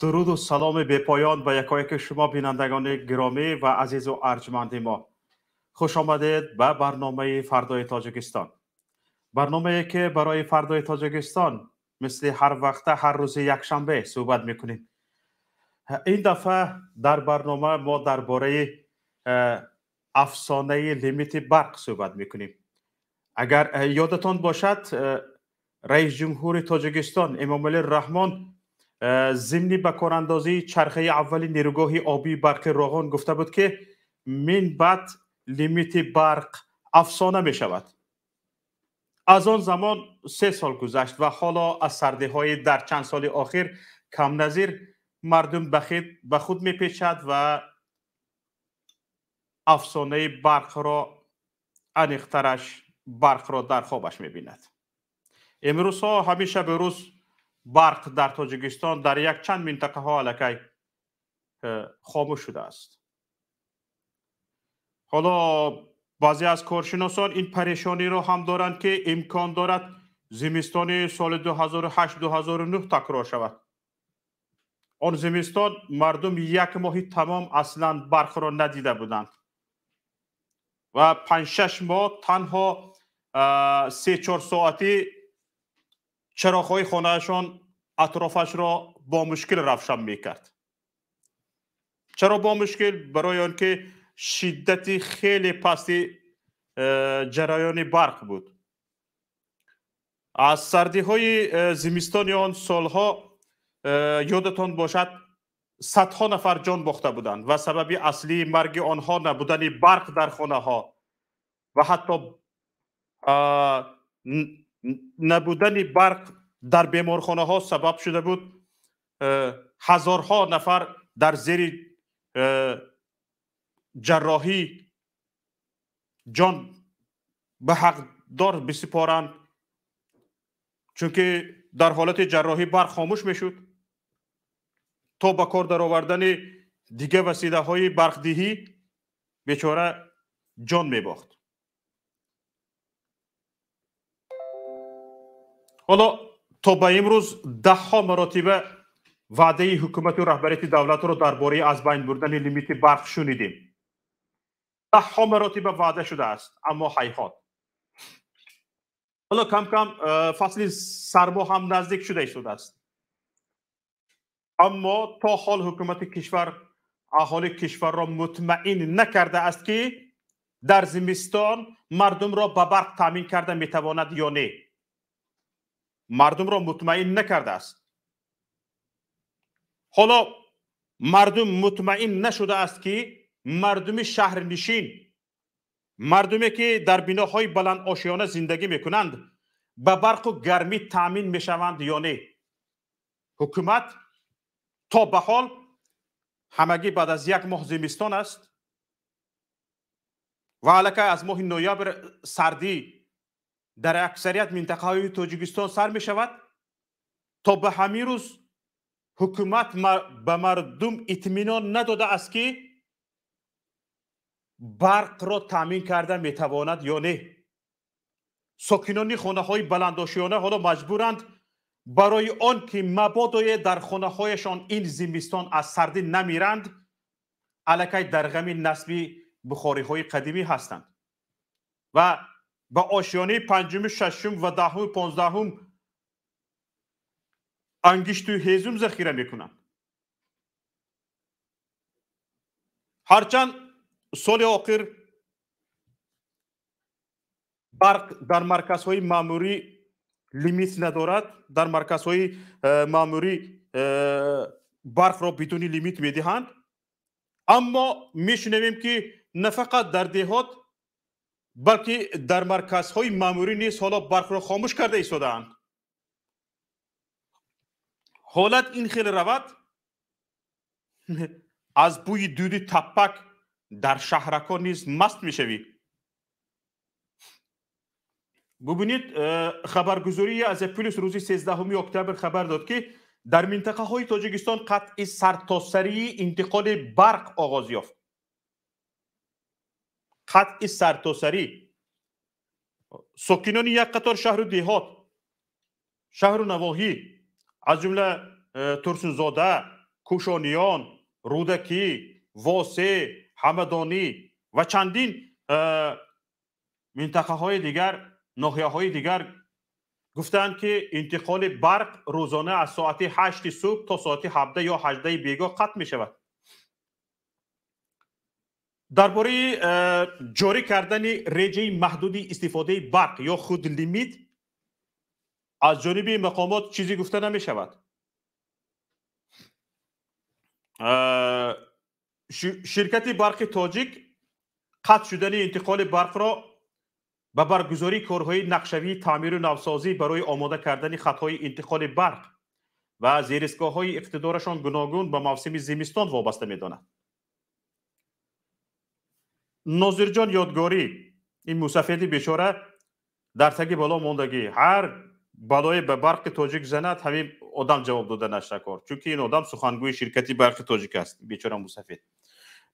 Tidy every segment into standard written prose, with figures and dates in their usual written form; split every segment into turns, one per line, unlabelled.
Дуруду саломи бепоён ба якояки шумо, бинандагони гиромӣ ва азизу арҷманди мо. Хуш омадед ба барномаи «Фардои Тоҷикистон», барномае ки барои фардои Тоҷикистон мисли ҳар вақта ҳар рӯзи якшанбе суҳбат мекунем. Ин дафъа дар барнома мо дар бораи афсонаи лимити барқ суҳбат мекунем. Агар ёдатон бошад, раис ҷумҳури Тоҷикистон Эмомалӣ Раҳмон зимни ба корандозии чархаи аввали нерӯгоҳи обии барқи Роғон гуфта буд, ки мин баъд лимити барқ афсона мешавад. Аз он замон 3 сол гузашт ва ҳоло аз сардиҳои дар чанд соли охир камназир мардум ба худ мепечад ва афсонаи барқро, аниқтараш, барқро дар хобаш мебинад. Имрӯзҳо ҳамин шабу рӯз барқ дар Тоҷикистон дар якчанд минтақаҳо аллакай хомӯш шудааст. Ҳоло баъзе аз коршиносон ин парешониро ҳам доранд, ки имкон дорад зимистони соли 2008-2009 такрор шавад. Он зимистон мардум як моҳи тамом аслан барқро надида буданд ва 5-6 моҳ танҳо 3-4 соатӣ чароғҳои хонаашон атрофашро бо мушкил равшан мекард. Чаро бо мушкил? Барои он ки шиддати хеле пасти ҷараёни барқ буд. Аз сардиҳои зимистони он солҳо, ёдатон бошад, садҳо нафар ҷон бохта буданд ва сабаби аслии марги онҳо набудани барқ дар хонаҳо ва ҳатто набудани барқ дар беморхонаҳо сабаб шуда буд. Ҳазорҳо нафар дар зери ҷарроҳӣ ҷон ба ҳақдор бисупоранд, чунки дар ҳолати ҷарроҳӣ барқ хомӯш мешуд. То ба кор даровардани дигар василаҳои барқдиҳӣ бечора ҷон мебохт. Ҳоло то ба имрӯз даҳҳо маротиба ваъдаи ҳукумату раҳбарияти давлатро дар бораи аз байн бурдани лимити барқ шунидем. Даҳҳо маротиба ваъда шудааст, аммо ҳайҳот. Ҳоло кам кам фасли сармо ҳам наздик шуда истодааст, аммо то ҳол ҳукумати кишвар аҳолии кишварро мутмаин накардааст, ки дар зимистон мардумро ба барқ таъмин карда метавонад ё не. Мардумро мутмаин накардааст. Ҳоло мардум мутмаин нашудааст, ки мардуми шаҳрнишин, мардуме ки дар биноҳои баландошиёна зиндагӣ мекунанд, ба барқу гармӣ таъмин мешаванд ё не. Ҳукумат то ба ҳол, ҳамагӣ баъд аз як моҳ зимистон аст ва аллакай аз моҳи ноябр сардӣ дар аксарият минтақаҳои Тоҷикистон сар мешавад, то ба ҳамин рӯз ҳукумат ба мардум итминон надодааст, ки барқро таъмин карда метавонад ё не. Сокинони хонаҳои баландошиёна ҳоло маҷбуранд, барои он ки мабодое дар хонаҳояшон ин зимистон аз сардӣ намиранд, аллакай дар ғами насби бухориҳои қадимӣ ҳастанд ва ба ошёнаи панҷуму, шашум ва даҳуму 15-ум ангишту ҳезум захира мекунанд. Ҳарчанд соли охир барқ дар марказҳои маъмурӣ лимит надорад, дар марказҳои маъмурӣ барқро бидуни лимит медиҳанд, аммо мешунавем, ки на фақат дар деҳот, балки дар марказҳои маъмурӣ низ ҳоло барқро хомӯш карда истодаанд. Ҳолат ин хел равад, аз бӯи дуди таппак дар шаҳракҳо низ маст мешавӣ. Бубинед, хабаргузории Азия Плюс рӯзи 13 октябр хабар дод, ки дар минтақаҳои Тоҷикистон қатъи сартосарии интиқоли барқ оғоз ёфт. Қатъи сартосарӣ. Сокинони як қатор шаҳру деҳот, шаҳру навоҳӣ, аз ҷумла Турсунзода. Кушониён, Рӯдакӣ, Восе, Ҳамадонӣ ва чандин минтақаҳои дигар, ноҳияҳои дигар гуфтанд, ки интиқоли барқ рӯзона аз соати 8 субҳ то соати 17 ё 18 бегоҳ қатъ мешавад. Дар бораи ҷорӣ кардани реҷаи маҳдуди истифодаи барқ ё худ лимит аз ҷониби мақомот чизе гуфта намешавад. Ширкати барқи тоҷик қатъ шудани интиқоли барқро ба баргузории корҳои нақшавии таъмиру навсозӣ барои омода кардани хатҳои интиқоли барқ ва зеристгоҳҳои иқтидорашон гуногун ба мавсими зимистон вобаста медонад. Нозирҷон Ёдгорӣ, ин мусафеди бечора дар таги бало мондагӣ, ҳар балое ба барқи тоҷик занад, ҳамин одам ҷавоб дода нашакор, чунки ин одам сухангӯи ширкати барқи тоҷик аст, бечора мусафед.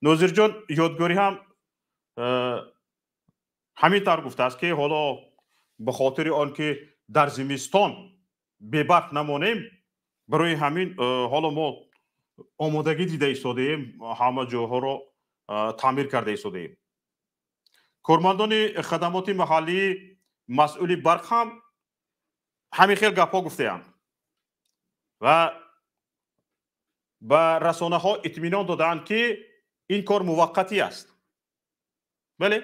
Нозирҷон Ёдгорӣ ҳам ҳамин тавр гуфтааст, ки ҳоло ба хотири он ки дар зимистон бебарқ намонем, барои ҳамин ҳоло мо омодагӣ дида истодаем, ҳама ҷоҳоро таъмир карда истодаем. Кормандони хадамоти маҳаллии масъули барқ ҳам ҳамин хел гапҳо гуфтаанд ва ба расонаҳо итминон додаанд, ки ин кор муваққатӣ аст. Бале,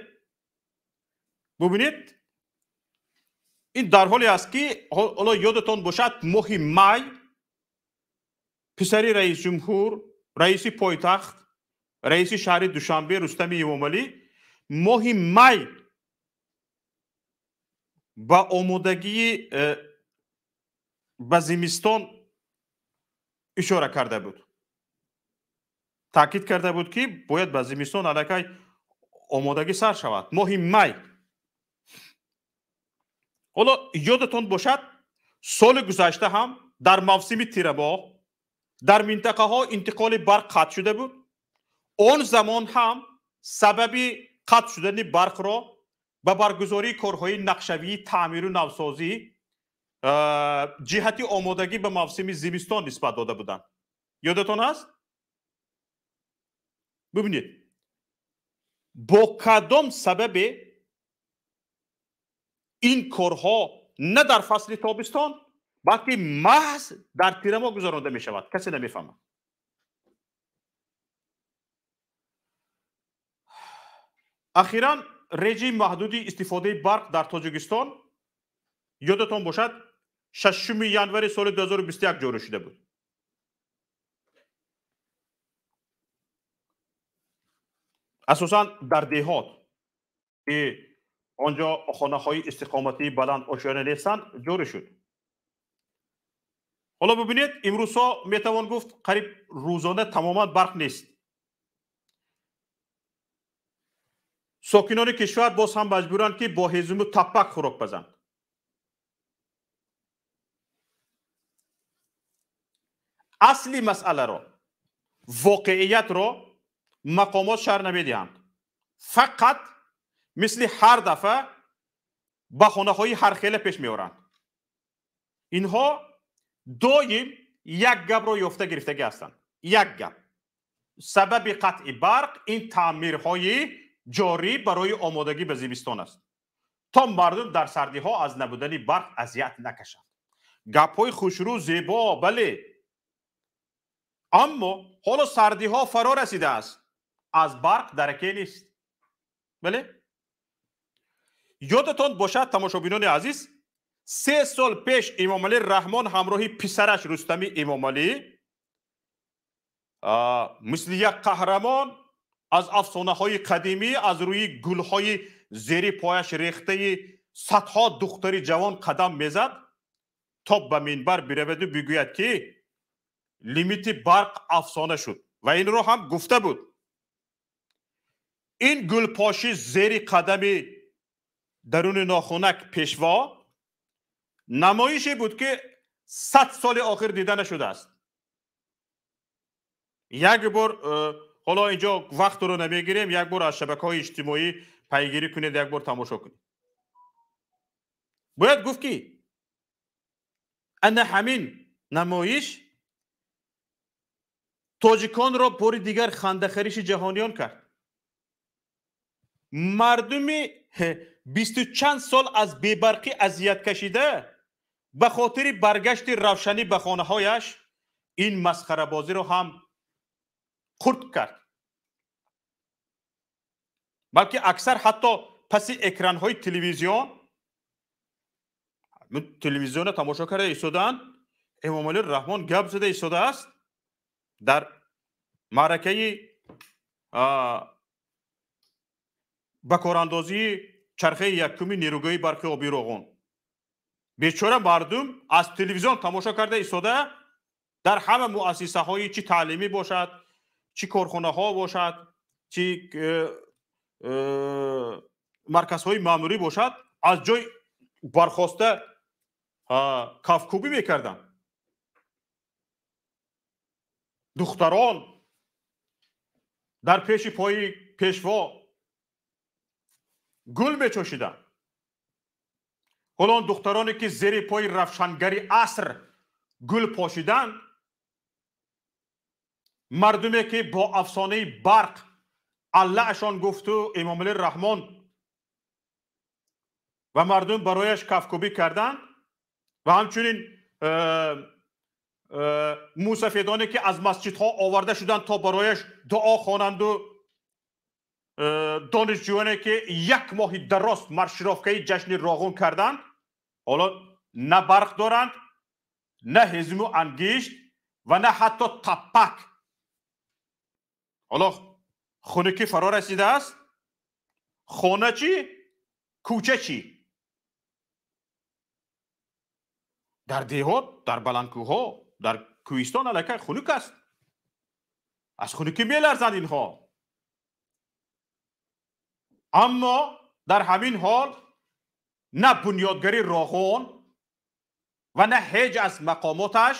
бубинед, ин дар ҳоле аст, ки ҳоло ёдатон бошад, моҳи май писари раисҷумҳур, раиси пойтахт, раиси шаҳри Душанбе Рустами Эмомалӣ моҳи май ба омодагии ба зимистон ишора карда буд, таъкид карда буд, ки бояд ба зимистон аллакай омодагӣ сар шавад. Моҳи май. Ҳоло ёдатон бошад, соли гузашта ҳам дар мавсими тирамоҳ дар минтақаҳо интиқоли барқ қатъ шуда буд. Он замон ҳам сабаби қатъ шудани барқро ба баргузории корҳои нақшавии таъмиру навсозӣ ҷиҳати омодагӣ ба мавсими зимистон нисбат дода буданд. Ёдатон аст? Бибинед, бо кадом сабабе ин корҳо на дар фасли тобистон, балки маҳз дар тирамоҳ гузаронда мешавад, касе намефаҳмад. Ахиран реҷаи маҳдуди истифодаи барқ дар Тоҷикистон, ёдатон бошад, 6 январи соли 2021 ҷорӣ шуда буд. Асосан дар деҳот, ки он ҷо хонаҳои истиқоматии баланд ошёна нестанд, ҷорӣ шуд. Ҳоло бибинед, имрӯзҳо метавон гуфт қариб рӯзона тамоман барқ нест. Сокинони кишвар боз ҳам маҷбуранд, ки бо ҳезуму таппак хӯрок пазанд. Асли масъаларо, воқеиятро мақомот шарҳ намедиҳанд. Фақат мисли ҳар дафъа баҳонаҳои ҳархела пеш меоранд. Инҳо доим як гапро ёфта гирифтагӣ ҳастанд. Як гап. Сабаби қатъи барқ ин таъмирҳои ҷорӣ барои омодагӣ ба зимистон аст, то мардум дар сардиҳо аз набудани барқ азият накашанд. Гапҳои хушрӯ, зебо, бале, аммо ҳоло сардиҳо фаро расидааст, аз барқ дараке нест. Бале, ёдатон бошад, тамошобинони азиз, 3 сол пеш Эмомалӣ Раҳмон ҳамроҳи писараш Рустами Эмомалӣ мисли як қаҳрамон аз афсонаҳои қадимӣ аз рӯи гулҳои зери пояш рехтаи садҳо духтари ҷавон қадам мезад, то ба минбар бираваду бигӯяд, ки лимити барқ афсона шуд ва инро ҳам гуфта буд. Ин гулпошӣ зери қадами даруни нохунак пешво намоише буд, ки 100 соли охир дида нашудааст. Як бор, ҳоло инҷо вақтро намегирем, як бор аз шабакаҳои иҷтимоӣ пайгирӣ кунед, як бор тамошо кунед. Бояд гуфт, ки ана ҳамин намоиш Тоҷиконро бори дигар хандахариши ҷаҳониён кард. Мардуми бисту чанд сол аз бебарқӣ азият кашида ба хотири баргашти равшанӣ ба хонаҳояш ин масхарабозиро ҳам хурд кард. Балки аксар ҳатто паси экранҳои телевизиона тамошо карда истодаанд. Эмомалӣ Раҳмон гап зада истодааст дар маъракаи ба корандозии чархаи якуми нерӯгоҳи барқи обии Роғун. Бечора мардум аз телевизион тамошо карда истода дар ҳама муассисаҳои чӣ таълимӣ бошад, чӣ корхонаҳо бошад, чӣ марказҳои маъмурӣ бошад, аз ҷой бархоста кафкӯбӣ мекарданд. Духтарон дар пеши пои пешво гул мечошиданд. Ҳоло он духтароне ки зери пои равшангари аср гул пошиданд, мардуме ки бо афсонаи барқ аллаашон гуфту Эмомалӣ Раҳмон ва мардум барояш кафкӯбӣ карданд ва ҳамчунин мусафедоне ки аз масҷидҳо оварда шуданд то барояш дуо хонанду донишҷӯёне ки як моҳи дароз маршировкаи ҷашни Роғун карданд, ҳоло на барқ доранд, на ҳезуму ангишт ва на ҳатто таппак. Ҳоло хунукӣ фаро расидааст. Хона чӣ, кӯча чӣ? Дар деҳот, дар баландкӯҳҳо, дар кӯҳистон аллакай хунук аст. Аз хунукӣ меларзанд инҳо. Аммо дар ҳамин ҳол на бунёдгари Роғун ва на ҳеҷ аз мақомоташ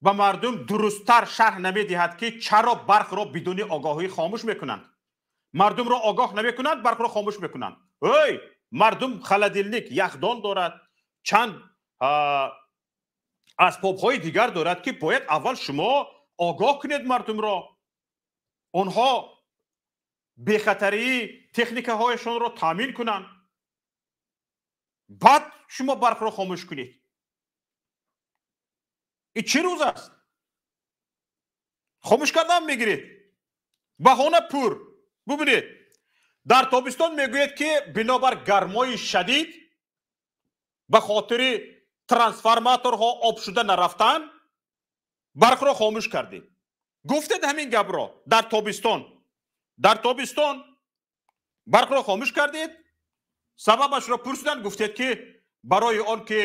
ба мардум дурусттар шарҳ намедиҳад, ки чаро барқро бидуни огоҳӣ хомӯш мекунанд. Мардумро огоҳ намекунанд, барқро хомӯш мекунанд. Ой, мардум холодильник, яхдон дорад, чанд асбобҳои дигар дорад, ки бояд аввал шумо огоҳ кунед мардумро. Онҳо бехатарии техникаҳояшонро таъмин кунанд, баъд шумо барқро хомӯш кунед. Ин чӣ рӯз аст? Хомӯш кардан мегиред, баҳона пур. Бубинед, дар тобистон мегӯяд, ки бинобар гармои шадид ба хотири трансформаторҳо об шуда нарафтан барқро хомӯш кардем. Гуфтед ҳамин гапро дар тобистон. Дар тобистон барқро хомӯш кардед, сабабашро пурсиданд, гуфтед, ки барои он ки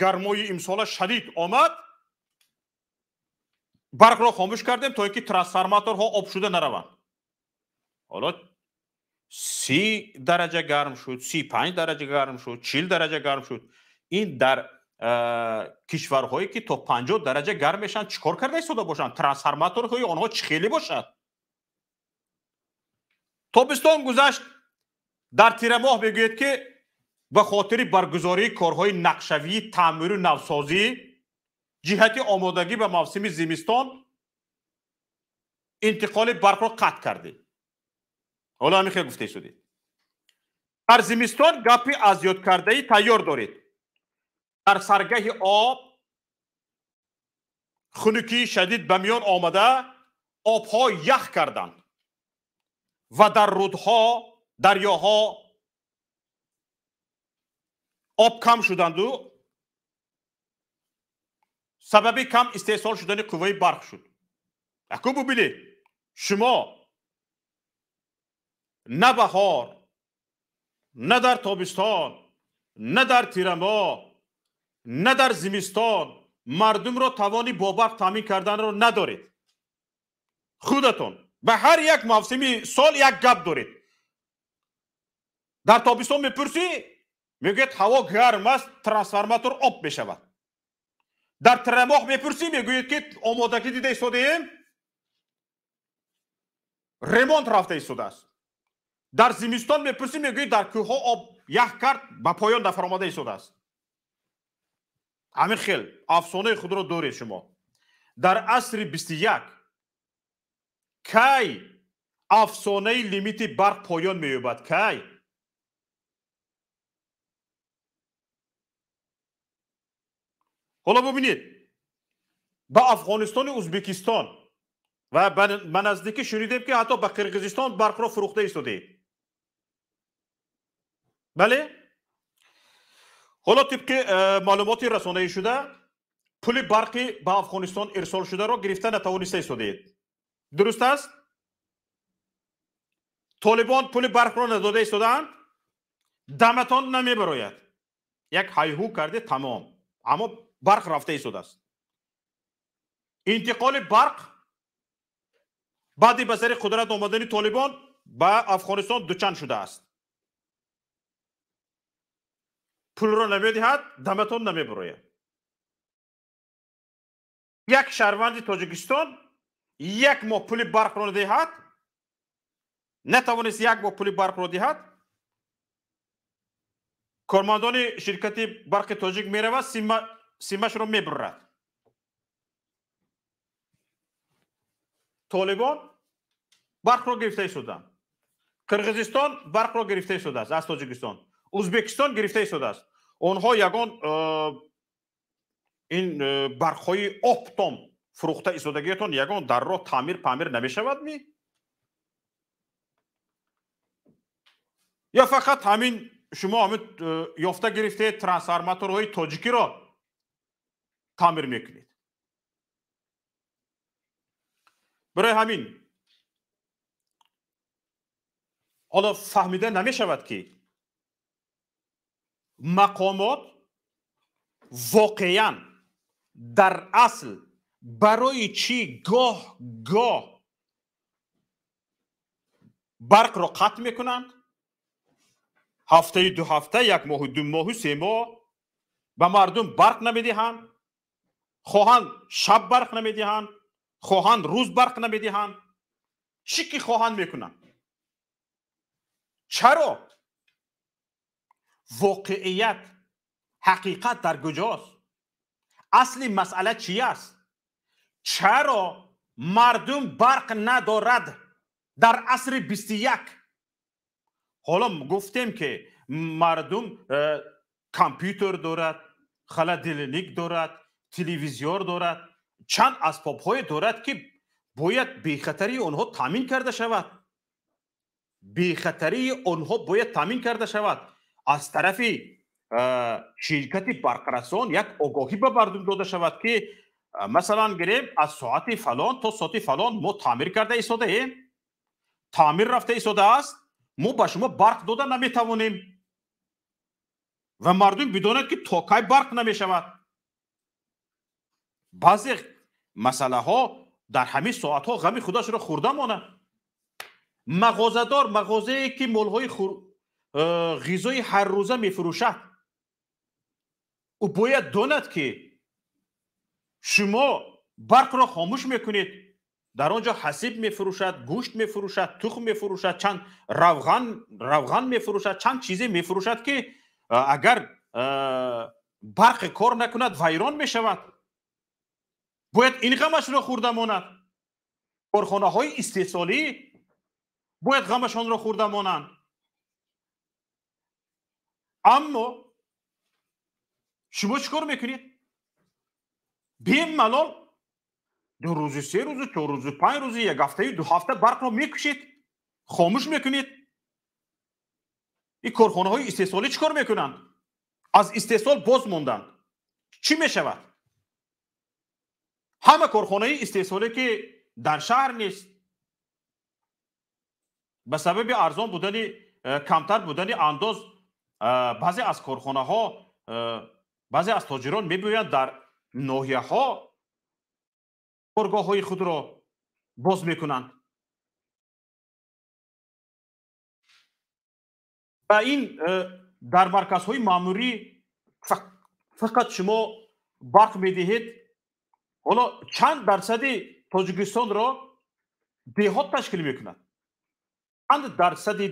гармои имсола шадид омад, барқро хомӯш кардем, то ин ки трансформаторҳо об шуда нараванд. Ҳоло 30 дараҷа гарм шуд, 35 дараҷа гарм шуд, 40 дараҷа гарм шуд. Ин дар кишварҳое ки то 50 дараҷа гарм мешаванд, чӣ кор карда истода бошанд? Трансформаторҳои онҳо чӣ хеле бошад? Тобистон гузашт, дар тирамоҳ мегӯяд, ки ба хотири баргузории корҳои нақшавии таъмиру навсозӣ ҷиҳати омодагӣ ба мавсими зимистон интиқоли барқро қатъ кардем. Ҳоло ҳамин хел гуфта истодед. Дар зимистон гапи азёдкардаӣ тайёр доред. Дар саргаҳи об хунукии шадид ба миён омада, обҳо ях карданд ва дар рудҳо, дарёҳо об кам шуданду сабаби кам истеҳсол шудани қувваи барқ шуд. Аку бубинед, шумо на баҳор, на дар тобистон, на дар тирамоҳ, на дар зимистон мардумро тавони бо барқ таъмин карданро надоред. Худатон ба ҳар як мавсими сол як гап доред. Дар тобистон мепурсӣ, мегӯяд ҳаво гарм аст, трансформатор об мешавад. Дар тирамоҳ мепурсӣ, мегӯяд, ки омодагӣ дида истодаем, ремонт рафта истодааст. Дар зимистон мепурсӣ, мегӯяд дар кӯҳҳо об ях кард, ба поён нафаромада истодааст. Ҳамин хел афсонаи худро доред шумо. Дар асри 21 кай афсонаи лимити барқ поён меёбад? Кай? Ҳоло бубинед, ба Афғонистону Ӯзбекистон ва ба наздикӣ шунидем, ки ҳатто ба Қирғизистон барқро фурӯхта истодаед. Бале, ҳоло тибқи маълумоти расонаӣ шуда, пули барқи ба Афғонистон ирсол шударо гирифта натавониста истодаед. Дуруст аст? Толибон пули барқро надода истодаанд, даматон намебарояд. Як ҳайҳу карде, тамом, аммо барқ рафта истодааст. Интиқоли барқ баъди ба сари қудрат омадани Толибон ба Афғонистон дучанд шудааст. Пулро намедиҳад, даматон намебарояд. Як шаҳрванди Тоҷикистон як моҳ пули барқро диҳад, натавонист як моҳ пули барқро диҳад, кормандони ширкати барқи тоҷик меравад, симашро мебурад. Толибон барқро гирифта истоданд, Қирғизистон барқро гирифта истодааст аз Тоҷикистон, Ӯзбекистон гирифта истодааст. Онҳо ягон ин барқҳои оптом фурӯхта истодагиятон ягон дар роҳ таъмир памир намешавад ми? Ё фақат ҳамин шумо ҳамин ёфта гирифтаед трансформаторҳои тоҷикиро таъмир мекунед? Барои ҳамин ҳоло фаҳмида намешавад, ки мақомот воқеан дар асл барои чӣ гоҳ гоҳ барқро қатъ мекунанд, ҳафтаи ду ҳафта, як моҳу ду моҳу се моҳ ба мардум барқ намедиҳанд, хоҳанд шаб барқ намедиҳанд, хоҳанд рӯз барқ намедиҳанд, чӣ ки хоҳанд мекунанд. Чаро? Воқеият, ҳақиқат дар куҷост? Асли масъала чи аст? Чаро мардум барқ надорад дар асри 21? Ҳоло гуфтем, ки мардум компютер дорад, холодильник дорад, телевизор дорад, чанд асбобҳое дорад, ки бояд бехатарии онҳо таъмин карда шавад. Бехатарии онҳо бояд таъмин карда шавад. Аз тарафи ширкати барқрасон як огоҳӣ ба мардум дода шавад, ки масалан гирем, аз соати фалон то соати фалон мо таъмир карда истодаем, таъмир рафта истодааст, мо ба шумо барқ дода наметавонем, ва мардум бидонад, ки то кай барқ намешавад. Баъзе масъалаҳо дар ҳамин соатҳо ғами худашро хӯрда монад. Мағозадор, мағозае ки молҳои ғизои ҳаррӯза мефурӯшад, ӯ бояд донад, ки шумо барқро хомӯш мекунед, дар он ҷо ҳасиб мефурӯшад, гӯшт мефурӯшад, тухм мефурӯшад, чанд равған мефурӯшад, чанд чизе мефурӯшад, ки агар барқи кор накунад, вайрон мешавад. Бояд ин ғамашро хӯрда монад. Корхонаҳои истеҳсолӣ бояд ғамашонро хӯрда монанд. Аммо шумо чӣ кор мекунед? Бемалол 2 рӯзи, 3 рӯзи, 4 рӯзи, 5 рӯзи, як ҳафтаю 2 ҳафта барқро мекушед, хомӯш мекунед. Ин корхонаҳои истеҳсолӣ чӣ кор мекунанд? Аз истеҳсол боз монданд. Чӣ мешавад? Ҳама корхонаи истеҳсоле, ки дар шаҳр нест, ба сабаби арзон будани, камтар будани андоз, баъзе аз корхонаҳо, баъзе аз тоҷирон мебиёянд, дар ноҳияҳо коргоҳҳои худро боз мекунанд. Ва ин дар марказҳои маъмурӣ фақат шумо барқ медиҳед. Ҳоло чанд дарсади Тоҷикистонро деҳот ташкил мекунад? Чанд дарсади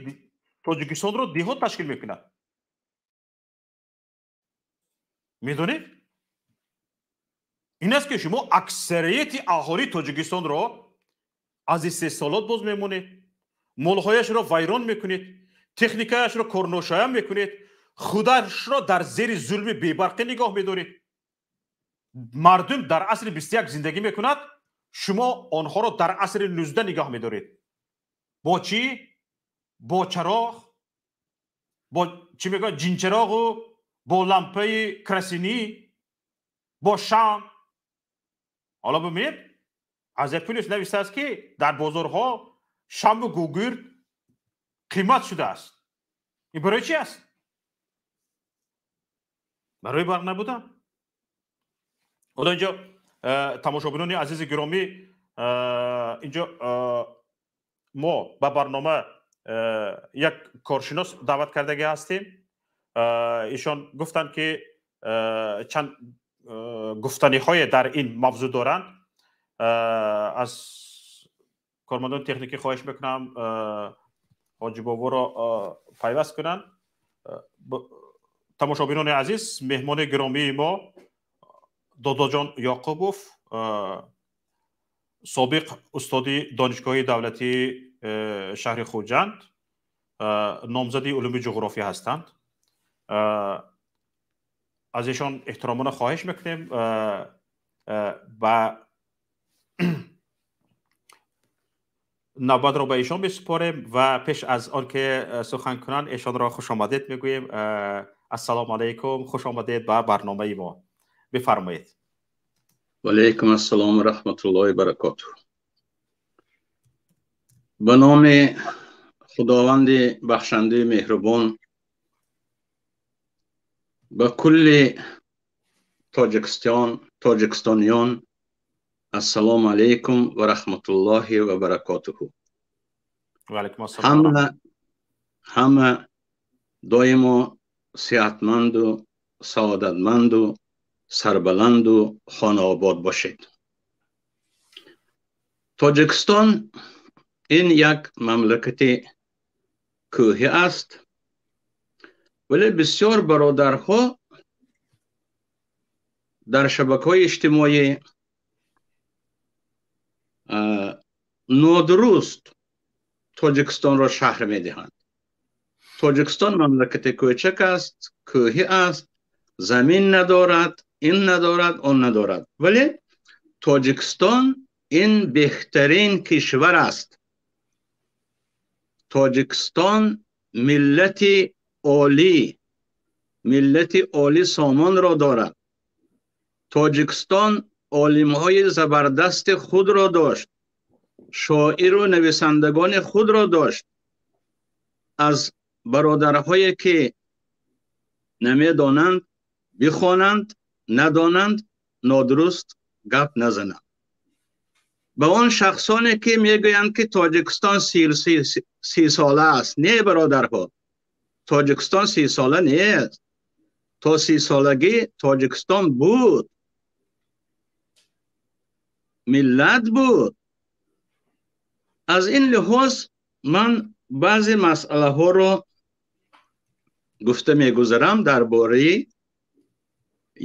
Тоҷикистонро деҳот ташкил мекунад? Медонед? Ин аст, ки шумо аксарияти аҳолии Тоҷикистонро аз истеҳсолот боз мемонед, молҳояшро вайрон мекунед, техникаашро корношоям мекунед, худашро дар зери зулми бебарқӣ нигоҳ медоред. Мардум дар асри 21 зиндагӣ мекунад, шумо онҳоро дар асри 19 нигоҳ медоред. Бо чӣ? Бо чароғ, бо чӣ мегӯяд, ҷинчароғу бо лампаи керосинӣ, бо шам. Ҳоло бибинед, Азия Плюс нависааст, ки дар бозорҳо шаму гугирд қимат шудааст. Ин барои чи аст? Барои барқ набудан. Ҳоло инҷо, тамошобинони азизи гиромӣ, инҷо мо ба барнома як коршинос даъват кардагӣ ҳастем. Ишон гуфтанд, ки чанд гуфтаниҳое дар ин мавзӯъ доранд. Аз кормандони техникӣ хоҳиш мекунам, Ҳоҷибоборо пайваст кунанд. Тамошобинони азиз, меҳмони гиромии мо Додоҷон Ёқубов, собиқ устоди Донишгоҳи давлатии шаҳри Хуҷанд, номзади улуми ҷуғрофия ҳастанд. Аз эшон эҳтиромона хоҳиш мекунем, ба навбатро ба эшон месупорем ва пеш аз он ки сухан кунанд, эшонро хушомадед мегӯем. Ассалому алайкум, хуш омадед ба барномаи мо, бифармоед.
Валайкум ассалом ва раҳматуллоҳи баракотуҳ. Ба номи Худованди бахшандаи меҳрубон. Ба кулли Тоҷикистон, тоҷикистониён ассалому алайкум ва раҳматуллоҳи ва баракотуҳу. Ҳама доимо сеҳатманду саодатманду сарбаланду хонаобод бошед. Тоҷикистон ин як мамлакати кӯҳӣ аст, вале бисёр бародарҳо дар шабакаҳои иҷтимоӣ нодуруст Тоҷикистонро шарҳ медиҳанд. Тоҷикистон мамлакати кӯчак аст, кӯҳӣ аст, замин надорад, ин надорад, он надорад, вале Тоҷикистон ин беҳтарин кишвар аст. Тоҷикистон миллати олӣ, миллати олӣ сомонро дорад. Тоҷикистон олимҳои забардасти худро дошт, шоиру нависандагони худро дошт. Аз бародарҳое ки намедонанд, бихонанд, надонанд, нодуруст гап назананд. Ба он шахсоне ки мегӯянд, ки Тоҷикистон 30 сола аст, не, бародарҳо, Тоҷикистон 30 сола нест. То 30 солагӣ Тоҷикистон буд, миллат буд. Аз ин лиҳоз ман баъзе масъалаҳоро гуфта мегузарам дар бораи,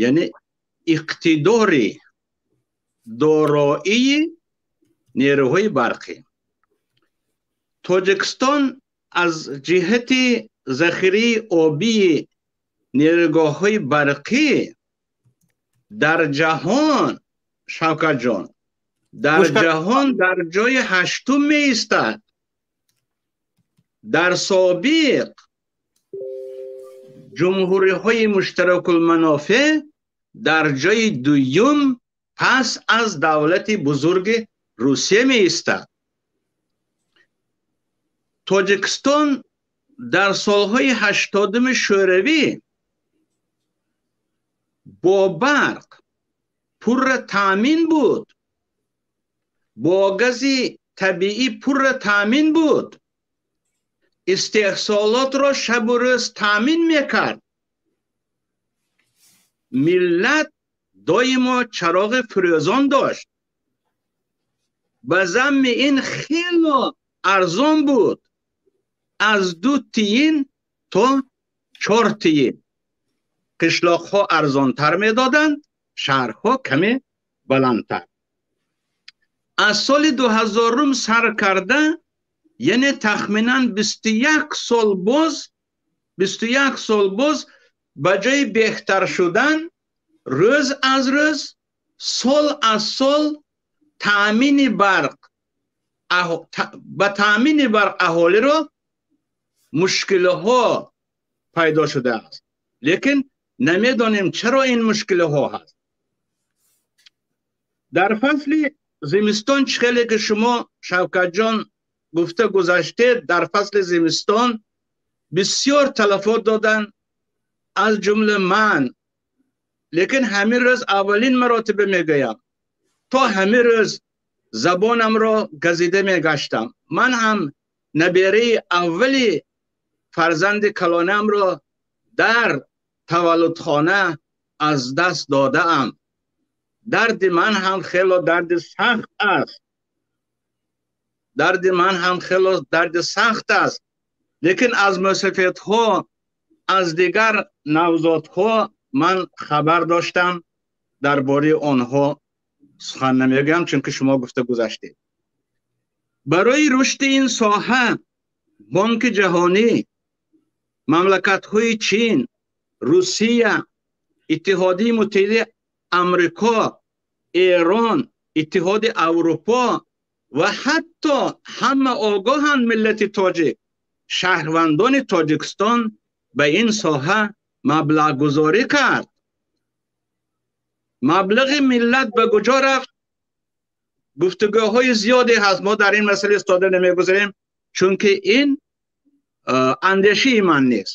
яъне, иқтидори дороии нерӯҳои барқӣ. Тоҷикистон аз ҷиҳати захираи обии нерӯгоҳҳои барқӣ дар ҷаҳон, Шавкатҷон, дар ҷаҳон дар ҷои ҳаштум меистад. Дар собиқ ҷумҳуриҳои муштаракулманофеъ дар ҷои дуюм пас аз давлати бузурги Русия меистад. Тоҷикистон дар солҳои 80-уми Шӯравӣ бо барқ пурра таъмин буд, бо гази табиӣ пурра таъмин буд, истеҳсолотро шабу рӯз таъмин мекард. Миллат доимо чароғи фурӯзон дошт. Ба замми ин хело арзон буд, аз 2 тиин то 4 тиин. Қишлоқҳо арзонтар медоданд, шаҳрҳо каме баландтар. Аз соли 2000 сар карда, яъне тахминан 21 сол боз, 21 сол боз ба ҷои беҳтар шудан рӯз аз рӯз, сол аз сол таъмини барқ ба таъмини барқ аҳолиро мушкилиҳо пайдо шудааст. Лекин намедонем чаро ин мушкилиҳо ҳаст. Дар фасли зимистон, чӣ хеле ки шумо, Шавкатҷон, гуфта гузаштед, дар фасли зимистон бисёр талафот доданд, аз ҷумла ман. Лекин ҳамин рӯз аввалин маротиба мегӯям, то ҳамин рӯз забонамро газида мегаштам. Ман ҳам набераи аввали фарзанди калонамро дар таваллудхона аз даст додаам. Дарди ман ҳам хело дарди сахт аст. Дарди ман ҳам хело дарди сахт аст. Лекин аз мусофатҳо, аз дигар навзодҳо ман хабар доштам, дар бораи онҳо сухан намегӯям, чунки шумо гуфта гузаштед. Барои рушди ин соҳа Бонки ҷаҳонӣ, мамлакатҳои Чин, Русия, Иттиҳодии Муттаҳидаи Амрико, Эрон, Иттиҳоди Аврупо ва ҳатто ҳама огоҳанд миллати тоҷик, шаҳрвандони Тоҷикистон ба ин соҳа маблағгузорӣ кард. Маблағи миллат ба куҷо рафт? Гуфтугӯҳои зиёде ҳаст, мо дар ин масъала истода намегузарем, чунки ин андешаи ман нест.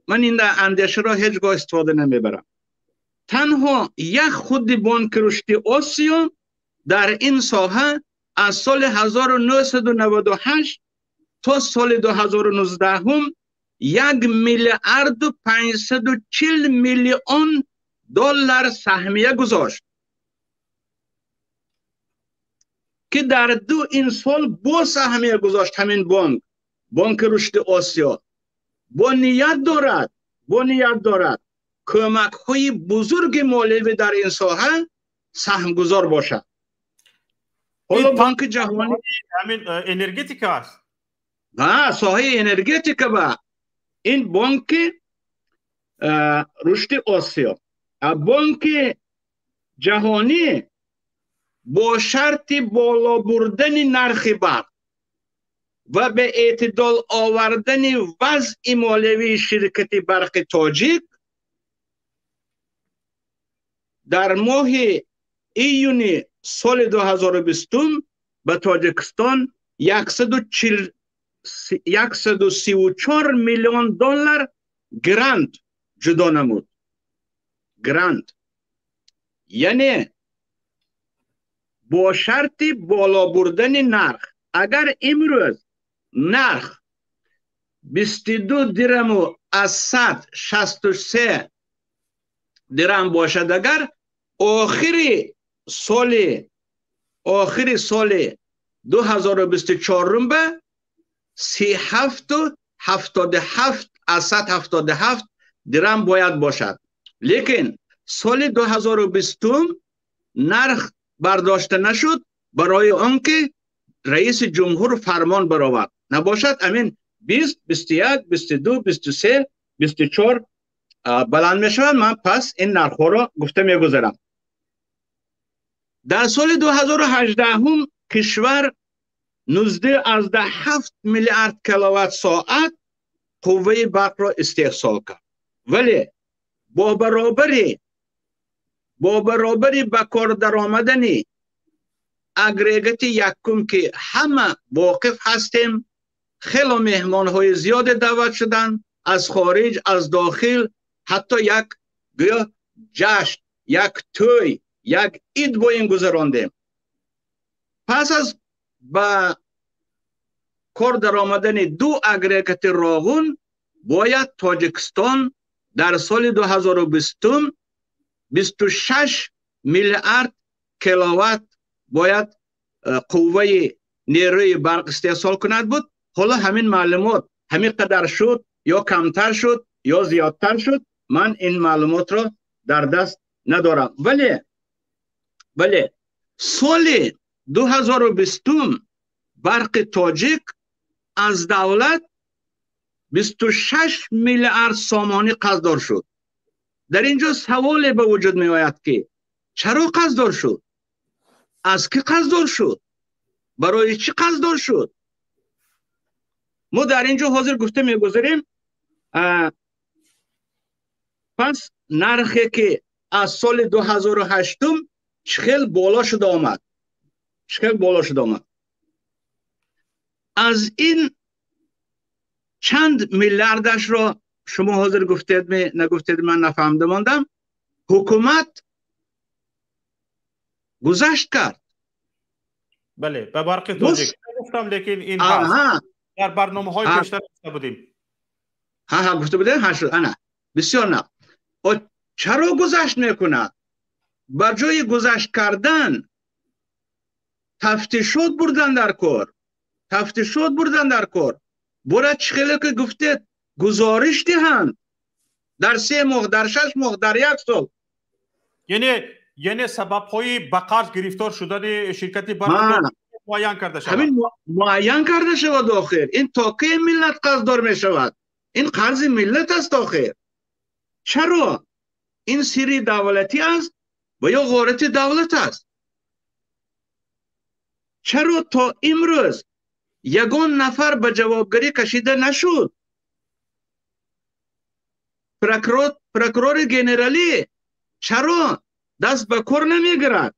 Ман ин андешаро ҳеҷ гоҳ истифода намебарам. Танҳо як худи Бонки Рушди Осиё дар ин соҳа аз соли 1998 то соли 2019 1 миллиарду 540 миллион доллар саҳмия гузошт, ки дар ду ин сол бо саҳмия гузошт ҳамин бонк, Бонки Рушди Осиё. Бо ният дорад, бо ният дорад кӯмакҳои бузурги молиявӣ дар ин соҳа саҳмгузор бошад. Ҳоло Бонки ҷаҳонӣ
ҳамин энергетика аст.
Ҳа, соҳаи энергетика ба ин Бонки Рушди Осиё. Бонки ҷаҳонӣ бо шарти боло бурдани нархи барқ ва ба эътидол овардани вазъи молиявии ширкати Барқи Тоҷик дар моҳи июни соли 2020 ба Тоҷикистон 134 миллион доллар грант ҷудо намуд. Грант. Яъне бо шарти боло бурдани нарх. Агар имрӯз нарх 22 дираму аз 163 дирам бошад, агар охири соли 2024 ба 37.77 аз 177 дирам бояд бошад. Лекин соли 2020 нарх бардошта нашуд барои он ки раиси ҷумҳур фармон баровард. Набошад амин 20, 21, 22, 23, 24 баланд мешавад. Ман пас ин нархҳоро гуфта мегузарам. Дар соли 2018 кишвар 19.7 миллиард киловатт соат қувваи барқро истеҳсол кард. Вале бо баробари ба кор даромадани агрегати якум, ки ҳама воқиф ҳастем, хело меҳмонҳои зиёде даъват шуданд аз хориҷ, аз дохил, ҳатто як гӯё ҷашн, як тӯй, як ид бо ин гузарондем. Пас аз ба кор даромадани ду агрегати Роғун бояд Тоҷикистон дар соли 2020 26 миллиард киловатт бояд қувваи нерӯи барқ истеҳсол кунад буд. Ҳоло ҳамин маълумот ҳамин қадар шуд ё камтар шуд ё зиёдтар шуд, ман ин маълумотро дар даст надорам. Вале Соли 2020 Барқи Тоҷик аз давлат 26 миллиард сомонӣ қарздор шуд. Дар инҷо саволе ба вуҷуд меояд, ки чаро қарздор шуд? Аз кӣ қарздор шуд? Барои чӣ қарздор шуд? Мо дар инҷо ҳозир гуфта мегузарем, пас нархе ки аз соли 2008 чӣ хел боло шуда омад? Чӣ хел боло шуда омад? Аз ин чанд миллиардашро шумо ҳозир гуфтед, нагуфтед, ман нафаҳмида мондам. Ҳукумат гузашт кард.
Бале, ба Барқи Тоҷик гуфтам, лекин ин ҳаст. Дар барномаҳои пештар гуфта будем.
Ҳа, гуфта будем, ҳа шуд. Ана, бисёр на. Чаро гузашт мекунад? Ба ҷои гузашт кардан тафтишот бурдан дар кор. Тафтишот бурдан дар кор. Бояд чӣ хеле ки гуфтед, гузориш диҳанд дар 3 моҳ, дар 6 моҳ, дар 1 сол.
Яъне сабабҳои ба қарз гирифтор шудани ширкати Барқи муайян карда шавад.
Ҳамин муайян карда шавад охир. Ин то кай миллат қарздор мешавад? Ин қарзи миллат аст охир. Чаро? Ин сирри давлатӣ аст ва ё ғорати давлат аст? Чаро то имрӯз ягон нафар ба ҷавобгарӣ кашида нашуд? Прокурори генералӣ чаро даст ба кор намегирад?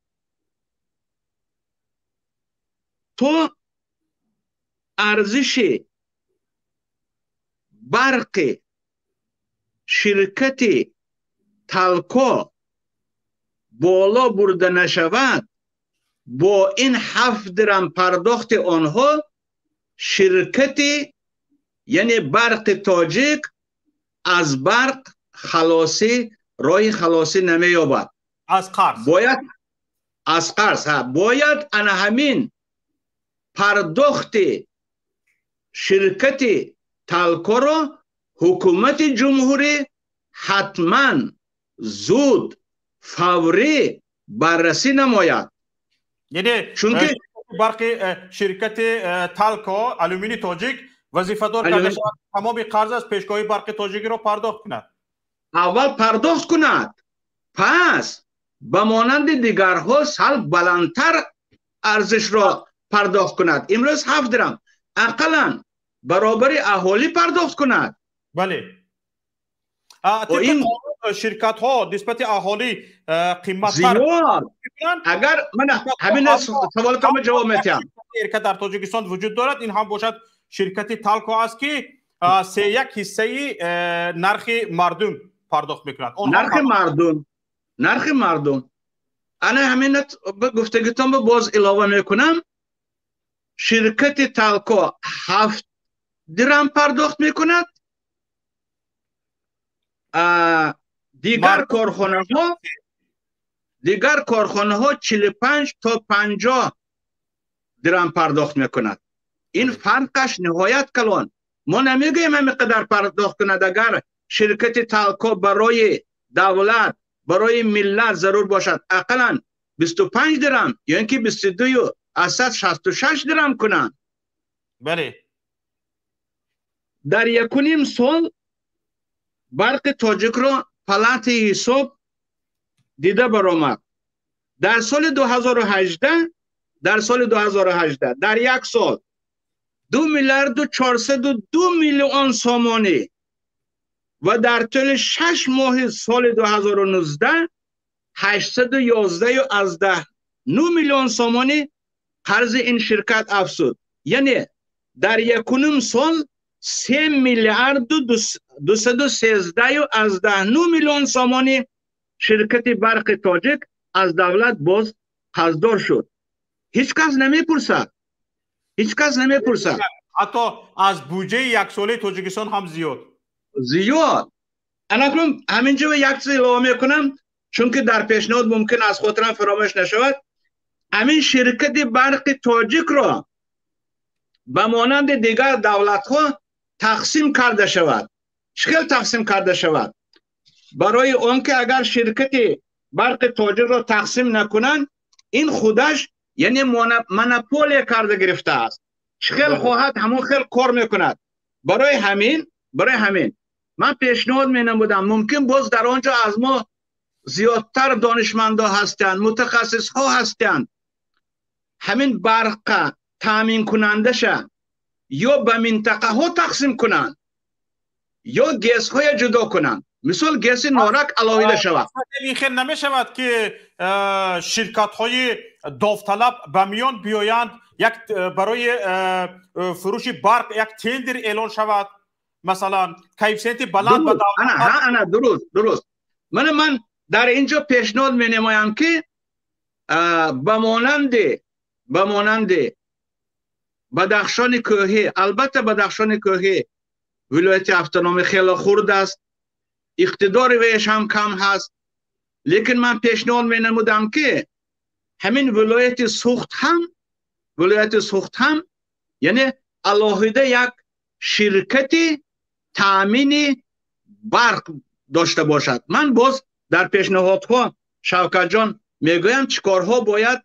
То арзиши барқи ширкати Талко боло бурда нашавад, бо ин 7 дирам пардохти онҳо ширкати, яъне Барқи Тоҷик, аз барқ халосӣ, роҳи халосӣ намеёбад.
Аз қарз.
Бояд аз қарз, ҳа, бояд ана ҳамин пардохти ширкати Талкоро ҳукумати ҷумҳурӣ ҳатман зуд, фаврӣ баррасӣ намояд.
Яъне
чунки
барқи ширкати Талко Алюмини Тоҷик вазифадор карда шавад тамоми қарз аз пешгоҳи Барқи Тоҷикиро пардохт кунад.
Аввал пардохт кунад, пас ба монанди дигарҳо сал баландтар арзишро пардохт кунад. Имрӯз 7 дирам, ақаллан баробари аҳолӣ пардохт кунад.
Бале. Тибқи қонун ширкатҳо нисбати аҳолӣ қиматтар
зиёд. Агар ман ҳамин саволатонро ҷавоб медиҳам.
Ширкат дар Тоҷикистон вуҷуд дорад, ин ҳам бошад ширкати Талко аст, ки 3 ҳиссаи нархи мардум пардохт мекунад.
Нархи мардум, нархи мардум. Ана ҳамин гуфтагитонро боз илова мекунам. Ширкати Талко 7 дирам пардохт мекунад. Дигар корхонаҳо 45 то 50 дирам пардохт мекунад. Ин фарқаш ниҳоят калон. Мо намегӯем ҳамин қадар пардохт кунад. Агар ширкати Талко барои давлат, барои миллат зарур бошад, ақаллан 25 дирам ё ин ки 22.66 дирам кунанд.
Бале.
Дар 1.5 сол Барқи Тоҷикро палатаи ҳисоб дида баромад. Дар соли 2018, дар соли 2018 дар як сол 2 миллиарду 402 миллион сомонӣ ва дар тӯли 6 моҳи соли 2019 811.9 миллион сомонӣ қарзи ин ширкат афзуд. Яъне дар 1.5 сол 3 миллиарду 213.9 миллион сомонӣ ширкати Барқи Тоҷик аз давлат боз қарздор шуд. Ҳеҷ кас намепурсад. Ҳеҷ кас намепурсад.
Ҳатто аз буҷаи яксолаи Тоҷикистон ҳам зиёд.
Зиёд. Анакнун ҳамин ҷо як чиз илова мекунам, чунки дар пешниҳод мумкин аз хотирам фаромӯш нашавад. Ҳамин ширкати Барқи Тоҷикро ба монанди дигар давлатҳо тақсим карда шавад. Чӣ хел тақсим карда шавад? Барои он ки агар ширкати Барқи Тоҷикро тақсим накунанд, Ин худаш яъне монополия карда гирифтааст. Чӣ хел хоҳад, ҳамон хел кор мекунад. Барои ҳамин ман пешниҳод менамудам, мумкин боз дар он ҷо аз мо зиёдтар донишмандҳо ҳастанд, мутахассисҳо ҳастанд. Ҳамин барқа таъминкунандаша ё ба минтақаҳо тақсим кунанд, ё ГЭСҳоя ҷудо кунанд. Мисол ГЭСи Норак алоҳида шавад.
Ин хел намешавад, ки ширкатҳои довталаб ба миён биёянд, як барои фурӯши барқ як тендер эълон шавад, масалан коэффисиенти баланд ба
давлат. Ана, дуруст. Мана ман дар ин ҷо пешниҳод менамоям, ки ба монанди Бадахшони кӯҳӣ, албатта Бадахшони кӯҳӣ вилояти автономӣ хеле хурд аст, иқтидори веяш ҳам кам ҳаст, лекин ман пешниҳод менамудам, ки ҳамин вилояти Суғд ҳам яъне алоҳида як ширкати таъмини барқ дошта бошад. Ман боз дар пешниҳодҳо, Шавкатҷон, мегӯям, чӣ корҳо бояд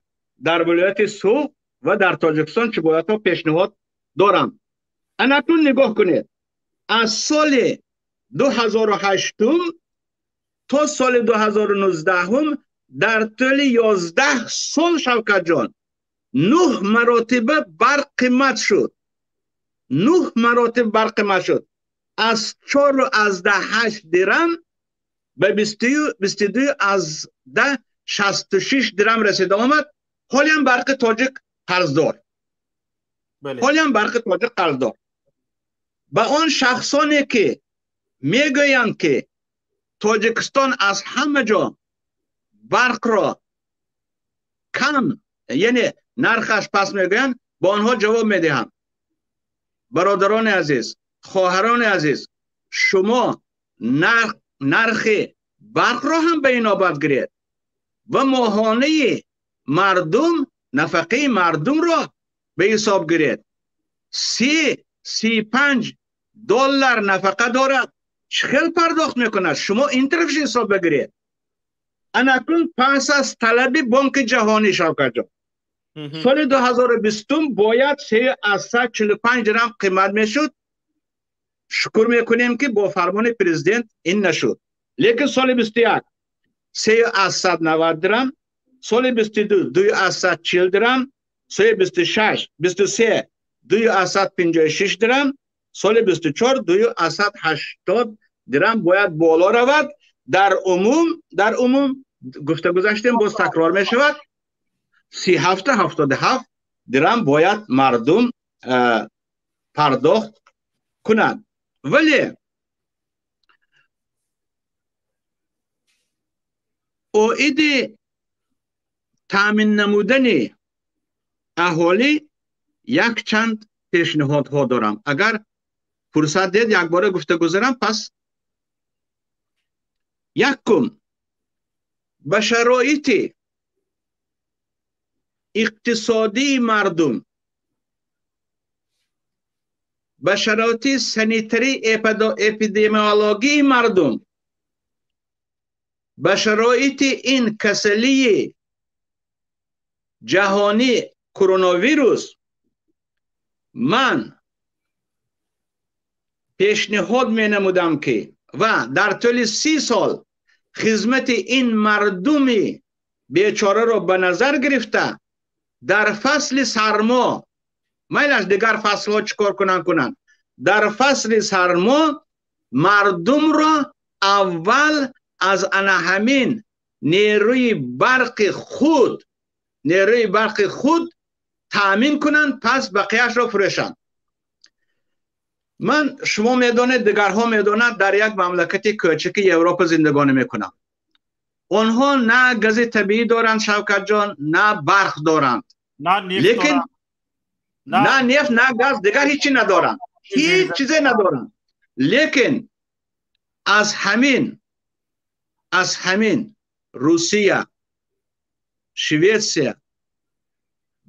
дар вилояти Суғд ва дар Тоҷикистон чӣ боядҳо пешниҳод дорам. Анакнун нигоҳ кунед, аз соли 2008 то соли 2019 дар тӯли 11 сол, Шавкатҷон, 9 маротиба барқ қимат шуд. 9 маротиба барқ қимат шуд. Аз 4.8 дирам ба 22.66 дирам расида омад. Ҳолиам барқи тоҷик қарздор. Ҳолиам барқи тоҷик қарздор. Ба он шахсоне ки мегӯянд, ки Тоҷикистон аз ҳама ҷо барқро кам, яъне нархаш паст мегӯянд, ба онҳо ҷавоб медиҳам. Бародарони азиз, хоҳарони азиз, шумо нархи барқро ҳам ба инобат гиред ва моҳонаи мардум, нафақаи мардумро ба ҳисоб гиред. 35 доллар нафақа дорад, чӣ хел пардохт мекунад? Шумо ин тарафш ҳисоб бигиред. Анакун пас аз талаби Бонки Ҷаҳонӣ, Шавкатҷон, соли 2020 бояд 3.45 дирам қимат мешуд. Шукр мекунем, ки бо фармони президент ин нашуд. Лекин соли 21 3.90 дирам, соли 22 2.40 дирам, соли 26 23 2.56 дирам, соли 24 2.80 дирам бояд боло равад. Дар умум гуфта гузаштем, боз такрор мешавад, 37.77 дирам бояд мардум пардохт кунанд. Вале оиди таъмин намудани аҳолӣ якчанд пешниҳодҳо дорам. Агар фурсат дед, якбора гуфта гузарам. Пас якум, ба шароити иқтисодии мардум, ба шароити санитарӣ эпидемиологии мардум, ба шароити ин касалии ҷаҳонӣ коронавирус ман пешниҳод менамудам, ки ва дар тӯли 30 сол хизмати ин мардуми бечораро ба назар гирифта, дар фасли сармо, майлаш дигар фаслҳо чӣ кор кунанд, дар фасли сармо мардумро аввал аз ана ҳамин нерӯи барқи худ таъмин кунанд, пас бақияшро фурӯшанд. Ман, шумо медонед, дигарҳо медонанд, дар як мамлакати кӯчаки Европа зиндагонӣ мекунам. Онҳо на гази табиӣ доранд, Шавкатҷон, на барқ доранд, лекин на нефт, на газ, дигар ҳеҷ чи надоранд, ҳеҷ чизе надоранд. Лекин аз ҳамин Русия, Шветсия,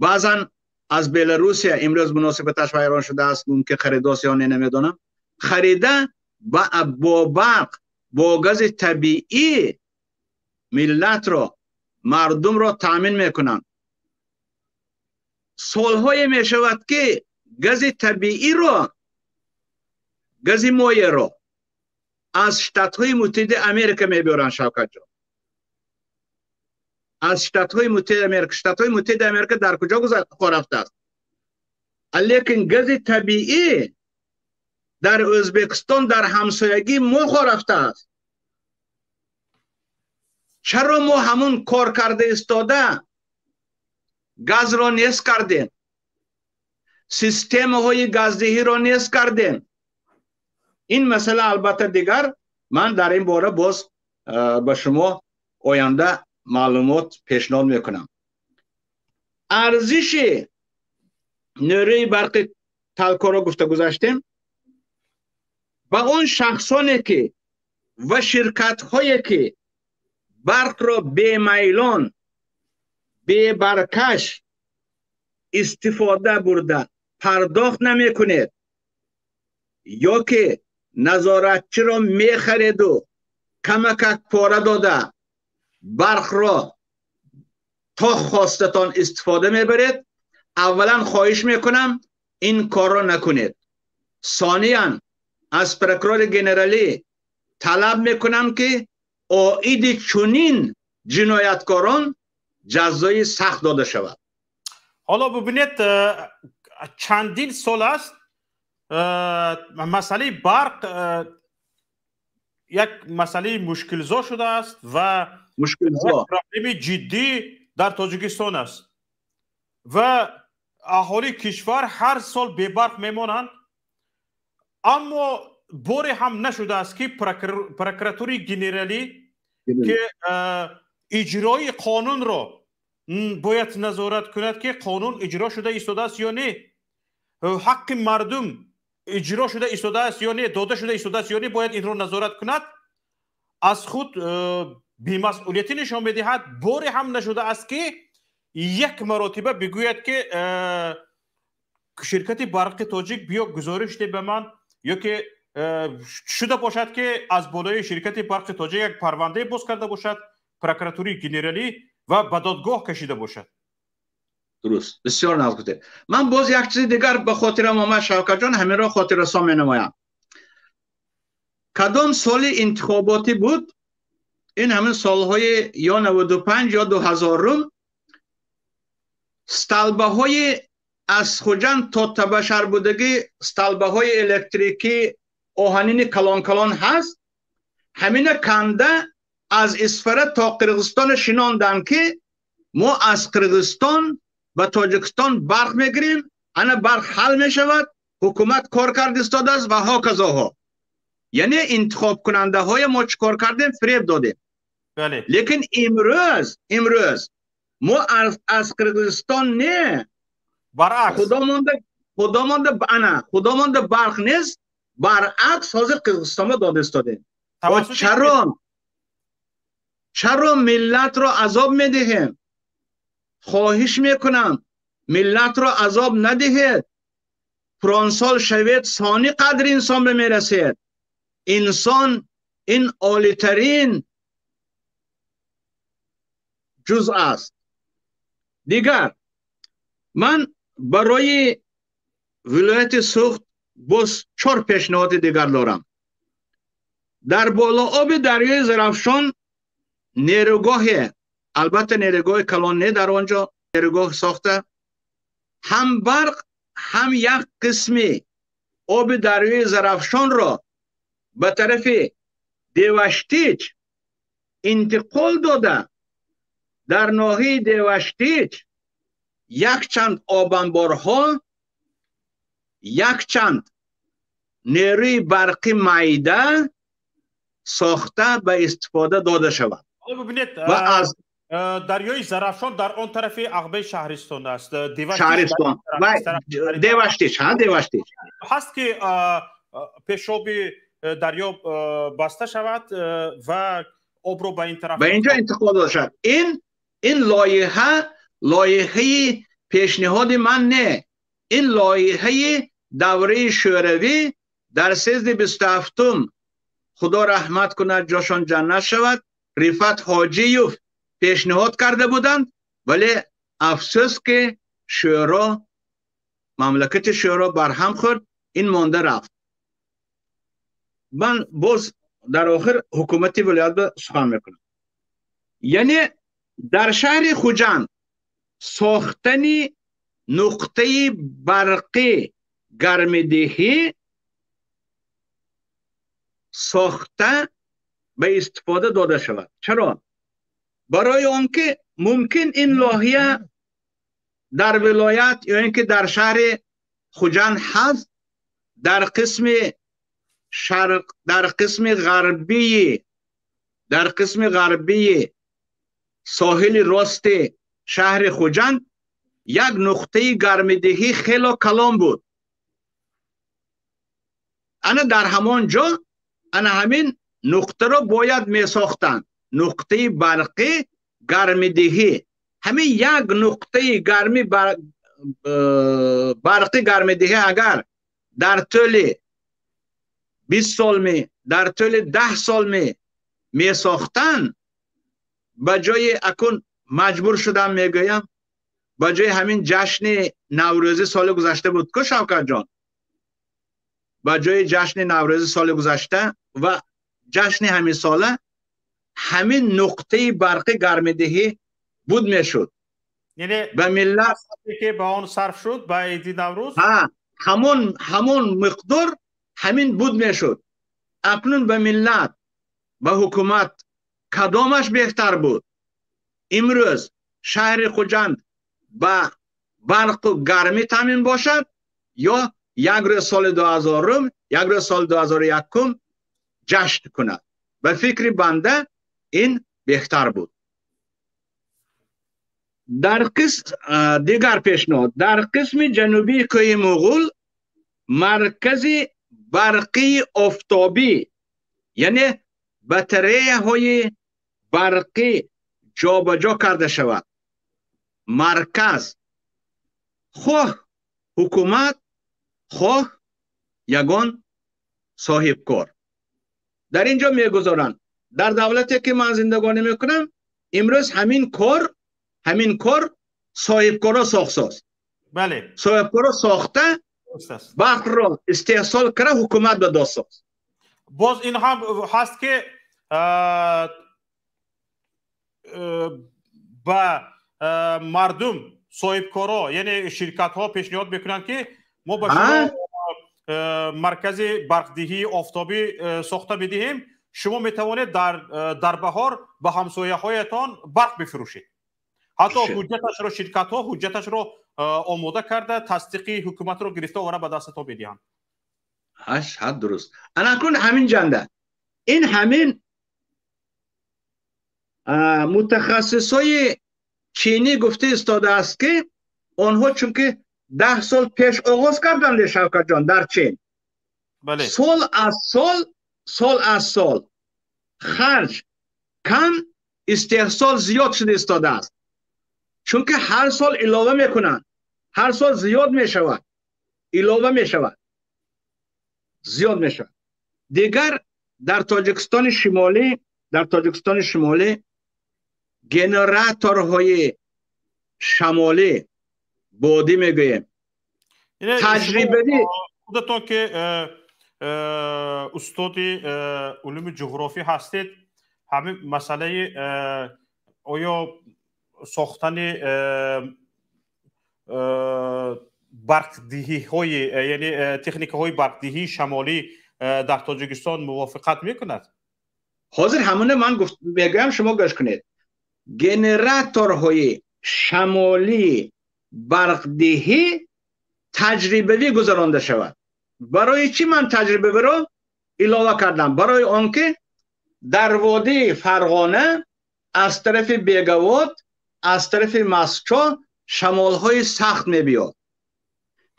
баъзан аз Беларусия, имрӯз муносибаташ вайрон шудааст, мумкин харидост ё не, намедонам, харида бо барқ, бо гази табиӣ миллатро, мардумро таъмин мекунанд. Солҳое мешавад, ки гази табииро, гази моеъро аз Штатҳои Муттаҳидаи Америка мебиёранд, Шавкатҷон. Аз Штатҳои Муттаҳидаи Америка. Штатҳои Муттаҳидаи Америка дар куҷо рафтааст? Лекин гази табиӣ дар Ӯзбекистон, дар ҳамсоягии мо рафтааст. Чаро мо ҳамун кор карда истода газро нест кардем, системаҳои газдиҳиро нест кардем? Ин масъала албатта дигар, ман дар ин бора боз ба шумо оянда маълумот пешниҳод мекунам. Арзиши нерӯи барқи Талкоро гуфта гузаштем. Ба он шахсоне ки ва ширкатҳое ки барқро бемайлон, бебаркаш истифода бурда пардохт намекунед ё ки назоратчиро мехареду камакак пора дода барқро то хостатон истифода мебаред, аввалан хоҳиш мекунам, ин корро накунед. Сониян, аз прокурори генералӣ талаб мекунам, ки оиди чунин ҷинояткорон ҷазои сахт дода шавад.
Ҳоло бубинед, чандин сол аст, масъалаи барқ як масъалаи мушкилзо шудааст ва
мушкилзо
проблеми ҷиддӣ дар Тоҷикистон аст ва аҳолии кишвар ҳар сол бебарқ мемонанд, аммо боре ҳам нашудааст, ки прокуратураи генералӣ, ки иҷрои қонунро бояд назорат кунад, ки қонун иҷро шуда истодааст ё не, ҳаққи мардум иҷро шуда истодааст ё не, дода шуда истодааст ё не, бояд инро назорат кунад, аз худ бемасъулиятӣ нишон медиҳад. Боре ҳам нашудааст, ки як маротиба бигӯяд, ки ширкати Барқи Тоҷик, биё гузориш де ба ман, ё ки шуда бошад, ки аз болои ширкати Барқи Тоҷик як парвандае боз карда бошад прокуратураи генералӣ ва ба додгоҳ кашида бошад.
Дуруст, бисёр нағз гуфтед. Ман боз як чизи дигар ба хотирам омад, Шавкатҷон, ҳаминро хотиррасон менамоям. Кадом соли интихоботӣ буд? Ин ҳамин солҳои ё 95 ё 2000-ум, столбаҳои аз Хуҷанд то Табашар будагӣ, столбаҳои электрикӣ оҳанини калон калон ҳаст, ҳамина канда аз Исфара то Қирғизистон шинонданд, ки мо аз Қирғизистон ба Тоҷикистон барқ мегирем, ана барқ ҳал мешавад, ҳукумат кор кард истодааст ва ҳоказоҳо. Яъне интихобкунандаҳоя мо чӣ кор кардем? Фиреб додем. Лекин имрӯз мо аз Қирғизистон не,
баръакс,
худомонда, ана худомонда барқ нест, баръакс ҳозир Қирғизистонга дода истодем. Чаро миллатро азоб медиҳем? Хоҳиш мекунам, миллатро азоб надиҳед. Пиронсол шавед, сони қадри инсон ба мерасед. Инсон ин олитарин ҷузъ аст. Дигар ман барои вилояти Суғд боз чор пешниҳоди дигар дорам. Дар болооби дарёи Зарафшон нерӯгоҳе, албатта нерӯгоҳи калон не, дар он ҷо нерӯгоҳ сохта, ҳам барқ, ҳам як қисми оби дарёи Зарафшонро ба тарафи Деваштич интиқол дода, дар ноҳияи Деваштич якчанд обанборҳо, якчанд нерӯи барқи майда сохта ба истифода дода шавад.
Бубинед,
ва аз
дарёи Зарафшон дар он тарафи ағбаи шаҳристон аст.
Шаҳристон Деваштич, ҳа, Деваштич.
Ҳаст, ки пешоби дарё баста шавад ва обро ба ин тараф
ба инҷо интиқол дода шавад. Ин лоиҳа лоиҳаи пешниҳоди ман не, ин лоиҳаи давраи Шӯравӣ дар съезди 27-ум, Худо раҳмат кунад, ҷошон ҷаннат шавад, Рифат Ҳоҷиев пешниҳод карда буданд, вале афсӯс, ки Шӯро, мамлакати Шӯро барҳам хӯрд, ин монда рафт. Ман боз дар охир ҳукумати вилоят ба сухан мекунам. Яъне дар шаҳри Хуҷанд сохтани нуқтаи барқи гармидиҳӣ сохта ба истифода дода шавад. Чаро? Барои он ки мумкин ин лоҳия дар вилоят ё ин ки дар шаҳри Хуҷанд ҳаст, дар қисми шарқ, дар қисми ғарбии, дар қисми ғарбии соҳили рости шаҳри Хуҷанд як нуқтаи гармидиҳӣ хело калон буд. Ана дар ҳамон ҷо ана ҳамин нуқтаро бояд месохтанд. Нуқтаи барқи гармидиҳӣ. Ҳамин як нуқтаи гарми барқи гармидиҳӣ агар дар тӯли 20 сол ме, дар тӯли 10 сол ме месохтанд, ба ҷои акун маҷбур шудам мегӯям, ба ҷои ҳамин ҷашни Наврӯзӣ соли гузашта буд ку, Шавкатҷон, ба ҷои ҷашни Наврӯзӣ соли гузашта ва ҷашни ҳамин сола ҳамин нуқтаи барқи гармидиҳӣ буд мешуд.
Яъне
ба миллат
ки ба он сарф шуд ба иди Наврӯз,
ҳамон миқдор ҳамин буд мешуд. Акнун ба миллат, ба ҳукумат кадомаш беҳтар буд? Имрӯз шаҳри Хуҷанд ба барқу гармӣ таъмин бошад ё як рӯз соли 2000, як рӯз соли 2001 ҷашн кунад? Ба фикри банда ин беҳтар буд. Дар қисм дигар пешниҳод, дар қисми ҷанубии кӯҳи Муғул маркази барқии офтобӣ, яъне батареяҳои барқӣ ҷобаҷо карда шавад. Марказ хоҳ ҳукумат, хоҳ ягон соҳибкор. Дар ин ҷо мегузоранд. Дар давлате ки ман зиндагонӣ мекунам, имрӯз ҳамин кор соҳибкоро сохтсоз.
Бале.
Соҳибкоро сохта, барқро истеҳсол карда ҳукумат ба даст соз.
Боз ин ҳам ҳаст ки ба мардум соҳибкоро, яъне ширкатҳо пешниҳод мекунанд ки мо ба шумо маркази барқдиҳии офтобӣ сохта медиҳем, шумо метавонед дар баҳор ба ҳамсояҳоятон барқ бифурӯшед. Ҳатто ҳуҷҷаташро ширкатҳо ҳуҷҷаташро омода карда, тасдиқи ҳукуматро гирифта овара ба дастатон медиҳанд.
Ҳад дуруст. Ана акнун ҳамин ҷанда ин ҳамин мутахассисои чинӣ гуфта истодааст ки онҳо чунки 10 сол пеш оғоз карданд, Шавкатҷон, дар Чин. Сол аз сол, сол аз сол харҷ кам, истеҳсол зиёд шуда истодааст. Чунки ҳар сол илова мекунанд, ҳар сол зиёд мешавад, илова мешавад, зиёд мешавад. Дигар дар Тоҷикистони шимолӣ, дар Тоҷикистони шимолӣ генераторҳои шамолӣ, бодӣ мегӯем, таҷрибавӣ.
Худатон ки устоди улуми ҷуғрофӣ ҳастед, ҳамин масъалаи оё сохтани барқдиҳиҳои, яъне техникаҳои барқдиҳии шамолӣ дар Тоҷикистон мувофиқат мекунад?
Ҳозир ҳамона ман мегӯям, шумо гӯш кунед. Генераторҳои шамолии барқдиҳӣ таҷрибавӣ гузаронда шавад. Барои чӣ ман таҷрибавиро илова кардам? Барои он ки дар водии Фарғона аз тарафи Бегавод, аз тарафи Масчо шамолҳои сахт мебиёд.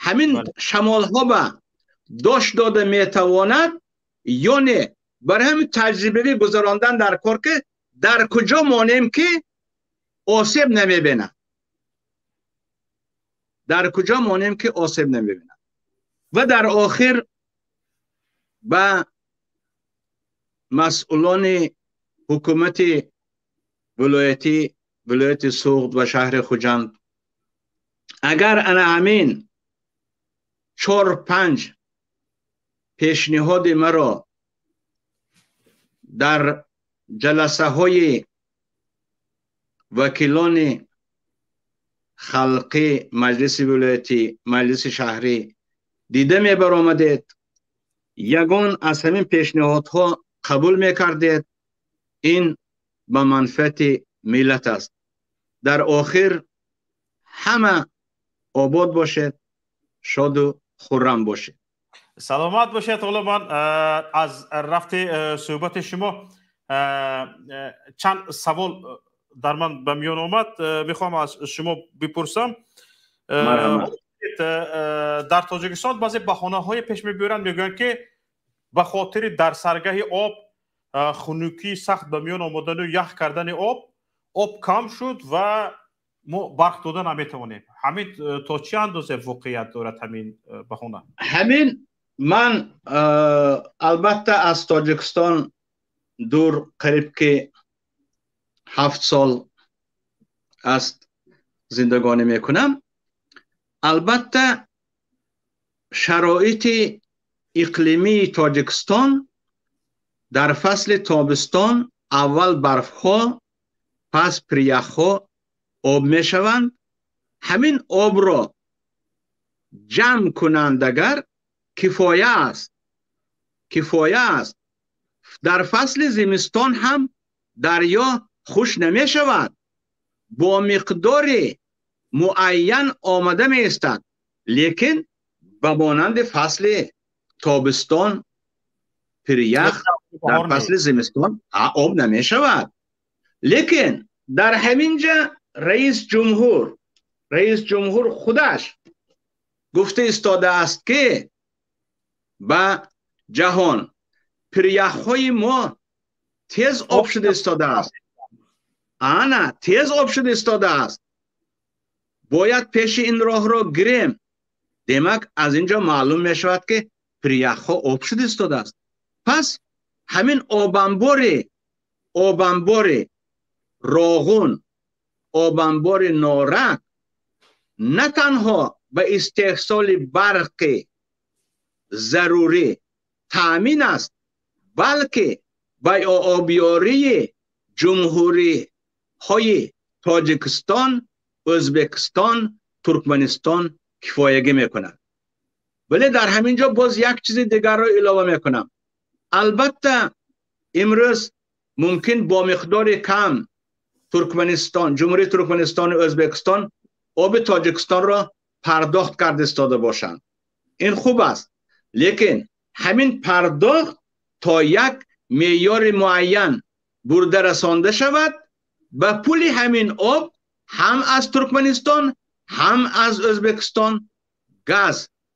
Ҳамин шамолҳо ба дошт дода метавонад ё не? Барои ҳамин таҷрибавӣ гузарондан дар кор ки дар куҷо монем ки осеб намебинад, дар куҷо монем ки осеб намебинад. Ва дар охир ба масъулони ҳукумати вилояти Суғд ва шаҳри Хуҷанд Агар ана ҳамин 4-5 пешниҳоди маро дар ҷаласаҳои вакилони халқӣ, маҷлиси вилоятӣ, маҷлиси шаҳрӣ дида мебаромадед, ягон аз ҳамин пешниҳодҳо қабул мекардед, ин ба манфиати миллат аст. Дар охир ҳама обод бошед, шоду хуррам бошед.
Саломат бошед. Ҳоло ман аз рафти суҳбати шумо чанд савол дар ман ба миён омад, мехоҳам аз шумо бипурсам. Дар Тоҷикистон баъзе баҳонаҳое пеш мебиёранд, мегӯянд, ки ба хотири дар саргаҳи об хунукии сахт ба миён омадану ях кардани об, об кам шуд ва мо барқ дода наметавонем. Ҳамин то чӣ андозе воқеият дорад ҳамин баҳона?
Ҳамин ман албатта аз Тоҷикистон дур қариб ки 7 сол аст зиндагонӣ мекунам. Албатта шароити иқлимии Тоҷикистон дар фасли тобистон аввал барфҳо, пас пиряхҳо об мешаванд. Ҳамин обро ҷамъ кунанд агар кифоя аст, кифоя аст. Дар фасли зимистон ҳам дарё хуш намешавад, бо миқдори муайян омада меистад, лекин ба монанди фасли тобистон пирях дар фасли зимистон об намешавад. Лекин дар ҳамин ҷа раис ҷумҳур худаш гуфта истодааст, ки ба ҷаҳон пиряхҳои мо тез об шуда истодааст. Ана тез об шуда истодааст, бояд пеши ин роҳро гирем. Демак аз ин ҷо маълум мешавад, ки пиряхҳо об шуда истодааст. Пас ҳамин обанбори Роғун, обанбори Норак на танҳо ба истеҳсоли барқи зарурӣ таъмин аст, балки ба обёрии ҷумҳуриҳои Тоҷикистон, Ӯзбекистон, Туркманистон кифоягӣ мекунад. Вале дар ҳамин ҷо боз як чизи дигарро илова мекунам. Албатта имрӯз мумкин бо миқдори кам Туркманистон, Ҷумҳурии Туркманистону Ӯзбекистон оби Тоҷикистонро пардохт карда истода бошанд. Ин хуб аст, лекин ҳамин пардохт то як меъёри муайян бурда расонда шавад, ба пули ҳамин об ҳам аз Туркманистон, ҳам аз Ӯзбекистон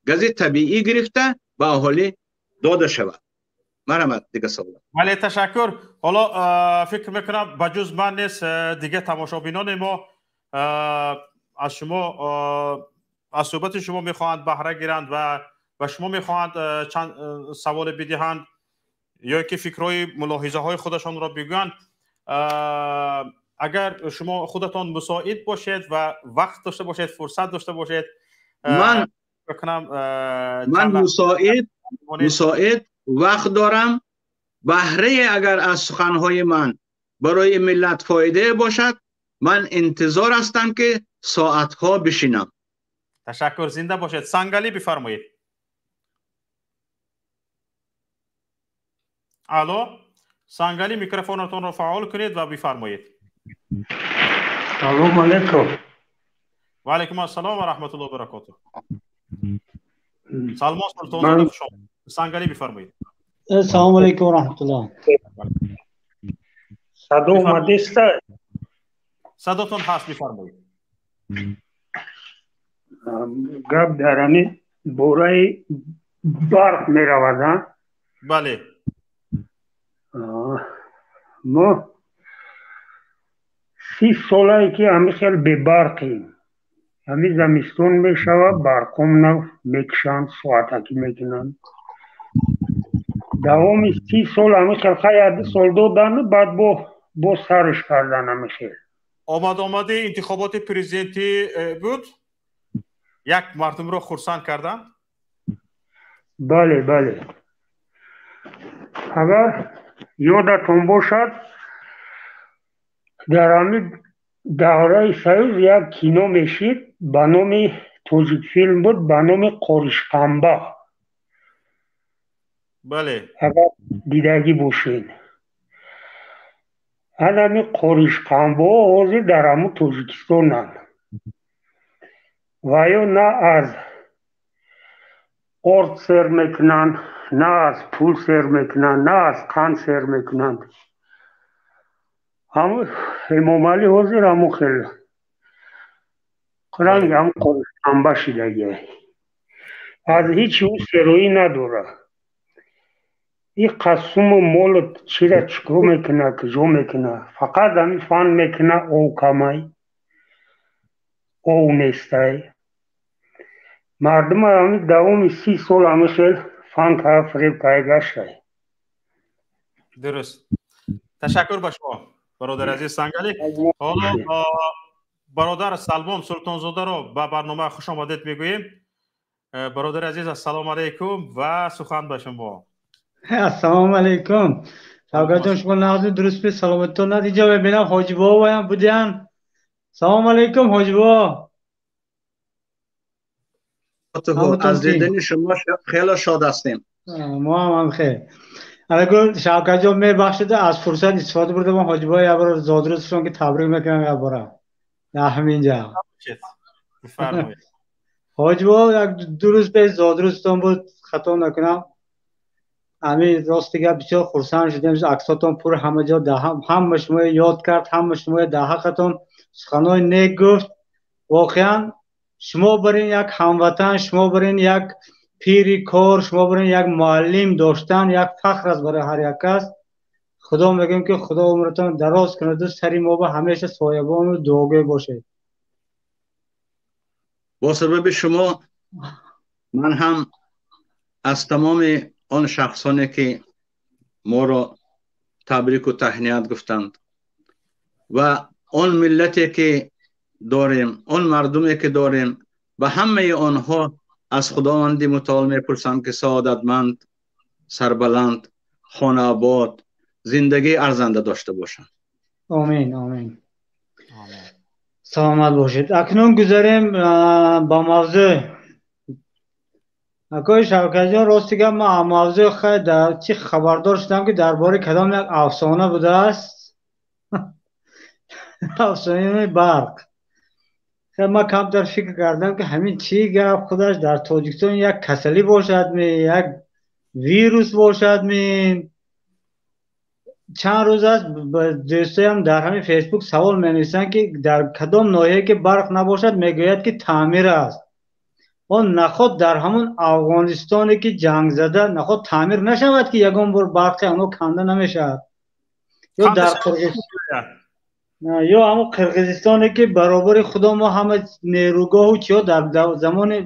гази табиӣ гирифта ба аҳолӣ дода шавад. Марҳамат, дига савол.
Бале, ташаккур. Ҳоло фикр мекунам ба ҷуз ман нест дига тамошобинони мо аз шумо, аз суҳбати шумо мехоҳанд баҳра гиранд ва ба шумо мехоҳанд чанд саволе бидиҳанд ё ки фикрҳои мулоҳизаҳои худашонро бигӯянд. Агар шумо худатон мусоид бошед ва вақт дошта бошед, фурсат дошта бошед,
ман мусоид вақт дорам. Баҳрае агар аз суханҳои ман барои миллат фоидае бошад, ман интизор ҳастам, ки соатҳо бишинам.
Ташаккур, зинда бошед. Сангалӣ бифармоед. Алло, Сангалӣ, микрофонатонро фаъол кунед ва бифармоед.
Салом алейкум.
Ва алейкум ассалом ва раҳматуллоҳи ва баракотуҳ. Салмон Султонзода, хуш омадед. Сангалӣ бифармоед.
Салом алейкум ва раҳматуллоҳ.
Садо омадеста?
Садотон ҳаст, бифармоед.
Гап дар ҳамин бораи барқ меравад, а?
Бале.
Мо 30 солае ки ҳамин хел бебарқем. Ҳамин замистон мешавад, барқом мекушанд, соатакӣ мекунанд. Давоми 30 сол ҳамин хел хай 2 сол додану баъд бо сарш кардан ҳамин хел.
Омад-омади интихоботи президентӣ буд? Як мардумро хурсанд карданд.
Бале, бале. Агар ёдатон бошад, дар ҳамин давраи Союз як кино мешид, ба номи Тоҷикфилм буд, ба номи Қоришқанба.
Бале.
Агар дидагӣ бошед. Анами қоришқанбаҳо ҳозир дар ҳамун Тоҷикистонанд. Ва ё на аз орд сер мекунанд, на аз пул сер мекунанд, на аз қанд сер мекунанд. Ҳамун Эмомалӣ ҳозир ҳамун хел ранги ҳамун қоришқанба шидагиай. Аз ҳеҷ ӯ сероӣ надорад. Ин қасуму молу чира чикор мекунад, куҷо мекунад? Фақат ҳамин фан мекунад, ов камай, ов нестай. Мардума ҳамин давоми 30 сол ҳамин хел фан кара, фиреб кара гаштай.
Дуруст. Ташаккур ба шумо, бародари азиз Сангалӣ. Ҳоло бародар Салмон Султонзодаро ба барнома хуш омадед мегӯем. Бародари азиз, ассалому алайкум ва сухан ба шумо.
Ассалому алайкум. Шавкатҷон, шумо нағзми, дурустми, саломатитон? Над инҷо мебинам, ҳоҷи бобоям будиян. Салому алайкум, ҳоҷи бобо.
Аз дидани шумо хеле шод ҳастем.
Мо ҳам ҳам хел. Алайкум, Шавкатҷон, мебахшед, аз фурсат истифода бурдам, ҳоҷи бобо як бор зодрӯзшон ки табрик мекунам як бора. Дар ҳаминҷа.
Бифармоед.
Ҳоҷи бобо, як ду рӯз пеш зодрӯзтон буд, хато накунам. Ҳамин рости гап, бисёр хурсанд шудем, аксотон пур ҳама ҷо, ҳама шуморо ёд кард, ҳама шуморо дар ҳаққатон суханои нек гуфт. Воқеан шумо бар ин як ҳамватан, шумо бар ин як пири кор, шумо бар ин як муаллим доштан як фахр аст барои ҳар як кас. Худо мегӯем ки Худо умратон дароз кунад, сари мо ба ҳамеша соябону дуогӯй бошед.
Бо сабаби шумо ман ҳам аз тамоми он шахсоне ки моро табрику таҳният гуфтанд ва он миллате ки дорем, он мардуме ки дорем, ба ҳамаи онҳо аз Худованди мутаол мепурсам ки саодатманд, сарбаланд, хонаобод, зиндагии арзанда дошта бошанд.
Омин, омин. Саломат бошед. Акнун гузарем ба мавзӯъ. Акои Шавкатҷон, рости гап, ман мавзӯи хай дар чӣ хабардор шудам, ки дар бораи кадом як афсона будааст, афсонаи барқ. Ман камтар фикр кардам, ки ҳамин чӣ гап, худаш дар Тоҷикистон як касалӣ бошад ми, як вирус бошад ми? Чанд рӯз аст, дӯстоям дар ҳамин Фейсбук савол менависанд, ки дар кадом ноҳия ки барқ набошад, мегӯяд, ки таъмир аст. Он наход дар ҳамун Афғонистоне ки ҷангзада, наход таъмир нашавад, ки ягон бор барқи онҳо канда намешавад, ё дар ё ҳамун Қирғизистоне ки баробари худо мо ҳама нерӯгоҳу чиҳо дар замони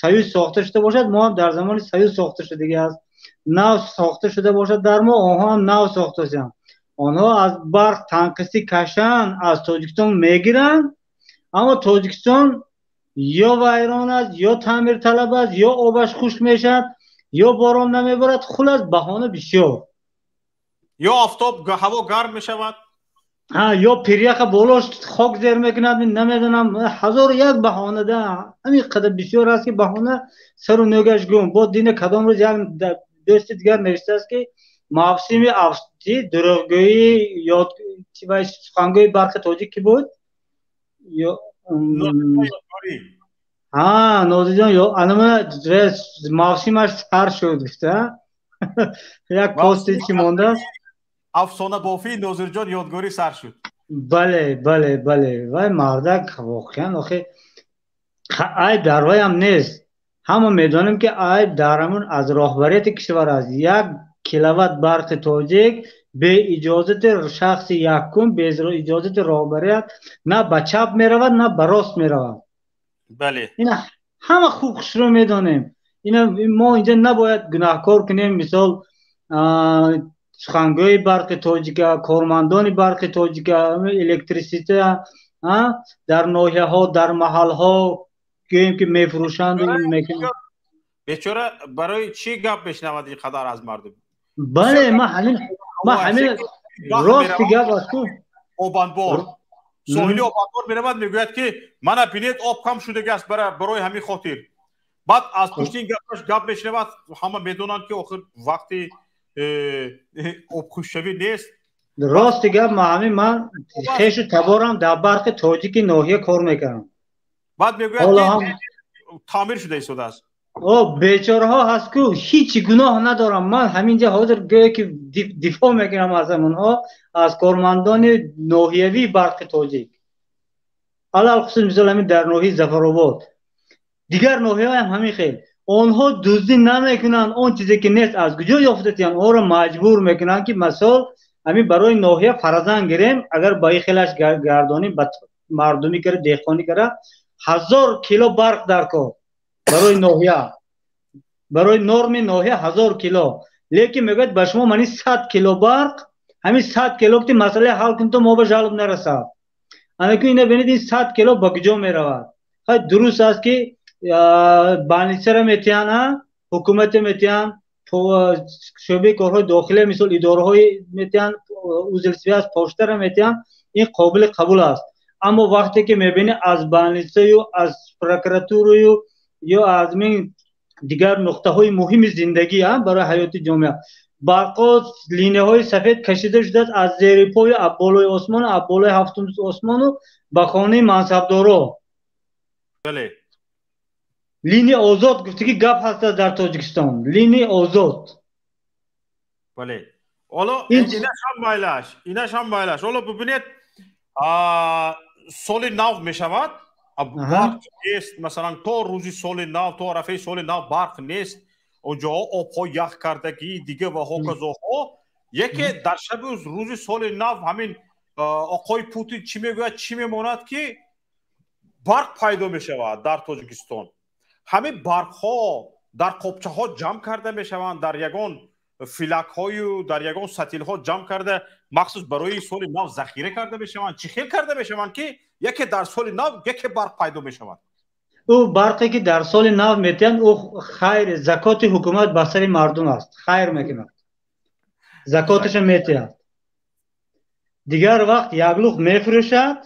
Союз сохта шуда бошад, мо ҳам дар замони Союз сохта шудагӣ аст, нав сохта шуда бошад, дар мо онҳо ҳам нав сохта шуданд. Онҳо аз барқ танқисӣ кашанд, аз Тоҷикистон мегиранд, аммо Тоҷикистон ё вайрон аст, ё таъмирталаб аст, ё обаш хушк мешавад, ё борон намеборад. Хулас, баҳона бисёр.
Ё офтоб, ҳаво гарм мешавад.
Ё пиряха болош хок зер мекунад, намедонам, ҳазору як баҳона да, ҳамин қадар бисёр аст, ки баҳона сару нӯгаш гум. Бо дина кадом рӯз як дӯсти дигар навиштааст, ки мавсими дурӯғгӯӣ, ёд сухангӯи барқи тоҷик ки буд? Ҳа, Нозирҷон, анама мавсимаш сар шуд гуфта як пости чӣ мондааст.
Афсонабофии Нозирҷон Ёдгорӣ сар шуд.
Бале, бале, бале. Вай мардак воқеан, охи, айб дар вайам нест, ҳама медонем, ки айб дар ҳамун аз роҳбарияти кишвар аст. 1 киловатт барқи тоҷик бе иҷозати шахси якум, бе иҷозати роҳбарият на ба чап меравад, на ба рост меравад. Ина ҳама хуб хушрӯ медонем. Ина мо инҷа набояд гунаҳкор кунем, мисол, сухангӯи барқи тоҷика, кормандони барқи тоҷика, электрисита дар ноҳияҳо, дар маҳалҳо. Гӯем ки мефурӯшанд, мекунанд.
Бечора барои чӣ гап мешунавад ин қадар аз мардум?
Бале, ман ҳамин рости гап аст ку.
Обанбор, соҳили Обанбор меравад, мегӯяд, ки мана бинед, об кам шудагиаст барои ҳамин хотир. Баъд аз пушти ин гапаш гап мешунавад. Ҳама медонанд, ки охир вақти обхушшавӣ нест.
Рости гап, ма ҳамин ман хешу таборам дар Барқи Тоҷики ноҳия кор мекардам.
Баъд мегӯяд, ки таъмир шуда истодааст.
О, бечораҳо ҳаст ку, ҳеҷ гуноҳ надорам. Ман ҳаминҷа ҳозир гӯё ки дифоъ мекунам аз ҳамонҳо, аз кормандони ноҳиявии Барқи Тоҷик, алалхусус мисол ҳамин дар ноҳияи Зафаробод, дигар ноҳияҳоям ҳамин хел. Онҳо дуздӣ намекунанд. Он чизе ки нест, аз куҷо ёфта тиҳанд? Онро маҷбур мекунанд, ки масол ҳамин барои ноҳия фарзан гирем, агар ба ин хелаш гардонем, ба мардумӣ кара, деҳқонӣ кара, 1000 кило барқ дар кор барои ноҳия, барои норми ноҳия 1000 кило. Лекин мегӯяд, ба шумо мани 100 кило барқ, ҳамин 100 кило ки масъалаи ҳал кун, то мо ба жалоб нарасад. Анаку ина бинед, ин 100 кило ба куҷо меравад? Хай, дуруст аст, ки больницара метиҳанд, ҳукумате метиҳанд, шӯъбаи корҳои дохилия, мисол идораҳои метиҳанд, узел связь, поштара метиҳанд, ин қобили қабул аст. Аммо вақте ки мебинӣ, аз больницаю, аз прокуратураю ё аз мин дигар нуқтаҳои муҳими зиндагӣ барои ҳаёти ҷомеа барқо линияҳои сафед кашида шудааст аз зери пою, аз болои осмону, аз болои ҳафтум осмону ба хонаи мансабдоро. Линия озод гуфтагӣ гап ҳаст дар Тоҷикистон, линия озод.
Бале, ҳоло инашам майлаш, инашам майлаш. Ҳоло бибинед, соли нав мешавад, барқ нест. Масалан, то рӯзи соли нав, то арафаи соли нав барқ нест. Онҷоҳо обҳо ях кардагӣ, дига ва ҳоказоҳо. Яке дар шаби рӯзи соли нав ҳамин оқои Путин чӣ мегӯяд, чӣ мемонад, ки барқ пайдо мешавад дар Тоҷикистон. Ҳамин барқҳо дар қопчаҳо ҷамъ карда мешаванд, дар ягон филакҳою дар ягон сатилҳо ҷамъ карда, махсус барои соли нав захира карда мешаванд. Чӣ хел карда мешаванд, ки яке дар соли нав яке барқ пайдо мешавад?
Ӯ барқе ки дар соли нав метиҳанд, ӯ хайр, закоти ҳукумат ба сари мардум аст, хайр мекунад, закоташа метиҳад. Дигар вақт яклух мефурӯшад,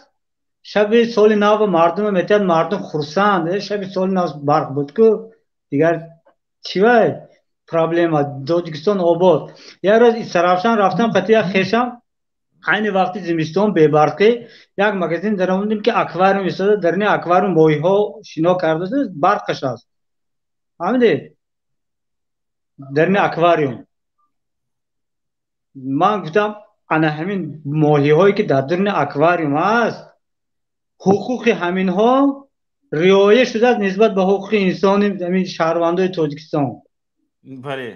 шаби соли нав мардума метиҳад, мардум хурсанд, шаби соли нав барқ буд ку, дигар чӣ вай проблема, Тоҷикистон обод. Як рӯз Сарафшан рафтам қати як хешам, айни вақти зимистон, бебарқӣ, як магазин даромадем, ки аквариум истода, дар ини аквариум моҳиҳо шино карда, барқаш аст, фаҳмидед, дар ини аквариум. Ман гуфтам, ана ҳамин моҳиҳое ки дар даруни аквариум аст, ҳуқуқи ҳаминҳо риоя шудааст нисбат ба ҳуқуқи инсони ҳамин шаҳрвандои Тоҷикистон?
Бале.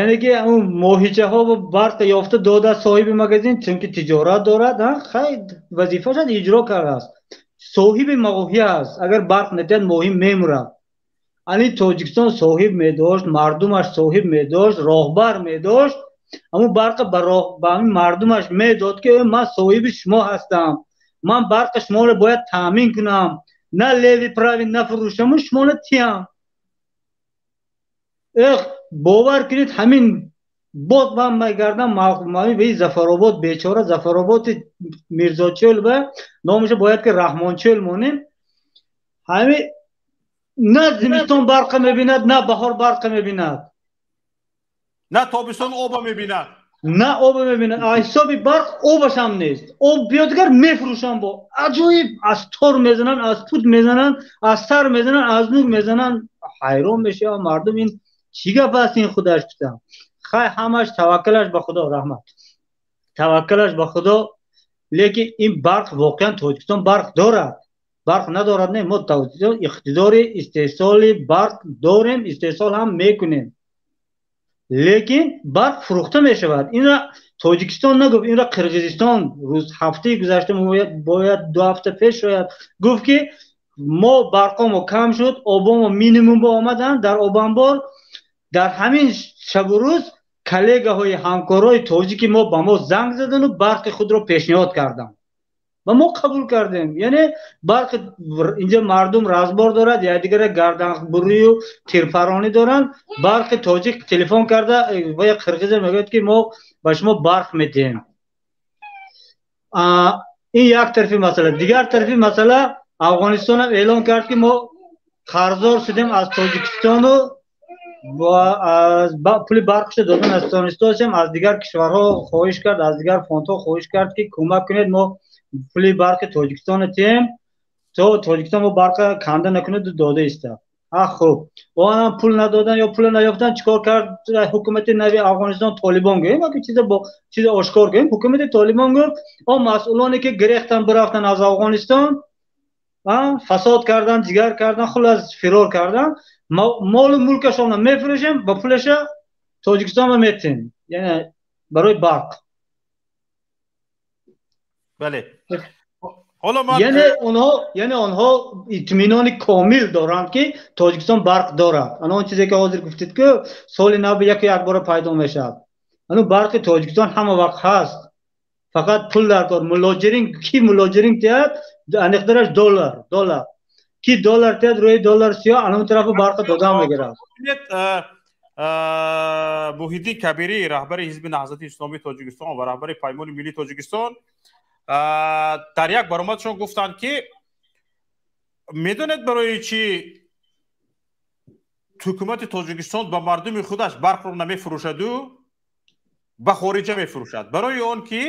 Яъне ки он моҳичаҳо барқ ёфта додааст соҳиби магазин, чунки тиҷорат дорад, хай, вазифаашад иҷро кардааст, соҳиби моҳӣ аст, агар барқ надиҳад, моҳӣ мемурад. Ани Тоҷикистон соҳиб медошт, мардумаш соҳиб медошт, роҳбар медошт, ҳамун барқа ба ҳамин мардумаш медод, ки ман соҳиби шумо ҳастам, ман барқи шуморо бояд таъмин кунам, на левый правый нафурӯшаму шуморо тиям. Эх, бовар кунед, ҳамин боз ман мегардам ба Зафаробод, бечора Зафарободи Мирзочӯл ба номаша бояд ки Раҳмончӯл монем. Ҳамин на зимистон барқа мебинад, на баҳор барқа мебинад.
На тобистон оба мебинад.
На оба мебинад. Ҳисоби барқ обашам нест. Об биёдгар мефурӯшам, бо аҷоиб аз тор мезананд, аз пут мезананд, аз сар мезананд, аз нур мезананд. Ҳайрон мешавам, мардум, ин чӣ гап аст? Ин худаш гуфтам, хай, ҳамаш таваккалаш ба Худо, раҳмат, таваккалаш ба Худо. Лекин ин барқ, воқеан Тоҷикистон барқ дорад, барқ надорад не. Мо иқтидори истеҳсоли барқ дорем, истеҳсол ҳам мекунем, лекин барқ фурӯхта мешавад. Инра Тоҷикистон нагуфт, инра Қирғизистон рӯз ҳафтаи гузашта, бояд 2 ҳафта пеш шояд, гуфт, ки мо барқомо кам шуд, обомо минимум ба омаданд дар обанбор. Дар ҳамин шабу рӯз коллегаҳои ҳамкорои тоҷики мо ба мо занг задану барқи худро пешниҳод карданд. Ва мо қабул кардем. Яъне барқ инҷо мардум разбор дорад, якдигара гарданбурию тирпаронӣ доранд. Барқи тоҷик телефон карда ва як қирғиза мегӯяд, ки мо ба шумо барқ медиҳем. Ин як тарафи масъала. Дигар тарафи масъала, Афғонистонам эълон кард, ки мо қарздор шудем аз Тоҷикистону пули барқша додан натонистосем. Аз дигар кишварҳо хоҳиш кард, аз дигар фондҳо хоҳиш кард, ки кӯмак кунед, мо пули барқи Тоҷикистонро тиҳем, то Тоҷикистон мо барқа канда накунаду дода истад. Хуб, онам пул надодан ё пул наёфтан, чикор кард ҳукумати нави Афғонистон, Толибон гӯем, аки чиза бо чиза ошкор гӯем, ҳукумати Толибон гуфт: он масъулоне ки гирехтан, бирафтан аз Афғонистон, фасод кардан, ҷигар кардан, хулас фирор кардан, молу мулкашонро мефурӯшем ба пулаша Тоҷикистонро метиҳем, яъне барои барқ.
Бале.
Яъне онҳо итминони комил доранд, ки Тоҷикистон барқ дорад. Ана он чизе, ки ҳозир гуфтед, ки соли нав яку якбора пайдо мешавад, ану барқи Тоҷикистон ҳама вақт ҳаст, фақат пул дар кор. Мулоҷирин ки мулоҷирин тиҳад, аниқтараш доллар, ки доллар тиҳад, рӯи доллар сиёҳ, ана он тарафу барқа додан мегирад.
Муҳиддин Кабирӣ, раҳбари Ҳизби Наҳзати Исломии Тоҷикистон ва раҳбари Паймони Миллии Тоҷикистон, дар як баромадшон гуфтанд, ки медонед, барои чӣ ҳукумати Тоҷикистон ба мардуми худаш барқро намефурӯшаду ба хориҷа мефурӯшад? Барои он ки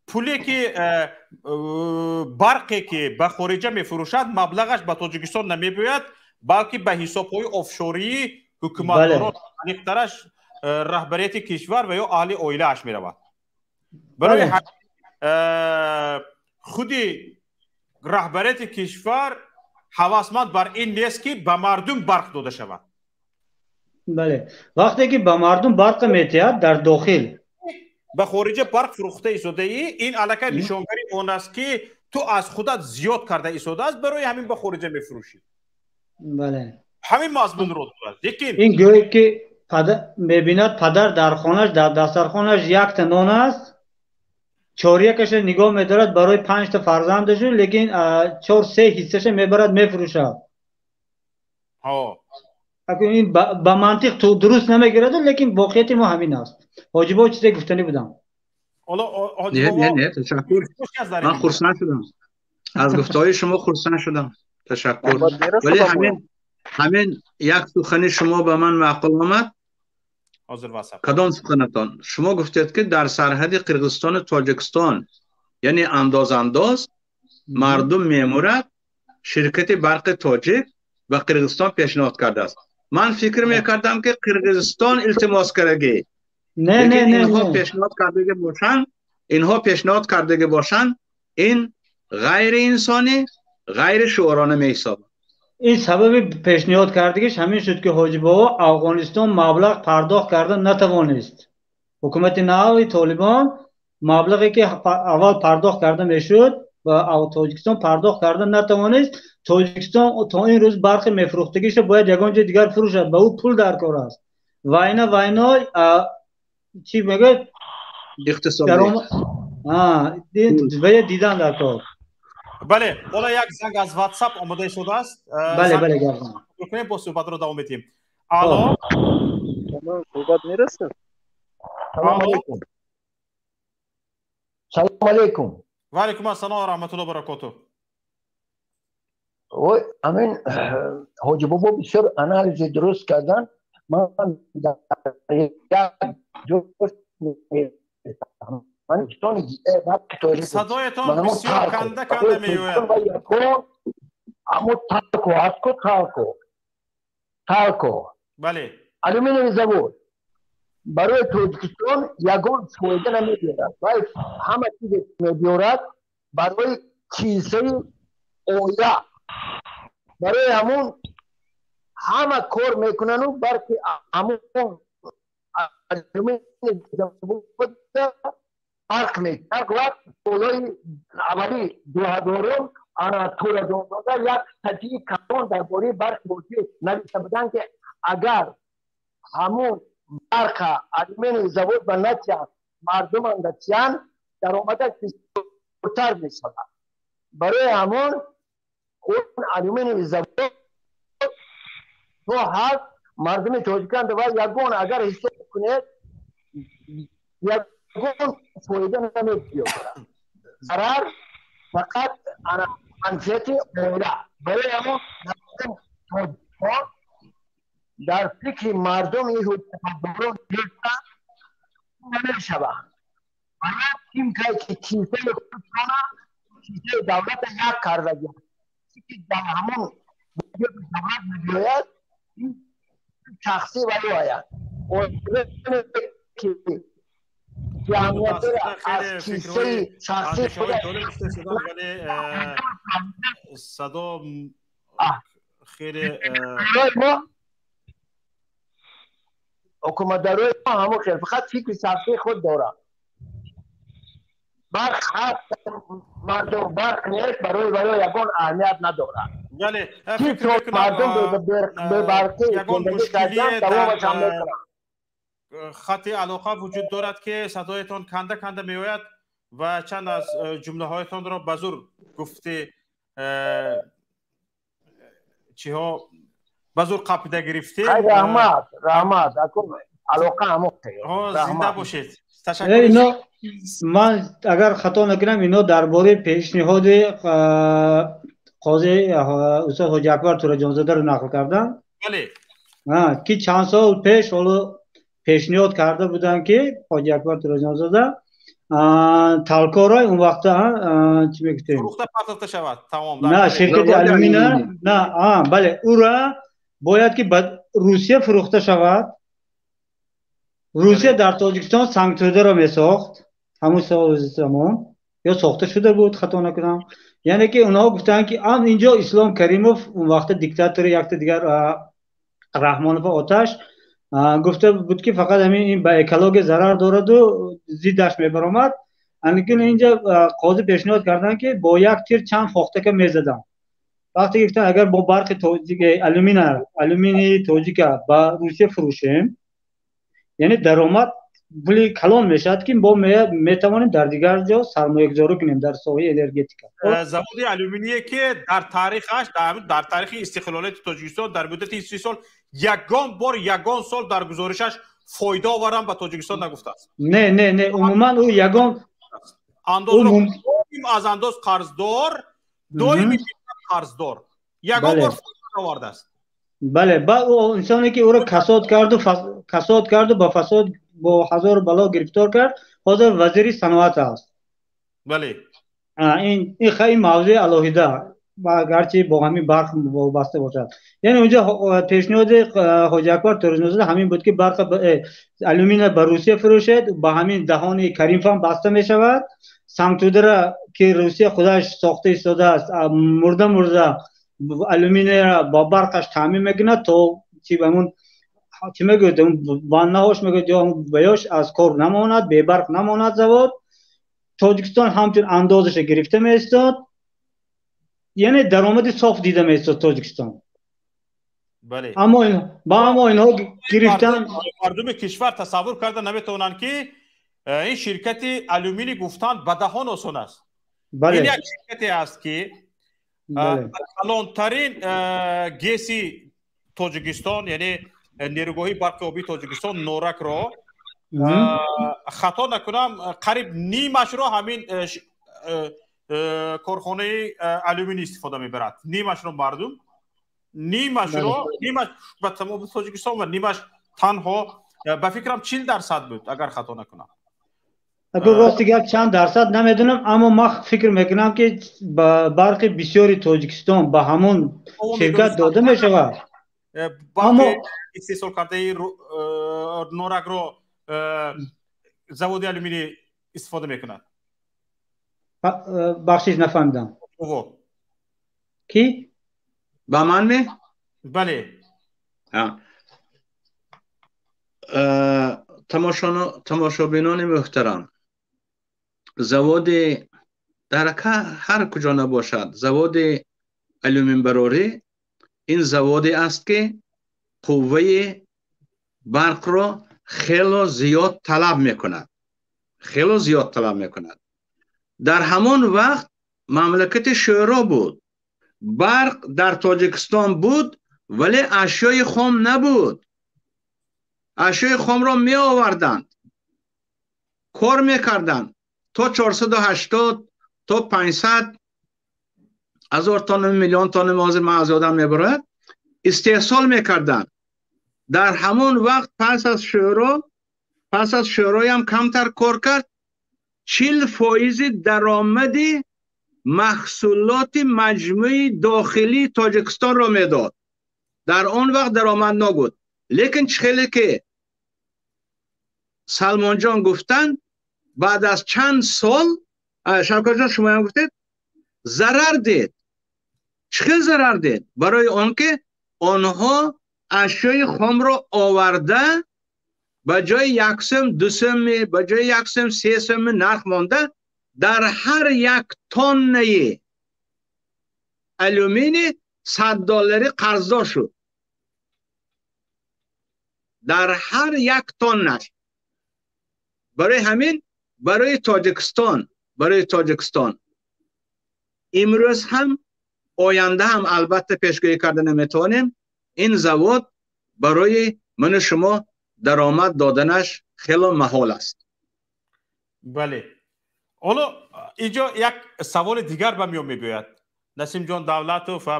пуле ки барқе ки ба хориҷа мефурӯшад, маблағаш ба Тоҷикистон намебиёяд, балки ба ҳисобҳои офшории ҳукуматдорон, аниқтараш раҳбарияти кишвар ва ё аҳли оилааш меравад. Барои худи раҳбарияти кишвар ҳавасманд бар ин нест, ки ба мардум барқ дода шавад.
Бале, вақте ки ба мардум барқа метиҳад дар дохил,
ба хориҷа барқ фурӯхта истодаӣ, ин аллакай нишонгари он аст, ки ту аз худат зиёд карда истодааст, барои ҳамин ба хориҷа мефурӯшӣ.
Бале.
Ҳамин мазмунро дорад, лекин
ин гӯе ки мебинад, падар дар хонаш, дар дастархонаш якта нон аст, чорякаша нигоҳ медорад барои панҷта фарзандашу, лекин чор се ҳиссаша мебарад, мефурӯшад. Ин ба мантиқ дуруст намегираду, лекин воқеияти мо ҳамин аст. Ҳоҷибо, чизе гуфтанӣ будам.
Не, не, ташаккур, ман хурсанд шудам, аз гуфтаҳои шумо хурсанд шудам, ташаккур. Вале ҳамин як сухани шумо ба ман маъқул омад. Кадом суханатон? Шумо гуфтед, ки дар сарҳади Қирғизистону Тоҷикистон, яъне андоз андоз мардум мемурад, ширкати барқи тоҷик ба Қирғизистон пешниҳод кардааст. Ман фикр мекардам, ки Қирғизистон илтимос кардагӣ.
Не, не, не.
Инҳо пешниҳод кардагӣ бошанд, инҳо пешниҳод кардагӣ бошанд, ин ғайриинсонӣ, ғайришуурона меҳисобад.
Ин сабаби пешниҳод кардагиш ҳамин шуд, ки, Ҳоҷибобо, Афғонистон маблағ пардохт карда натавонист. Ҳукумати нави Толибон маблағе, ки аввал пардохт карда мешуд, ба Тоҷикистон пардохт карда натавонист. Тоҷикистон то ин рӯз барқи мефурӯхтагиша бояд ягон ҷои дигар фурӯшад, ба ӯ пул дар кор аст. Вайна вайно чӣ мегӯяд?
Иқтисодӣ.
Дидан дар кор.
Бале, ҳоло як занг аз WhatsApp омода истодааст.
Бале, гап.
Кунем, бо суҳбатро давом медиҳем. Алло.
Суҳбат мерасад?
Салом алейкум, салом алейкум.
Ва алейкум ассалом ва раҳматуллоҳи баракоту.
Ой, амин Ҳоҷибобо бисёр анализи дуруст кардан. Ман дар як ҷо
Садоятон бисёр канда канда меояд.
Амо Талко ҳастку, Талко, Талко.
Бале.
Алюминиевый завод барои Тоҷикистон ягон фоида намебиёрад. Вай ҳама чизе мебиёрад барои кисаи оила. Барои ҳамун ҳама кор мекунану барки ҳамун алюминий завод фарқ мекард. Вақт болои аввали 2000-ум ана Турадонзода як статьи калон дар бораи барқ бозӣ нависта буданд, ки агар ҳамун барқа алюминий завод ба натиҳанд, мардумам натиҳанд, даромадаш бисёртар мешавад. Барои ҳамон он алюминиевый завод то ҳаст, мардуми тоҷикан ва ягон, агар ҳисоб кунед, ягон фоида намебиёрад, зарар, фақат манфиати оила. Барои ҳамон тоҷикон дар фикри мардум ин ҳукуматдорон нестанд, намешаванд. Бояд ким кай ки кисаи худшона, кисаи давлата як кардагианд, ки дар ҳамон давлат мебиёяд, шахсӣ ваёяд ки ҷамъиятро аз кисаи шахсии худ.
Вале садо хеле
ҳукуматдорои мо ҳамон хел фақат фикри шахсии худ дорад. Барқ ҳаст, мардум, барқ нест, барои ягон аҳамият надорад.
Бале.
Фикр мардум бебарқӣ зиндагӣ кардан давомаш ҳам мекунанд.
Хати алоқа вуҷуд дорад, ки садоятон канда канда меояд ва чанд аз ҷумлаҳоятонро ба зур гуфти чиҳо ба зур қапида гирифтем.
Раҳмат, раҳмат, алоқа ҳамо.
Зинда бошед, ташаккур.
Ино ман агар хато накунам, ино дар бораи пешниҳоди қози устод Ҳоҷи Акбар Тураҷонзодаро нақл кардам,
бале,
ки чанд сол пеш ҳоло пешниҳод карда буданд, ки Ҳоҷи Акбар Тураҷонзода талкоро он вақта чӣ мегуфтем,
фурӯхта партофта шавад, тамом.
На, ширкати алюмина, на, бале, ура бояд ки ба Русия фурӯхта шавад. Русия дар Тоҷикистон сангтӯдаро месохт ҳамун сол замон ё сохта шуда буд, хато накунам. Яъне ки онҳо гуфтанд, ки ам инҷо Ислом Каримов, он вақта диктатори якта дигар Раҳмонова оташ гуфта буд, ки фақат ҳамин ин ба экология зарар дораду зиддаш мебаромад. Лекин инҷа қози пешниҳод карданд, ки бо як тир чанд фохтака мезадам. Вақте ки гуфтанд, агар бо барқи тоҷик алюмина, алюминии тоҷика ба Русия фурӯшем, яъне даромад пули калон мешавад, ки мо метавонем дар дигар ҷо сармоягузорӣ кунем дар соҳаи энергетика.
Заводи алюминие, ки дар таърихаш, дар таърихи истиқлолияти Тоҷикистон, дар муддати 30 сол ягон бор, ягон сол дар гузоришаш фоида оварам ба Тоҷикистон нагуфтааст.
Не, не, не, умуман ӯ ягон
андозро аз андоз қарздор, доим қарздор, ягон бор фоида наовардааст.
Бале, баъд ӯ инсоне ки ӯро касод карду, касод карду, ба фасод, бо ҳазору бало гирифтор кард, ҳозир вазири саноат аст.
Бале.
Ин мавзӯи алоҳида, гарчи бо ҳамин барқ вобаста бошад. Яъне онҷо пешниҳоди Ҳоҷи Акбар Тураҷонзода ҳамин буд, ки барқ, алюминия ба Русия фурӯшед, ба ҳамин даҳони Каримов ҳам баста мешавад. Сангтӯдара, ки Русия худаш сохта истодааст, мурда мурда алюминияро бо барқаш таъмин мекунад, то чи ҳамун чӣ мегӯяд, ваннаҳош мегӯяд ё баёш аз кор намонад, бебарқ намонад завод. Тоҷикистон ҳамчун андозаша гирифта меистод, яъне даромади соф дида меистод Тоҷикистон. Аммо инҳо гирифтан.
Мардуми кишвар тасаввур карда наметавонанд, ки ин ширкати алюминий гуфтан ба даҳон осон аст. Ин як ширкате аст, ки калонтарин ГЭСи Тоҷикистон, яъне нерӯгоҳи барқи обии Тоҷикистон Норакро, хато накунам, қариб нимашро ҳамин корхонаи алюминий истифода мебарад. Нимашро мардум, нимашро, нимаш ба тамоми Тоҷикистон ва нимаш танҳо, ба фикрам, 40% буд, агар хато накунам.
Агар рости гап, чанд дарсад намедонам, аммо ман фикр мекунам, ки ба барқи бисёри Тоҷикистон ба ҳамон ширкат дода мешавад.
Аммо истеҳсол кардаи Норакро заводи алюминий истифода мекунад.
Бахшиш, нафаҳмидам. Ки?
Ба ман ме?
Бале.
Тамошобинони муҳтарам, заводи дар ҳар куҷо набошад, заводи алюминбарорӣ ин заводе аст, ки қувваи барқро хело зиёд талаб мекунад, хело зиёд талаб мекунад. Дар ҳамон вақт мамлакати Шӯро буд. Барқ дар Тоҷикистон буд, вале ашёи хом набуд. Ашёи хомро меоварданд, кор мекарданд то 480 то 500 ҳазор тонна, миллион тонна, ҳозир ман аз ёдам мебарад, истеҳсол мекарданд. Дар ҳамон вақт пас аз Шӯроям камтар кор кард, 40% даромади маҳсулоти маҷмӯи дохилии Тоҷикистонро медод. Дар он вақт даромаднок буд. Лекин чӣ хеле ки Салмонҷон гуфтанд, баъд аз чанд сол, Шавкатҷон, шумоям гуфтед, зарар дид. Чӣ хел зарар дид? Барои он ки онҳо ашёи хомро оварда ба ҷои як сум, ду сумми, ба ҷои як сум, се сумми нарх монда, дар ҳар як тоннаи алюминий 100 доллари қарздор шуд. Дар ҳар як тоннаш. Барои ҳамин барои Тоҷикистон имрӯз ҳам, оянда ҳам, албатта, пешгӯӣ карда наметавонем, ин завод барои ману шумо даромад доданаш хело маҳол аст.
Бале, ҳоло инҷо як саволи дигар ба миён мебиёяд. Насимҷон Давлатов ва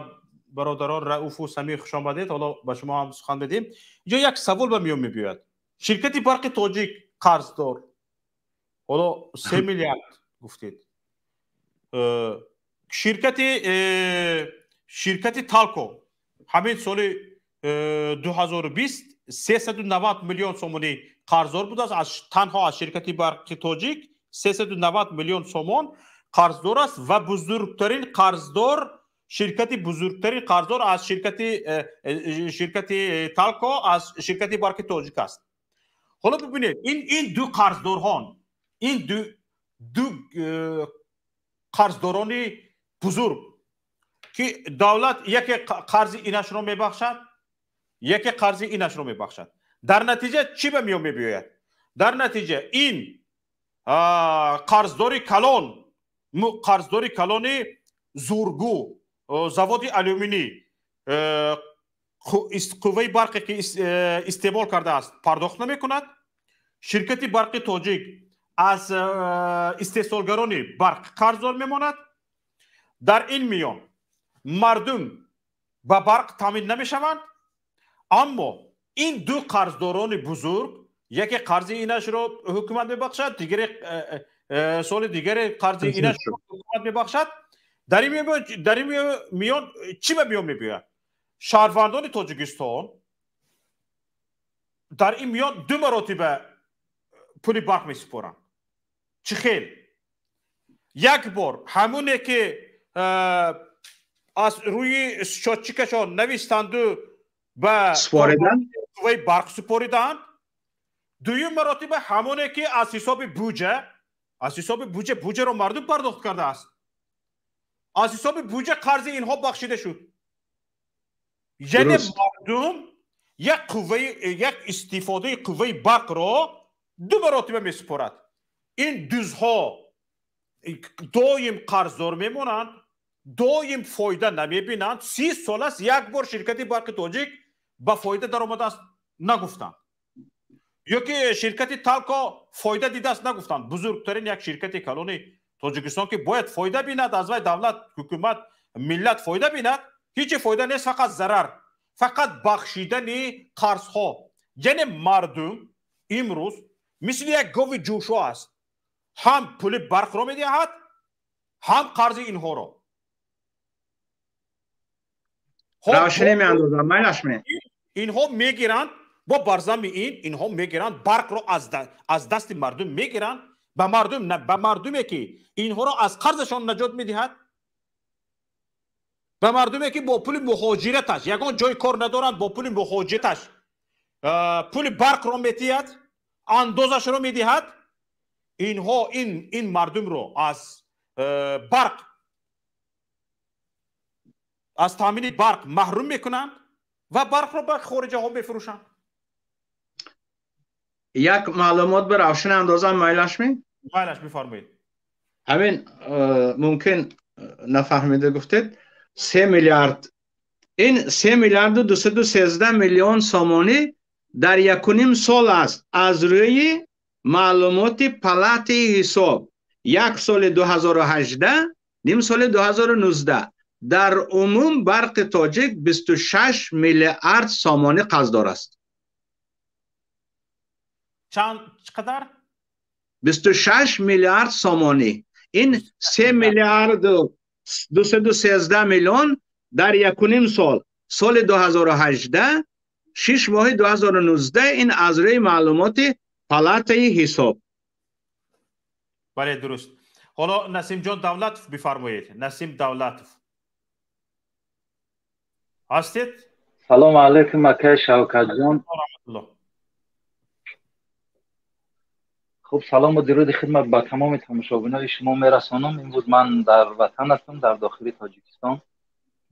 бародарон Рауфу Самир, хуш омадед, ҳоло ба шумо ҳам сухан медиҳем. Инҷо як савол ба миён мебиёяд: ширкати Барқи Тоҷик қарздор, ҳоло 3 миллиард гуфтед, ширкати Талко ҳамин соли 2020 390 миллион сомонӣ қарздор будааст. Танҳо аз ширкати Барқи Тоҷик 390 миллион сомон қарздор аст ва бузургтарин қарздор, ширкати бузургтарин қарздор аз ширкати Талко аз ширкати Барқи Тоҷик аст. Ҳоло бибинед, ин ду қарздорҳон, ин ду қарздорони бузург, ки давлат яке қарзи инашро мебахшад, яке қарзи инашро мебахшад, дар натиҷа чӣ ба миён мебиёяд? Дар натиҷа ин қарздори калон, қарздори калони зургу, заводи алюминӣ, қувваи барқе ки истеъмол кардааст, пардохт намекунад. Ширкати Барқи Тоҷик аз истеҳсолгарони барқ қарздор мемонад. Дар ин миён мардум ба барқ таъмин намешаванд. Аммо ин ду қарздорони бузург яке қарзи инашро ҳукумат мебахшад, дигаре соли дигаре қарзи инашро ҳукумат мебахшад. Дар ин миён чӣ ба миён мебиёяд? Шаҳрвандони Тоҷикистон дар ин миён ду маротиба пули барқ месупоранд. Чӣ хел? Як бор ҳамоне ки аз рӯи счётчик ашон навистанду ба қувваи барқ супоридаанд. Дуюм маротиба ҳамоне ки аз ҳисоби буҷа, буҷаро мардум пардохт кардааст, аз ҳисоби буҷа қарзи инҳо бахшида шуд. Яъне мардум як қувваи, як истифодаи қувваи барқро ду маротиба месупорад. Ин дузҳо доим қарздор мемонанд, доим фоида намебинанд. 30 сол аст, як бор ширкати Барқи Тоҷик ба фоида даромадааст нагуфтанд ё ки ширкати Талко фоида дидааст нагуфтанд. Бузургтарин як ширкати калони Тоҷикистон, ки бояд фоида бинад, аз вай давлат, ҳукумат, миллат фоида бинад, ҳечи фоида нест, фақат зарар, фақат бахшидани қарзҳо. Яъне мардум имрӯз мисли як гови ҷӯшо аст: ҳам пули барқро медиҳад, ҳам қарзи инҳоро.
Равшанӣ меандозам, майлашме.
Инҳо мегиранд бо барзами ин, инҳо мегиранд барқро, аз дасти мардум мегиранд, ба мардум, ба мардуме ки инҳоро аз қарзашон наҷот медиҳад, ба мардуме ки бо пули муҳоҷираташ, ягон ҷои кор надоранд, бо пули муҳоҷираташ пули барқро медиҳад, андозашро медиҳад. Инҳо ин мардумро аз барқ, аз таъмини барқ маҳрум мекунанд ва барқро ба хориҷаҳо мефурӯшанд.
Як маълумот ба равшан андозам, майлашми?
Майлаш, бифармоед.
Ҳамин мумкин нафаҳмида гуфтед 3 миллиард. Ин 3 миллиарду 213 миллион сомонӣ дар 1,5 сол аст аз рӯи маълумоти палатаи ҳисоб. Як соли 2018, ним соли 2019 дар умум Барқи Тоҷик 26 миллиард сомонӣ қарздор аст.
Чанд, чӣ қадар?
26 миллиард сомонӣ. Ин 3 миллиарду 213 миллион дар 1,5 сол, соли 2018, 6 моҳи 2019, ин аз рӯи маълумоти палатаи ҳисоб.
Бале, дуруст. Ҳоло Насимҷон Давлатов бифармоед. Насим Давлатов ҳастед?
Салому алайкум, акай Шавкатҷон. Хуб, салому дуруди хидмат ба тамоми тамошобинои шумо мерасонам. Имрӯз ман дар ватан ҳастам, дар дохили Тоҷикистон.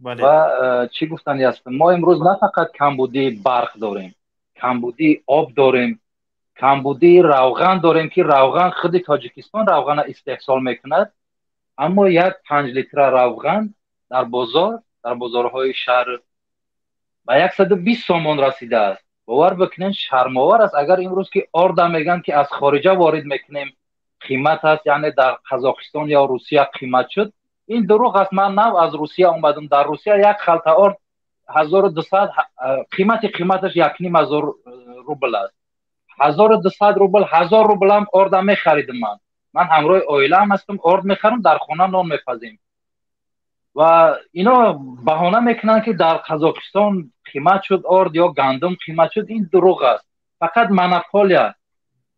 Ва чӣ гуфтанӣ ҳастам? Мо имрӯз на фақат камбудии барқ дорем, камбудии об дорем, камбудии равған дорем, ки равған худи Тоҷикистон равғана истеҳсол мекунад, аммо як 5 литра равған дар бозор, дар бозорҳои шаҳр ба 120 сомон расидааст. Бовар бикунем, шармовар аст. Агар имрӯз ки орда мегӯянд, ки аз хориҷа ворид мекунем, қимат аст, яъне дар Қазоқистон ё Русия қимат шуд, ин дурӯғ аст. Ман нав аз Русия омадам. Дар Русия як халта орд 1200, қимати қиматаш 1500 рубл аст. 1200 рубл, 1000 рублам орда мехаридам. Ман ҳамроҳи оилаам ҳастам, орд мехарам, дар хона нон мепазем. Ва ино баҳона мекунанд, ки дар Қазоқистон қимат шуд орд ё гандум қимат шуд. Ин дурӯғ аст, фақат монополия.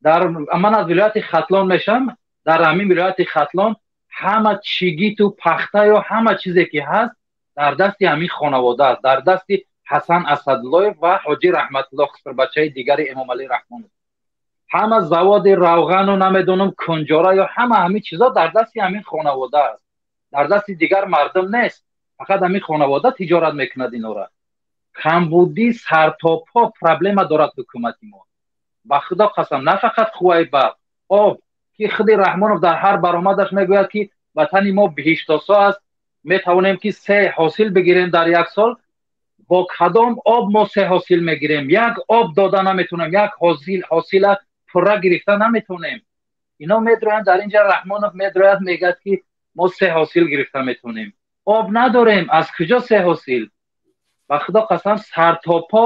Дар ман аз вилояти Хатлон мешавам. Дар ҳамин вилояти Хатлон ҳама чигиту пахта ё ҳама чизе ки ҳаст, дар дасти ҳамин хонавода аст, дар дасти Ҳасан Асадуллоев ва Ҳоҷи Раҳматулло, хусрбачаи дигари Эмомалӣ Раҳмонов. Ҳама заводи равғану, намедонам, кунҷора ё ҳама ҳамин чизо дар дасти ҳамин хонавода аст, дар дасти дигар мардум нест. Фақат ҳамин хонавода тиҷорат мекунад инора. Камбудӣ сартопо проблема дорад ҳукумати мо, ба Худо қасам. На фақат қувваи барқ, об, ки худи Раҳмонов дар ҳар баромадаш мегӯяд, ки ватани мо биҳиштосо аст, метавонем ки се ҳосил бигирем дар як сол. Бо кадом об мо се ҳосил мегирем? Як об дода наметавонем, як ҳосила пурра гирифта наметавонем. Ино медроянд дар инҷа, Раҳмонов медрояд, мегӯяд, ки мо се ҳосил гирифта метавонем. Об надорем, аз куҷо се ҳосил? Ба Худо қасам, сартопо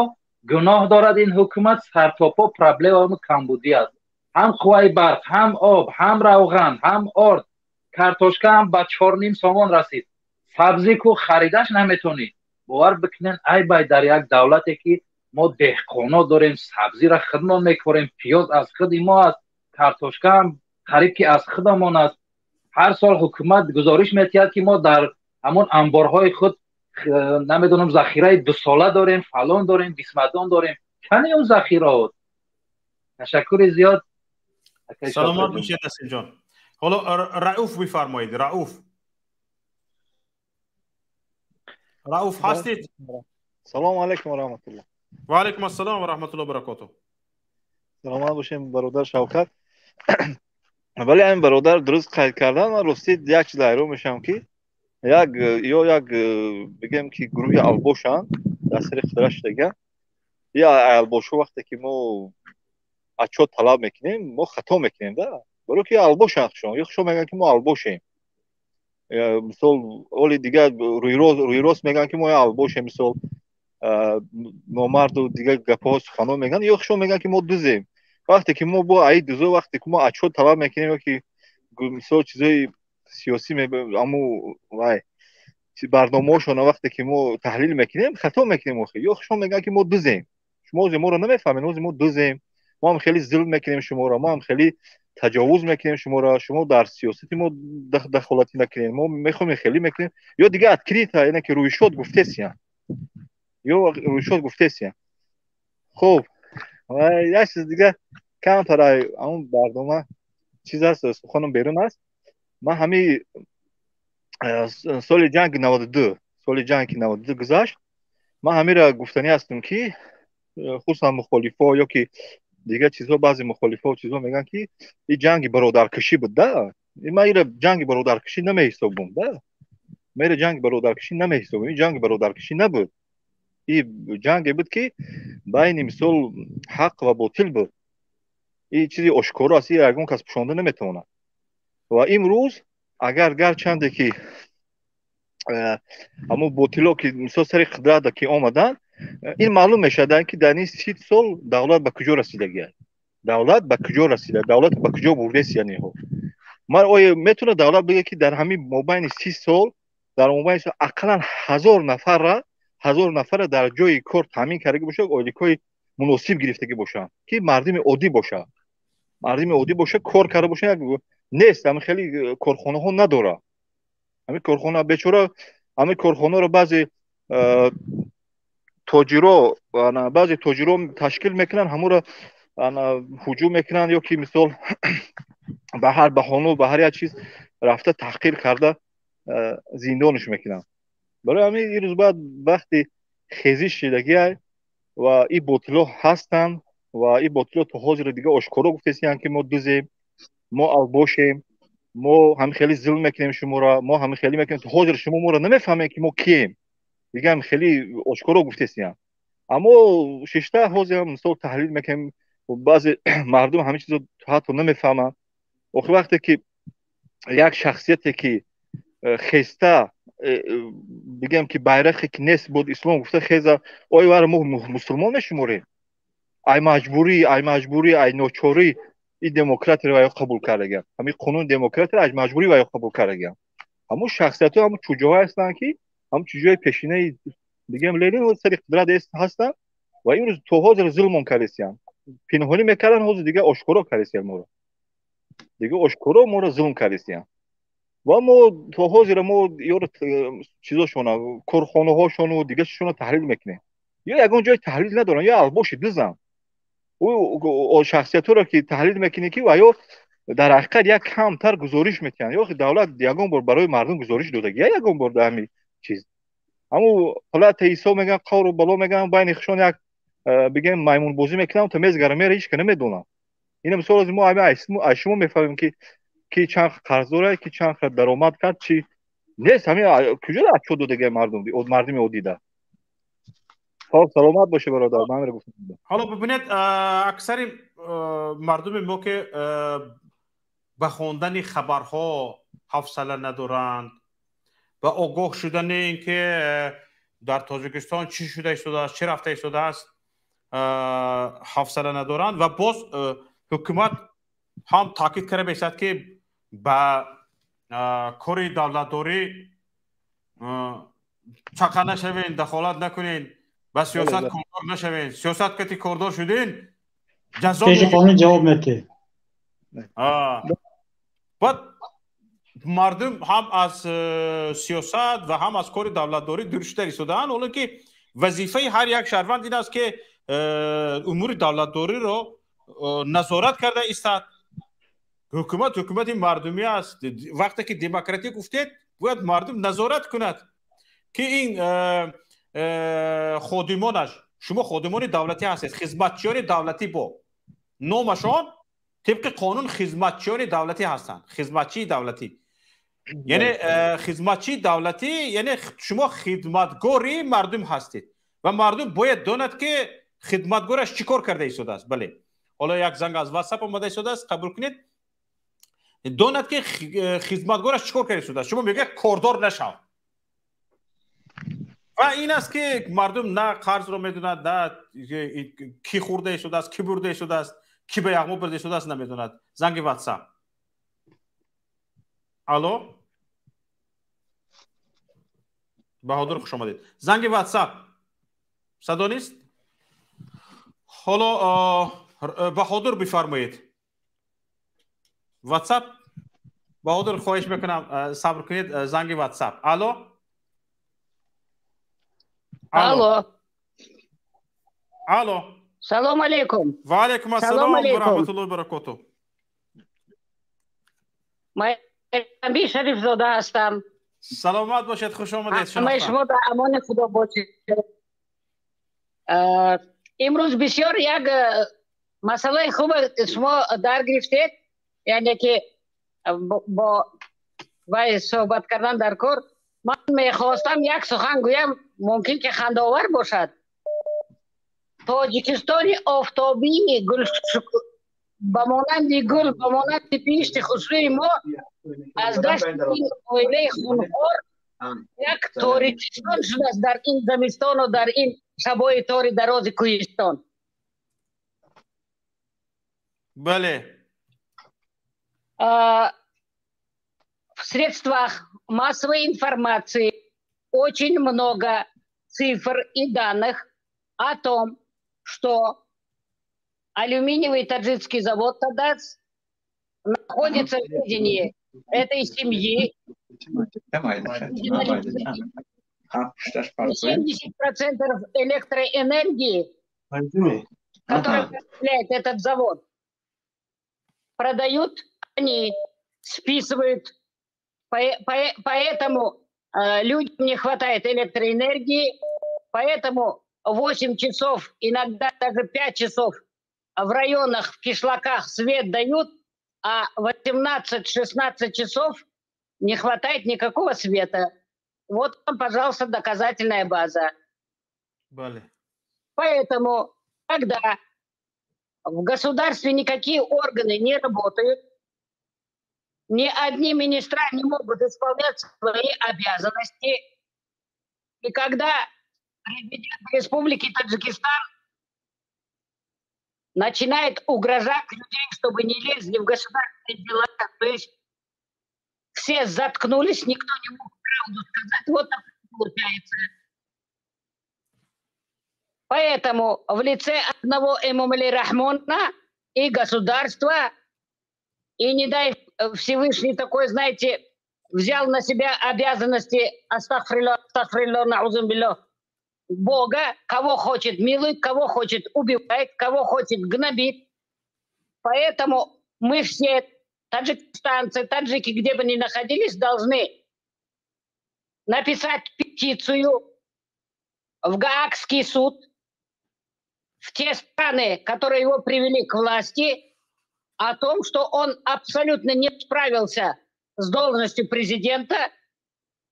гуноҳ дорад ин ҳукумат, сартопо проблемаи камбудӣ аст: ҳам қувваи барқ, ҳам об, ҳам равған, ҳам орд. Картошка ҳам ба 4,5 сомон расид. Сабзӣ ку харидаш наметонӣ. Бовар бикунен, айбай дар як давлате, ки мо деҳқоно дорем, сабзиро худмон мекорем, пиёз аз худи мо аст, картошка ҳам қариб ки аз худамон аст. Ҳар сол ҳукумат гузориш метиҳад, ки мо дар ҳамон анборҳои худ, намедонам, захираи дусола дорем, фалон дорем, бисмадон дорем. Кани он захираот? Ташаккури зиёд.
Саломат бошед, Насимҷон. Ҳоло Рауф бифармоед. Рауф, Рауф ҳастед?
Салому алайкум ва раҳматуллоҳ.
Ва алайкум ассалом ва раҳматуллоҳ баракоту.
Саломат бошем, бародар Шавкат. Вале ҳамин бародар дуруст қайд кардан. Ман ростӣ як чиз ҳайрон мешавам, ки як ё як бигем, ки гурӯҳи албошанд, дар сари қудрат шудаган. Я албошо вақте ки мо отчёт талаб мекунем, мо хато мекунем да, баро ки албошанд хушон ё хушон мегӯянд, ки мо албошем. Мисол, оли дигар рӯйрост мегӯянд, ки мо албошем, мисол, номарду дигар гапҳо, суханҳо мегӯянд, ё хушон мегӯянд, ки мо дузем. Вақте ки мо бо аи дузо, вақте ки мо отчёт талаб мекунем ё ки мисол чизои сиёсӣ, аму вай барномаҳошона вақте ки мо таҳлил мекунем, хато мекунем. Охи ё хушон мегӯянд, ки мо дузем, шумо ози моро намефаҳмед, ози мо дузем, мо ҳам хеле зулм мекунем шуморо, мо ҳам хеле таҷовуз мекунем шуморо, шумо дар сиёсати мо дахолатӣ накунед, мо мехоҳем хеле мекунем, ё дигар открыто, яъне ки рӯйшод гуфтесиян, ё рӯйшод гуфтесиян. Хуб, як чиз дига, камтар ҳамун барнома чиз аст, суханам берун аст. Ман ҳами соли ҷанги 92, соли ҷанги 92 гузашт, ман ҳамира гуфтанӣ ҳастам, ки хусусан мухолифо ё ки дигар чизҳо, баъзе мухолифо чизҳо мегӯянд, ки ин ҷанги бародаркушӣ буд да. Ман ира ҷанги бародаркушӣ намеҳисобум, да, ман ира ҷанги бародаркушӣ намеҳисобум. Ин ҷанги бародаркушӣ набуд, ин ҷанге буд, ки байни, мисол, ҳақ ва ботил буд. Ин чизи ошкоро аст, ин ягон кас пӯшонда наметавонад. Ва имрӯз агар гарчанде ки ҳамун ботило, ки, мисол, сари қудрата ки омаданд, ин маълум мешавад, ки дар ин 30 сол давлат ба куҷо расидагиаст, давлат ба куҷо расида, давлат ба куҷо бурдест. Яънеҳо ман оё метавонад давлат бигӯяд, ки дар ҳамин мобайни 30 сол, дар мобайни ақаллан 1000 нафарра, 1000 нафарра дар ҷои кор таъмин кардаги бошад, ойликҳои муносиб гирифтагӣ бошанд, ки мардуми оддӣ бошад, мардуми оддӣ бошад, кор карда бошад? Нест, ҳамин хеле корхонаҳо надорад. Ҳамин корхона, бечора, ҳамин корхонаро баъзе тоҷиро, баъзе тоҷиро ташкил мекунанд, ҳамуро ҳуҷум мекунанд ё ки, мисол, ба ҳар баҳону ба ҳар як чиз рафта таҳқир карда зиндонш мекунанд. Барои ҳамин ирӯз бояд вақти хезиш шидагиай ва ин ботило ҳастанд ва ин ботило то ҳозир дига ошкоро гуфтесиянд, ки мо дузем, мо албошем, мо ҳамин хеле зулм мекунем шуморо, мо ҳамин хеле мекунем, то ҳозир шумо моро намефаҳмем, ки мо кием. Дига ҳам хеле ошкоро гуфтесиянд. Аммо шишта ҳозир, мисол, таҳлил мекунем, баъзе мардум ҳамин чизо ҳатто намефаҳманд. Охир вақте ки як шахсияте ки хеста бигем, ки байрақе ки нест буд, ислом гуфта хеза, оё вара мо мусулмон мешуморем? Ай маҷбурӣ, ай маҷбурӣ, ай ночорӣ ин демократияро ва ё қабул кардагиам, ҳамин қонуни демократияро аз маҷбурӣ ва ё қабул кардагиам. Ҳамун шахсиятҳо ҳамун чуҷоҳо ҳастанд, ки ҳамун чуҷои пешинаи, бигем, Ленин сари қудрат ҳастанд ва имрӯз то ҳозир зулмон кардесиянд. Пинҳонӣ мекарданд, ҳозир дига ошкоро кардесиянд моро, дига ошкоро моро зулм кардесиянд. Ва мо то ҳозира мо ёро чизошона, корхонаҳошону дига чизшона таҳлил мекунем, ё ягон ҷой таҳлил надоранд, ё албоши дузанд. Ӯ шахсиятҳоро ки таҳлил мекунӣ, ки ва ё дар ҳақиқат як камтар гузориш метиҳанд, ё давлат ягон бор барои мардум гузориш додагӣ, ягон бор дар ҳамин чиз ҳамун ҳолати ҳисоб мегӯянд, қавру бало мегӯянд, байни хушон як, бигем, маймунбозӣ мекунанд, то мезгара мера, ҳеч ка намедонам. Ина, мисол, мо аз шумо мефаҳмем, ки чанд қарздора, ки чанд даромад кард, чи нест. Ҳамин куҷо отчёт додагиа мардум, мардуми оддида? Хоб, саломат боше, бародар, ман ҳаминро гуфтам.
Ҳоло бибинед, аксари мардуми мо, ки ба хондани хабарҳо ҳавсала надоранд, ба огоҳ шудани ин ки дар Тоҷикистон чӣ шуда истодааст, чӣ рафта истодааст, ҳавсала надоранд. Ва боз ҳукумат ҳам таъкид карда мешавад, ки ба кори давлатдорӣ чақа нашавен, дахолат накунен, ба сиёсат кордор нашавен. Сиёсат кати кордор шудин,
ҷазо, пеши қонун ҷавоб метиҳ.
Баъд мардум ҳам аз сиёсат ва ҳам аз кори давлатдорӣ дур шуда истодаанд, ҳоло ки вазифаи ҳар як шаҳрванд ин аст, ки умури давлатдориро назорат карда истад. Ҳукумат ҳукумати мардумӣ аст. Вақте ки демократӣ гуфтед, бояд мардум назорат кунад, ки ин ходимонаш, шумо ходимони давлатӣ ҳастед, хизматчиёни давлатӣ, бо номашон тибқи қонун хизматчиёни давлатӣ ҳастанд. Хизматчии давлатӣ, яъне хизматчии давлатӣ, яъне шумо хидматгори мардум ҳастед ва мардум бояд донад, ки хидматгораш чӣ кор карда истодааст. Бале, ҳоло як занг аз Ватсап омада истодааст, қабул кунед. Донад, ки хизматгораш чӣ кор карда истодааст. Шумо мегӯяд, кордор нашав. Ва ин аст, ки мардум на қарзро медонад, на ки хӯрда истодааст, ки бурда истодааст, ки ба яғмо бурда истодааст, намедонад. Занги Ватсап. Алло, Баҳодур, хуш омадед. Занги Ватсап, садо нест. Ҳоло Баҳодур, бифармоед. Ватсап, Баҳодур, хоҳиш мекунам, сабр кунед. Занги Ватсап. Алло.
Алло.
Алло.
Салом алейкум.
Ва алейкум ассалом ва раҳматуллоҳи баракоту.
Майрамби Шарифзода ҳастам.
Саломат бошед, хуш омадед.
Ҳамаи шумо дар амони Худо бошед. Имрӯз бисёр як масъалаи хуб шумо дар гирифтед, яъне ки Бо вай суҳбат кардан дар кор. Ман мехостам як сухан гӯям, мумкин ки хандаовар бошад. Тоҷикистони офтобӣ гул ба монанди гул, ба монанди биҳишти хушрӯи мо аз дасти ин оилаи хунхор як торикистон шудааст дар ин зимистону дар ин шабҳои тори дарози кӯҳистон.
Бале.
В средствах массовой информации очень много цифр и данных о том, что алюминиевый таджикский завод «Тадас» находится в ведении этой семьи. 70% электроэнергии, которую поставляет этот завод, продают они, списывают. Поэтому людям не хватает электроэнергии, поэтому 8 часов, иногда даже 5 часов в районах, в кишлаках свет дают, а 18-16 часов не хватает никакого света. Вот вам, пожалуйста, доказательная база.
Бале.
Поэтому, когда в государстве никакие органы не работают, ни одни министра не могут исполнять свои обязанности, и когда президент Республики Таджикистан начинает угрожать людей, чтобы не лезли в государственные дела, то есть все заткнулись, никто не мог правду сказать, вот так получается. Поэтому в лице одного Эмомали Рахмона и государства, и не дай Всевышний такой, знаете, взял на себя обязанности астагфируллах, астагфируллах, наузум биллах, Бога, кого хочет милует, кого хочет убивает, кого хочет гнобит. Поэтому мы все, таджикистанцы, таджики, где бы ни находились, должны написать петицию в Гаагский суд, в те страны, которые его привели к власти, о том, что он абсолютно не справился с должностью президента,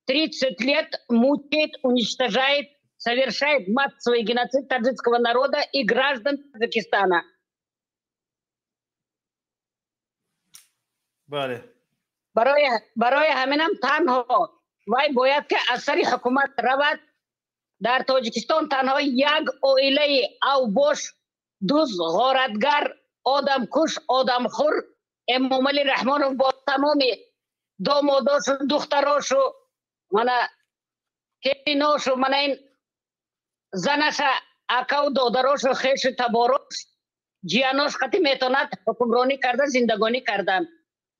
30 лет мучает, уничтожает, совершает массовый геноцид таджикского народа и граждан Таджикистана.
Бале.
Барои ҳаминам танҳо вай бояд ки аз сари ҳукумат равад. Дар Тоҷикистон танҳо як оилаи авбош, дуз, ғоратгар, одамкуш, одамхӯр Эмомалӣ Раҳмонов бо тамоми домодошу, духтарошу, мана келиношу, мана ин занаша, акаву додарошу, хешу таборош, ҷиянош қати метавонад ҳукмронӣ карда, зиндагонӣ кардан.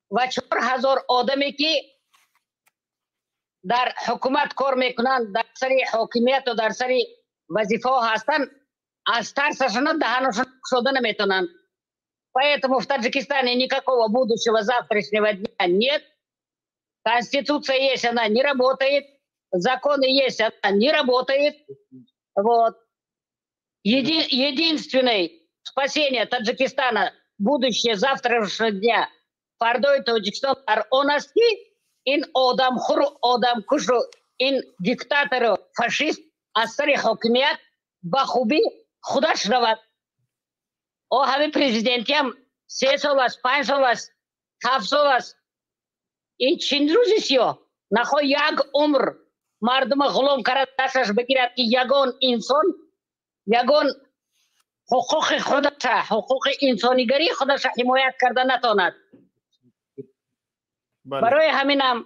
Ва 4000 одаме ки дар ҳукумат кор мекунанд, дар сари ҳокимияту дар сари вазифаҳо ҳастанд, аз тарсашона даҳаношон кушода наметавонанд. Поэтому в Таджикистане никакого будущего завтрашнего дня нет. Конституция есть, она не работает. Законы есть, она не работает. Вот. Единственное спасение Таджикистана, будущее завтрашнего дня, фардои Тоҷикистон дар он аст ки ин одамхӯру одамкушу ин диктатору фашист аз сари ҳокимият ба хубӣ худаш равад. О ҳамин президентиам 3 сол аст, 5 сол аст, 7 сол аст. Ин чин рӯзи сиёҳ нахо як умр мардума ғулом карда дасташ бигирад ки ягон инсон ягон ҳуқуқи худаша, ҳуқуқи инсонигарии худаша ҳимоят карда натонад. Барои ҳаминам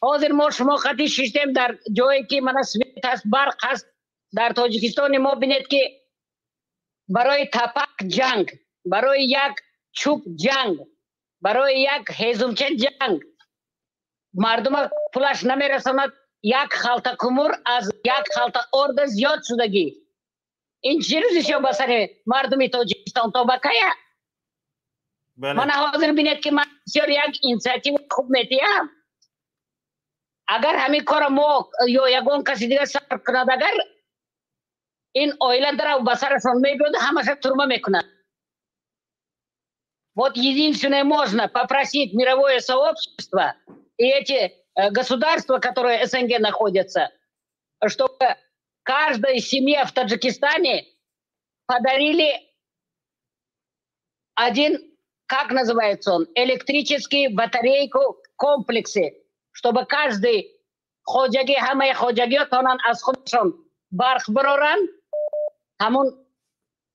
ҳозир мо шумо қатӣ шиштем дар ҷое ки мана свет ҳаст, барқ ҳаст. Дар Тоҷикистони мо бинед ки барои тапак ҷанг, барои як чӯб ҷанг, барои як ҳезумча ҷанг, мардума пулаш намерасонад, як халта кумур аз як халта орда зиёд шудагӣ. Ин чӣ рӯзи сиёҳ ба сари мардуми Тоҷикистон то ба кая? Мана ҳозир бинед ки ман бисёр як инициатива хуб метиҳам. Агар ҳамин кора мо ё ягон каси дигар сар кунад, агар ин оила дарав ба сарашон мебиёд, ҳамаша турма мекунад. Вот единственное, можно попросить мировое сообщество и эти государства, которые СНГ находятся, чтобы каждой семье в Таджикистане подарили один, как называется он, электрический батарейку комплексы, чтобы каждый хоҷагӣ, ҳамаи хоҷагиҳо тонан аз худашон барқ бироранд, ҳамун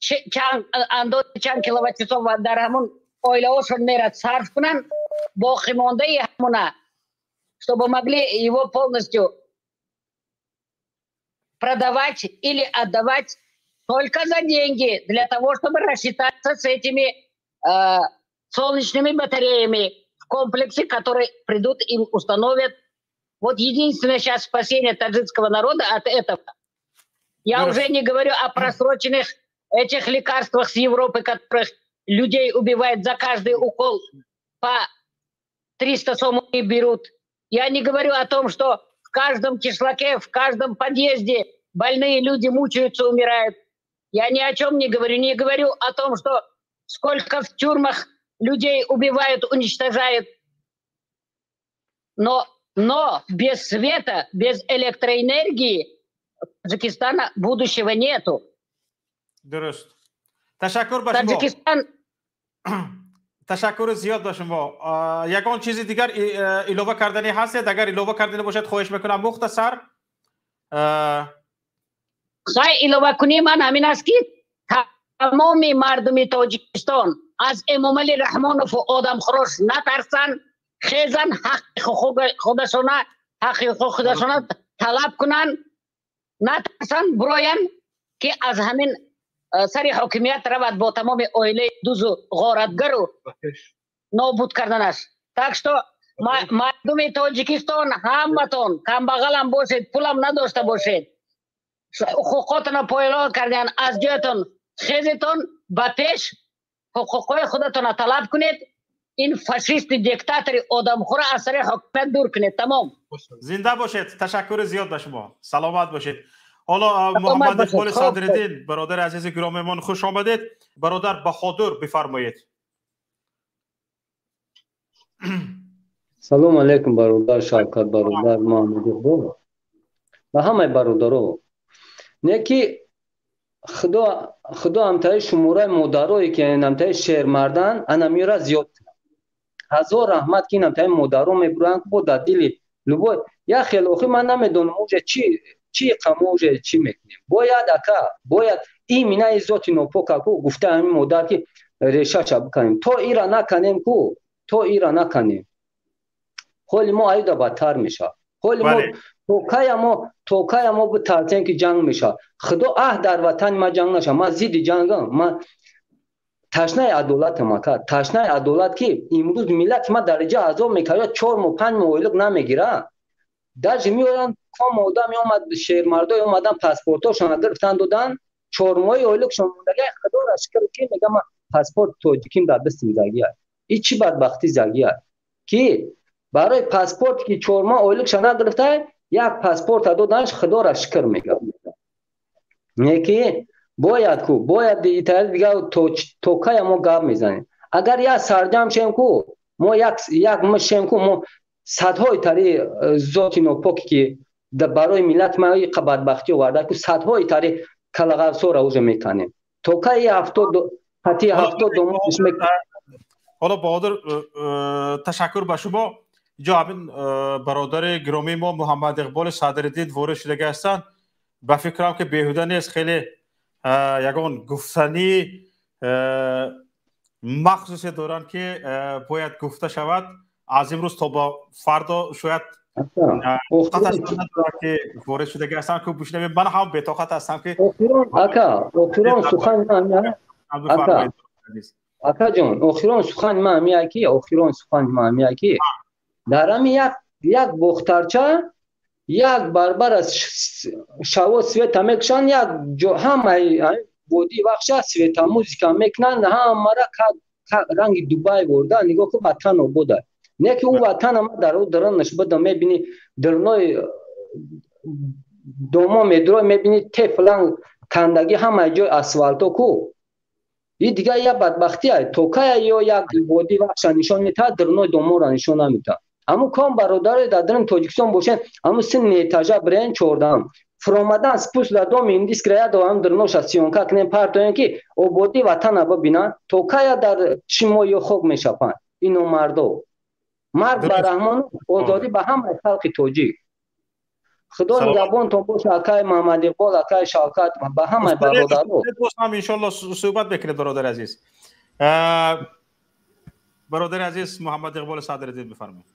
чанд андози чанд киловатт-часов дар ҳамун оилаҳошон мерад, сарф кунанд, боқимондаи ҳамуна, чтобы могли его полностью продавать или отдавать только за деньги, для того, чтобы рассчитаться с этими солнечными батареями в комплексе, которые придут и установят. Вот единственное сейчас спасение таджикского народа от этого. Я уже не говорю о просроченных этих лекарствах с Европы, которых людей убивают за каждый укол по 300 сомони берут. Я не говорю о том, что в каждом кишлаке, в каждом подъезде больные люди мучаются, умирают. Я ни о чем не говорю. Не говорю о том, что сколько в тюрьмах людей убивают, уничтожают. Но без света, без электроэнергии Таджикистана будущего нету.
Дуруст. Ташаккур ба шумо.
Таджикистан.
Ташаккури зиёд ба шумо. Ягон чизи дигар илова карданӣ ҳастед? Агар илова карданӣ бошад, хоҳиш мекунам, мухтасар.
Хай, илова кунӣ ман ҳамин аст, ки тамоми мардуми Тоҷикистон аз Эмомалӣ Раҳмонову одамхӯрош натарсанд, хезан, ҳаққи худашона, ҳаққи худашона талаб кунанд, натарсанд, бироянд, ки аз ҳамин сари ҳокимият равад бо тамоми оилаи дузу ғоратгару нобуд карданаш. Так что, мардуми Тоҷикистон, ҳаматон, камбағалам бошед, пулам надошта бошед, ҳуқуқотонро поймол кардан, аз ҷоятон хезетон, ба пеш, ҳуқуқҳои худатонро талаб кунед, ин фашисти диктатори одамхӯра аз сари ҳокимият дур кунед. Тамом.
Зинда бошед, ташаккури зиёд ба шумо, саломат бошед. Ҳоло Муҳаммад Иқболи Садриддин, бародари азизи гиромимон, хуш омадед. Бародар Баҳодур, бифармоед.
Салому алайкум, бародар Шавкат, бародар Муҳаммад Иқбол ва ҳамаи бародаро. Не ки худо, худо ҳамтаи шумораи модарое ки ҳамтаи шермардан анамира зиёд кунад. Ҳазор раҳмат, ки ҳамтаи модаро мебуранд бо дар дили любой як хел. Охи, ман намедонам уже чи қамо, уже чӣ мекунем. Бояд, ака, бояд имина зоти нопока ку гуфта ҳамин модар ки решаша биканем. То ира наканем ку, то ира наканем, ҳоли мо аюда бадтар мешавад. Ҳоли мо то кая мо битарсем, ки ҷанг мешавад? Худо аҳ, дар ватани ма ҷанг нашавад. Ман зидди ҷангам, ман ташнаи адолатам, ака, ташнаи адолат, ки имрӯз миллати ма дараҷа азоб мекашад, 4 моҳ, 5 моҳ ойлиқ намегирад. Даже меоянд ком одам меомад, шермардое омадан, паспортошон гирифтан, додан, 4 моҳи ойлиқшон мондага. Худоро шукр, ки мегам, ман паспорт тоҷиким дар дастим загия. И чӣ бадбахтӣ загия, ки барои паспорте ки 4 моҳ ойлиқша нагирифта, як паспорта доданаш, худоро шукр мегам. Не ки бояд ку, бояд итали дигар. То кая мо гап мезанем? Агар як сарҷам шем ку, мо як мишем ку, мо садҳои тари зоти нопоке ки барои миллати ма иқа бадбахтӣ оварда ку, садҳои тари калағавсора уже меканем. То кай 70 ҳати 70 домонш?
Ҳоло, Баҳодур, ташаккур ба шумо. Инҷо ҳамин бародари гиромии мо Муҳаммад Иқболи Садриддин ворид шудага ҳастанд. Ба фикрам, ки беҳуда нест, хеле ягон гуфтании махсусе доранд, ки бояд гуфта шавад. Аз имрӯз то ба фардо шояд надорад, ки ворид шудага ҳастанд, ки бишнавем. Ман ҳам бетоқат ҳастам, ки
Ака, охирон сухани ман, ака, акаҷон, охирон сухани ман ҳамия ки, охирон сухани ман ҳамия ки дар ҳами як бохтарча як барбар аз шаво света мекушанд, як ҳамаи водии Вахша света музыка мекунанд, ҳамара ранги Дубай ворда. Нигоҳ кун, ватан обода. Не ки ӯ ватана ма дар ӯ даронаш бада мебини, дарнои домо медурой, мебини тефлан кандагӣ, ҳамаи ҷой асфалто ку. И дига я бадбахтӣ ай, то кая ё як водӣ вахша нишон метаҳад, дурной домора нишон наметаҳад. Ҳамун ком бародаре дар дурни Тоҷикистон бошен, ҳамун синни этажа бирен чордаҳам. Фуромадан спуск дар доми индискра як ҳам дурноша съёмка кунем, партоем, ки ободии ватана бибинанд. То кая дар шимо ё хок мешапанд ино мардо? Марг ба Раҳмону, озодӣ ба ҳамаи халқи тоҷик. Худо нигаҳбонтон боша, акаи Муҳаммад Иқбол, акаи Шавкат, ба ҳамаи бародаро.
Боз ҳам иншоалло суҳбат мекунед, бародари азиз. Бародари азиз Муҳаммад Иқболи Садриддин, бифармоед.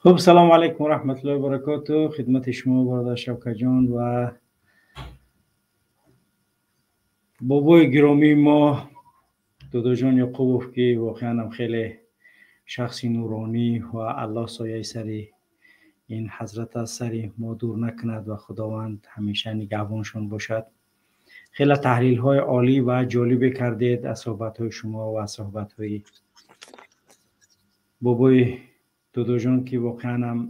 Хуб, салому алайкум ва раҳматуллоҳи ва баракоту хидмати шумо, бародар Шавкатҷон, ва бобои гиромии мо Додоҷон Яқубов, ки воқеан ҳам хеле шахси нуронӣ ва Аллоҳ сояи сари ин ҳазрат аз сари мо дур накунад ва Худованд ҳамеша нигаҳбоншон бошад. Хеле таҳлилҳои олӣ ва ҷолибе кардед аз суҳбатҳои шумо ва аз суҳбатҳои бобои Додоҷон, ки воқеан ҳам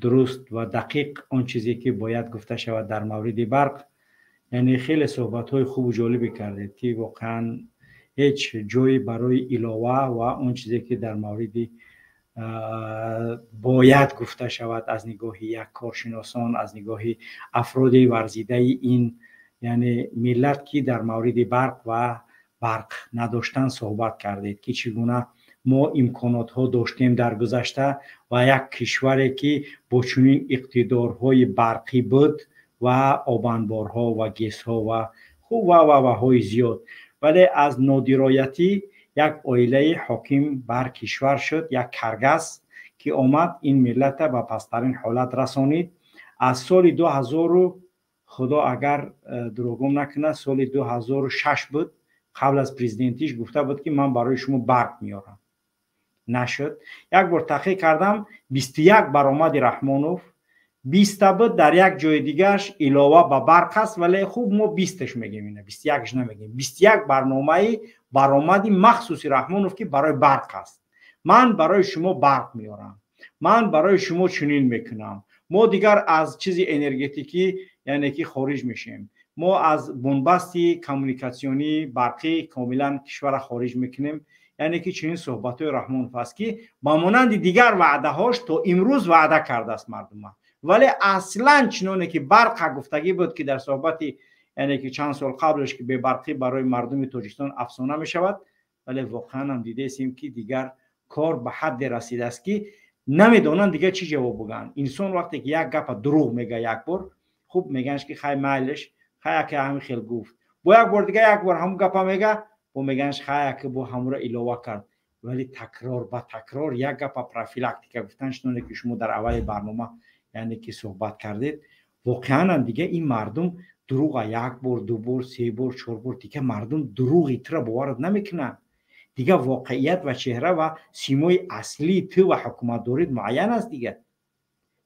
дуруст ва дақиқ он чизе ки бояд гуфта шавад дар мавриди барқ. Яъне хеле суҳбатҳои хубу ҷолибе кардед, ки воқеан ҳеҷ ҷое барои илова ва он чизе ки дар мавриди бояд гуфта шавад аз нигоҳи як коршиносон, аз нигоҳи афроди варзидаи ин, яъне миллат, ки дар мавриди барқ ва барқ надоштан суҳбат кардед, ки чӣ гуна мо имконотҳо доштем дар гузашта ва як кишваре ки бо чунин иқтидорҳои барқӣ буд ва обанборҳо ва ГЭСҳо ва хуб ва ваҳои зиёд, вале аз нодироятӣ як оилаи ҳоким бар кишвар шуд, як каргас ки омад, ин миллата ба пасттарин ҳолат расонид. Аз соли 2000, худо агар дурӯғгум накунад, соли 2006 буд, қабл аз президентиш гуфта буд, ки ман барои шумо барқ меорам. Нашуд. Як бор таҳқиқ кардам, 21 баромади Раҳмонов, 20-та буд, дар як ҷои дигараш илова ба барқ аст, вале хуб, мо 20-таш мегем, ина 21-ш намегем. 21 барномаи баромади махсуси Раҳмонов, ки барои барқ аст: ман барои шумо барқ меорам, ман барои шумо чунин мекунам, мо дигар аз чизи энергетикӣ, яъне ки хориҷ мешем, мо аз бунбасти коммуникатсионии барқӣ комилан кишварра хориҷ мекунем. Яъне ки чунин суҳбатҳои Раҳмонов аст, ки ба монанди дигар ваъдаҳош то имрӯз ваъда кардааст мардума, вале аслан чуноне ки барқа гуфтагӣ буд, ки дар суҳбати, яъне ки чанд сол қаблаш, ки бебарқӣ барои мардуми Тоҷикистон афсона мешавад, вале воқеан ҳам дидаестем, ки дигар кор ба ҳадде расидааст, ки намедонанд дигар чӣ ҷавоб бигӯянд. Инсон вақте ки як гапа дурӯғ мега як бор, хуб, меганш, ки хай, майлиш, хай, яке ҳамин хел гуфт. Бо як бор дига як бор ҳамун гапа мега, бо меганш, хай, яке бо ҳамуро илова кард. Вале такрор ба такрор як гапа профилактика гуфтан, чуноне ки шумо дар аввали барнома, яъне ки суҳбат кардед, воқеанам дига ин мардум дурӯға як бор, ду бор, се бор, чор бор, дига мардум дурӯғи тура боварат намекунанд. Дига воқеият ва чеҳра ва симои аслии ту ва ҳукуматдорит муайян аст. Дига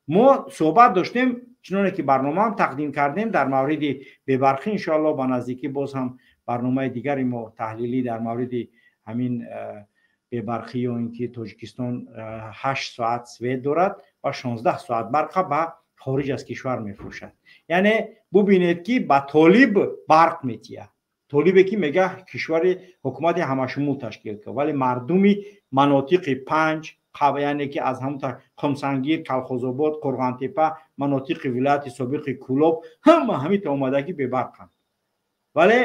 мо суҳбат доштем, чуноне ки барномаам тақдим кардем дар мавриди бебарқӣ. Иншоалло, ба наздикӣ боз ҳам барномаи дигари мо таҳлилӣ дар мавриди ҳамин бебарқӣ, ё ин ки Тоҷикистон 8 соат свет дорад ва 16 соат барқа ба хориҷ аз кишвар мефурӯшад. Яъне бубинед, ки ба толиб барқ метиҳад, толибе ки мега кишвари ҳукумати ҳамашумул ташкил кард, вале мардуми манотиқи панҷ, яъне ки аз ҳамун Хумсангир, Калхозобод, Қурғонтепа, манотиқи вилояти собиқи Кӯлоб, ҳама ҳамита омадагӣ бебарқанд, вале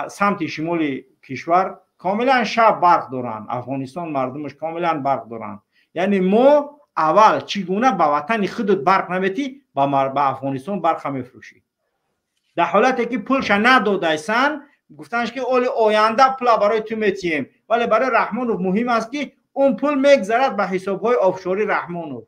самти шимоли кишвар комилан шаб барқ доранд. Афғонистон мардумаш комилан барқ доранд. Яъне мо аввал чӣ гуна ба ватани худат барқ наметӣ, ба Афғонистон барқа мефурӯшӣ, дар ҳолате ки пулша надодайсан? Гуфтанш, ки оли оянда пула барои ту метиҳем, вале барои Раҳмонов муҳим аст, ки он пул мегзарад ба ҳисобҳои офшори Раҳмонов.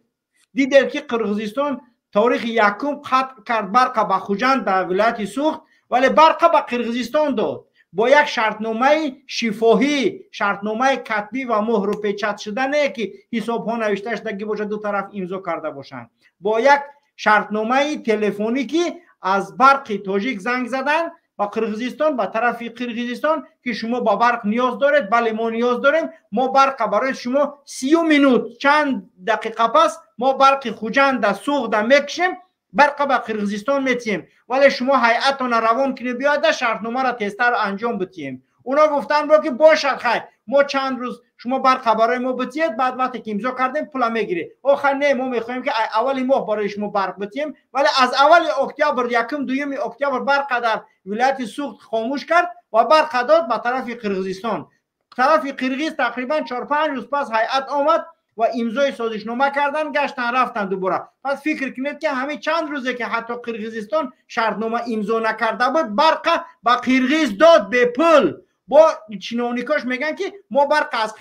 Дидем, ки Қирғизистон торихи якум қатъ кард барқа ба Хуҷанд, ба вилояти Суғд, вале барқа ба Қирғизистон дод бо як шартномаи шифоҳӣ, шартномаи катбӣ ва муҳру печат шуда, не ки ҳисобҳо навишта шудагӣ бошад, ду тараф имзо карда бошанд, бо як шартномаи телефонӣ, ки аз барқи тоҷик занг заданд ба Қирғизистон, ба тарафи Қирғизистон, ки шумо ба барқ ниёз доред? Бале, мо ниёз дорем. Мо барқа барои шумо 30 минут, чанд дақиқа пас мо барқи Хуҷанда, Суғда мекушем, барқа ба Қирғизистон метиҳем, вале шумо ҳайатона равон кунед, биёяда шартномаро тезтар анҷом битиҳем.
اونا گفتن با که باشد خیر، ما چند روز شما برق برای ما بتید، بعد وقتی که امضا کردیم پول میگیری. آخر نه، ما میخوایم که اول ماه برای شما برق بتیم، ولی از اول اکتبر، یکم دوم اکتبر برق در ولایت سوخت خاموش کرد و برق داد به طرف قرقیزستان. طرف قرقیز تقریبا 4-5 روز پس هیئت آمد و امضای سازشنامه کردن، گشتن رفتن دوباره. پس فکر کنید که همین چند روزه که حتی قرقیزستان شرطنامه امضا نکرده بود، برق به قرقیز داد به پول. با چینونیکاش میگن که ما برق از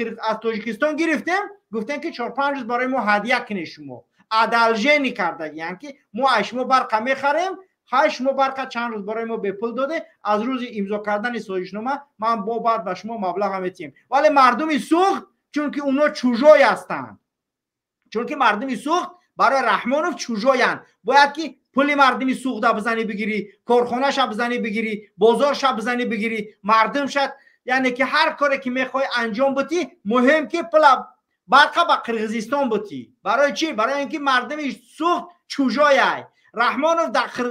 تاجیکستان گرفتیم، گفتن که 4-5 روز برای ما هدیه کنید، شما عدالژنی کرده، یعنی که ما از شما برق میخریم، خواهی شما برق چند روز برای ما به پول داده، از روز امضا کردن سازشنامه من با بعد به شما مبلغ میتیم. ولی مردم سوخت چون که اونا چوژای هستند، چون که مردم سوخت برای رحمانوف چوژایند، باید که پول مردمی سوخته بزنی بگیری، کارخانه شب بزنی بگیری، بازار شب بزنی بگیری، مردم شد، یعنی که هر کاری که میخوای انجام بدی، مهم که پول برق به قرقیزستان بدی. برای چی؟ برای اینکه مردم سوخت چوژای. رحمانوف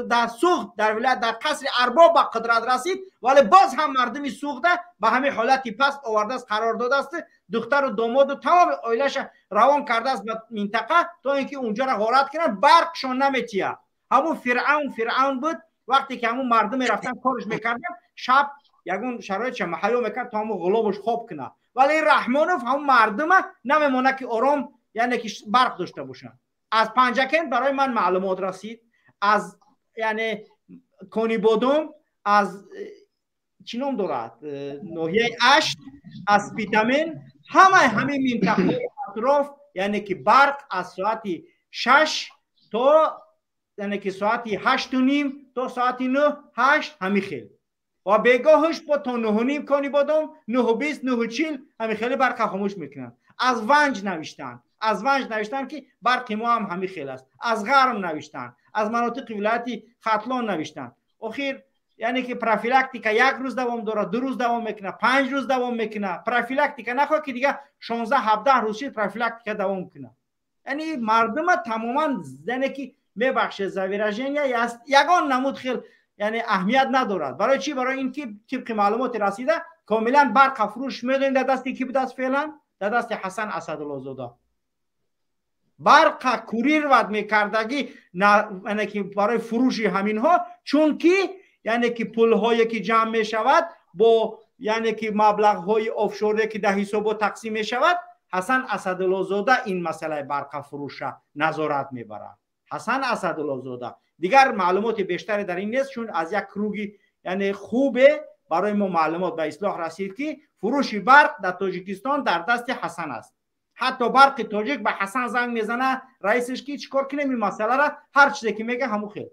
در سوخت در ولایت در قصر ارباب به قدرت رسید، ولی باز هم مردم سوخته به همین حالتی پس آورده است، قرار داده است، دختر و داماد و تمام عائله‌اش روان کرده است به منطقه تا اینکه اونجا را غارت کنن، برقشون نمیتیه. همون فرعون بود، وقتی که همون مردم رفتن کارش میکردن، شب یگون شرایطش مهیا میکرد تا همون غلامش خواب کنه، ولی رحمانوف همون مردم نمیمونه که آرام، یعنی که برق داشته باشن. از پنجکند برای من معلومات رسید، از یعنی کنی بودم، از چی نام دارد، ناحیه 8، از پیتامین، همه منطقه اطراف، یعنی که برق از ساعت 6 تا یعنی که ساعت 8:30 تا ساعت 9-8 همی خیل، و بیگاهش با تا 9:30 کنی بودم، 9:20 9:40 همی خیلی برق خاموش میکنن. از ونج نوشتن، از ونج نوشتن که برق ما هم همی خیل است، از غرم نوشتن، از مناطق ولایتی ختلان نوشتن. اخیر یعنی که پروفیلاکتیکا یک روز دوام داره، 2 روز دوام میکنه، 5 روز دوام میکنه. پروفیلاکتیکا نخواه که دیگه 16-17 روز شد پروفیلاکتیکا دوام کنه. یعنی مردم تماما یعنی که میبخشه زویرژنیا یگان نمود خیل یعنی اهمیت ندارد. برای چی؟ برای اینکه طبق معلومات رسیده کاملا برق فروش میدونید در دست کی بود؟ فعلا در دست حسن اسدالله. برق کوریر ود میکردگی یعنی که برای فروش همینها، چون که یعنی که پول هایی که جمع میشود با یعنی که مبلغ های آفشوری که در حساب تقسیم میشود، حسن اسدالله زاده این مسئله برق فروش نظارت میبرد. حسن اسدالله زاده. دیگر معلومات بیشتری در این نیست، چون از یک کروگی یعنی خوبه برای ما معلومات به اصلاح رسید که فروش برق در تاجیکستان در دست حسن است. حتی برق تاجیک به حسن زنگ میزنه رئیسش که چیکار کنیم این مسئله را، هر چیزی که میگه همون خیر.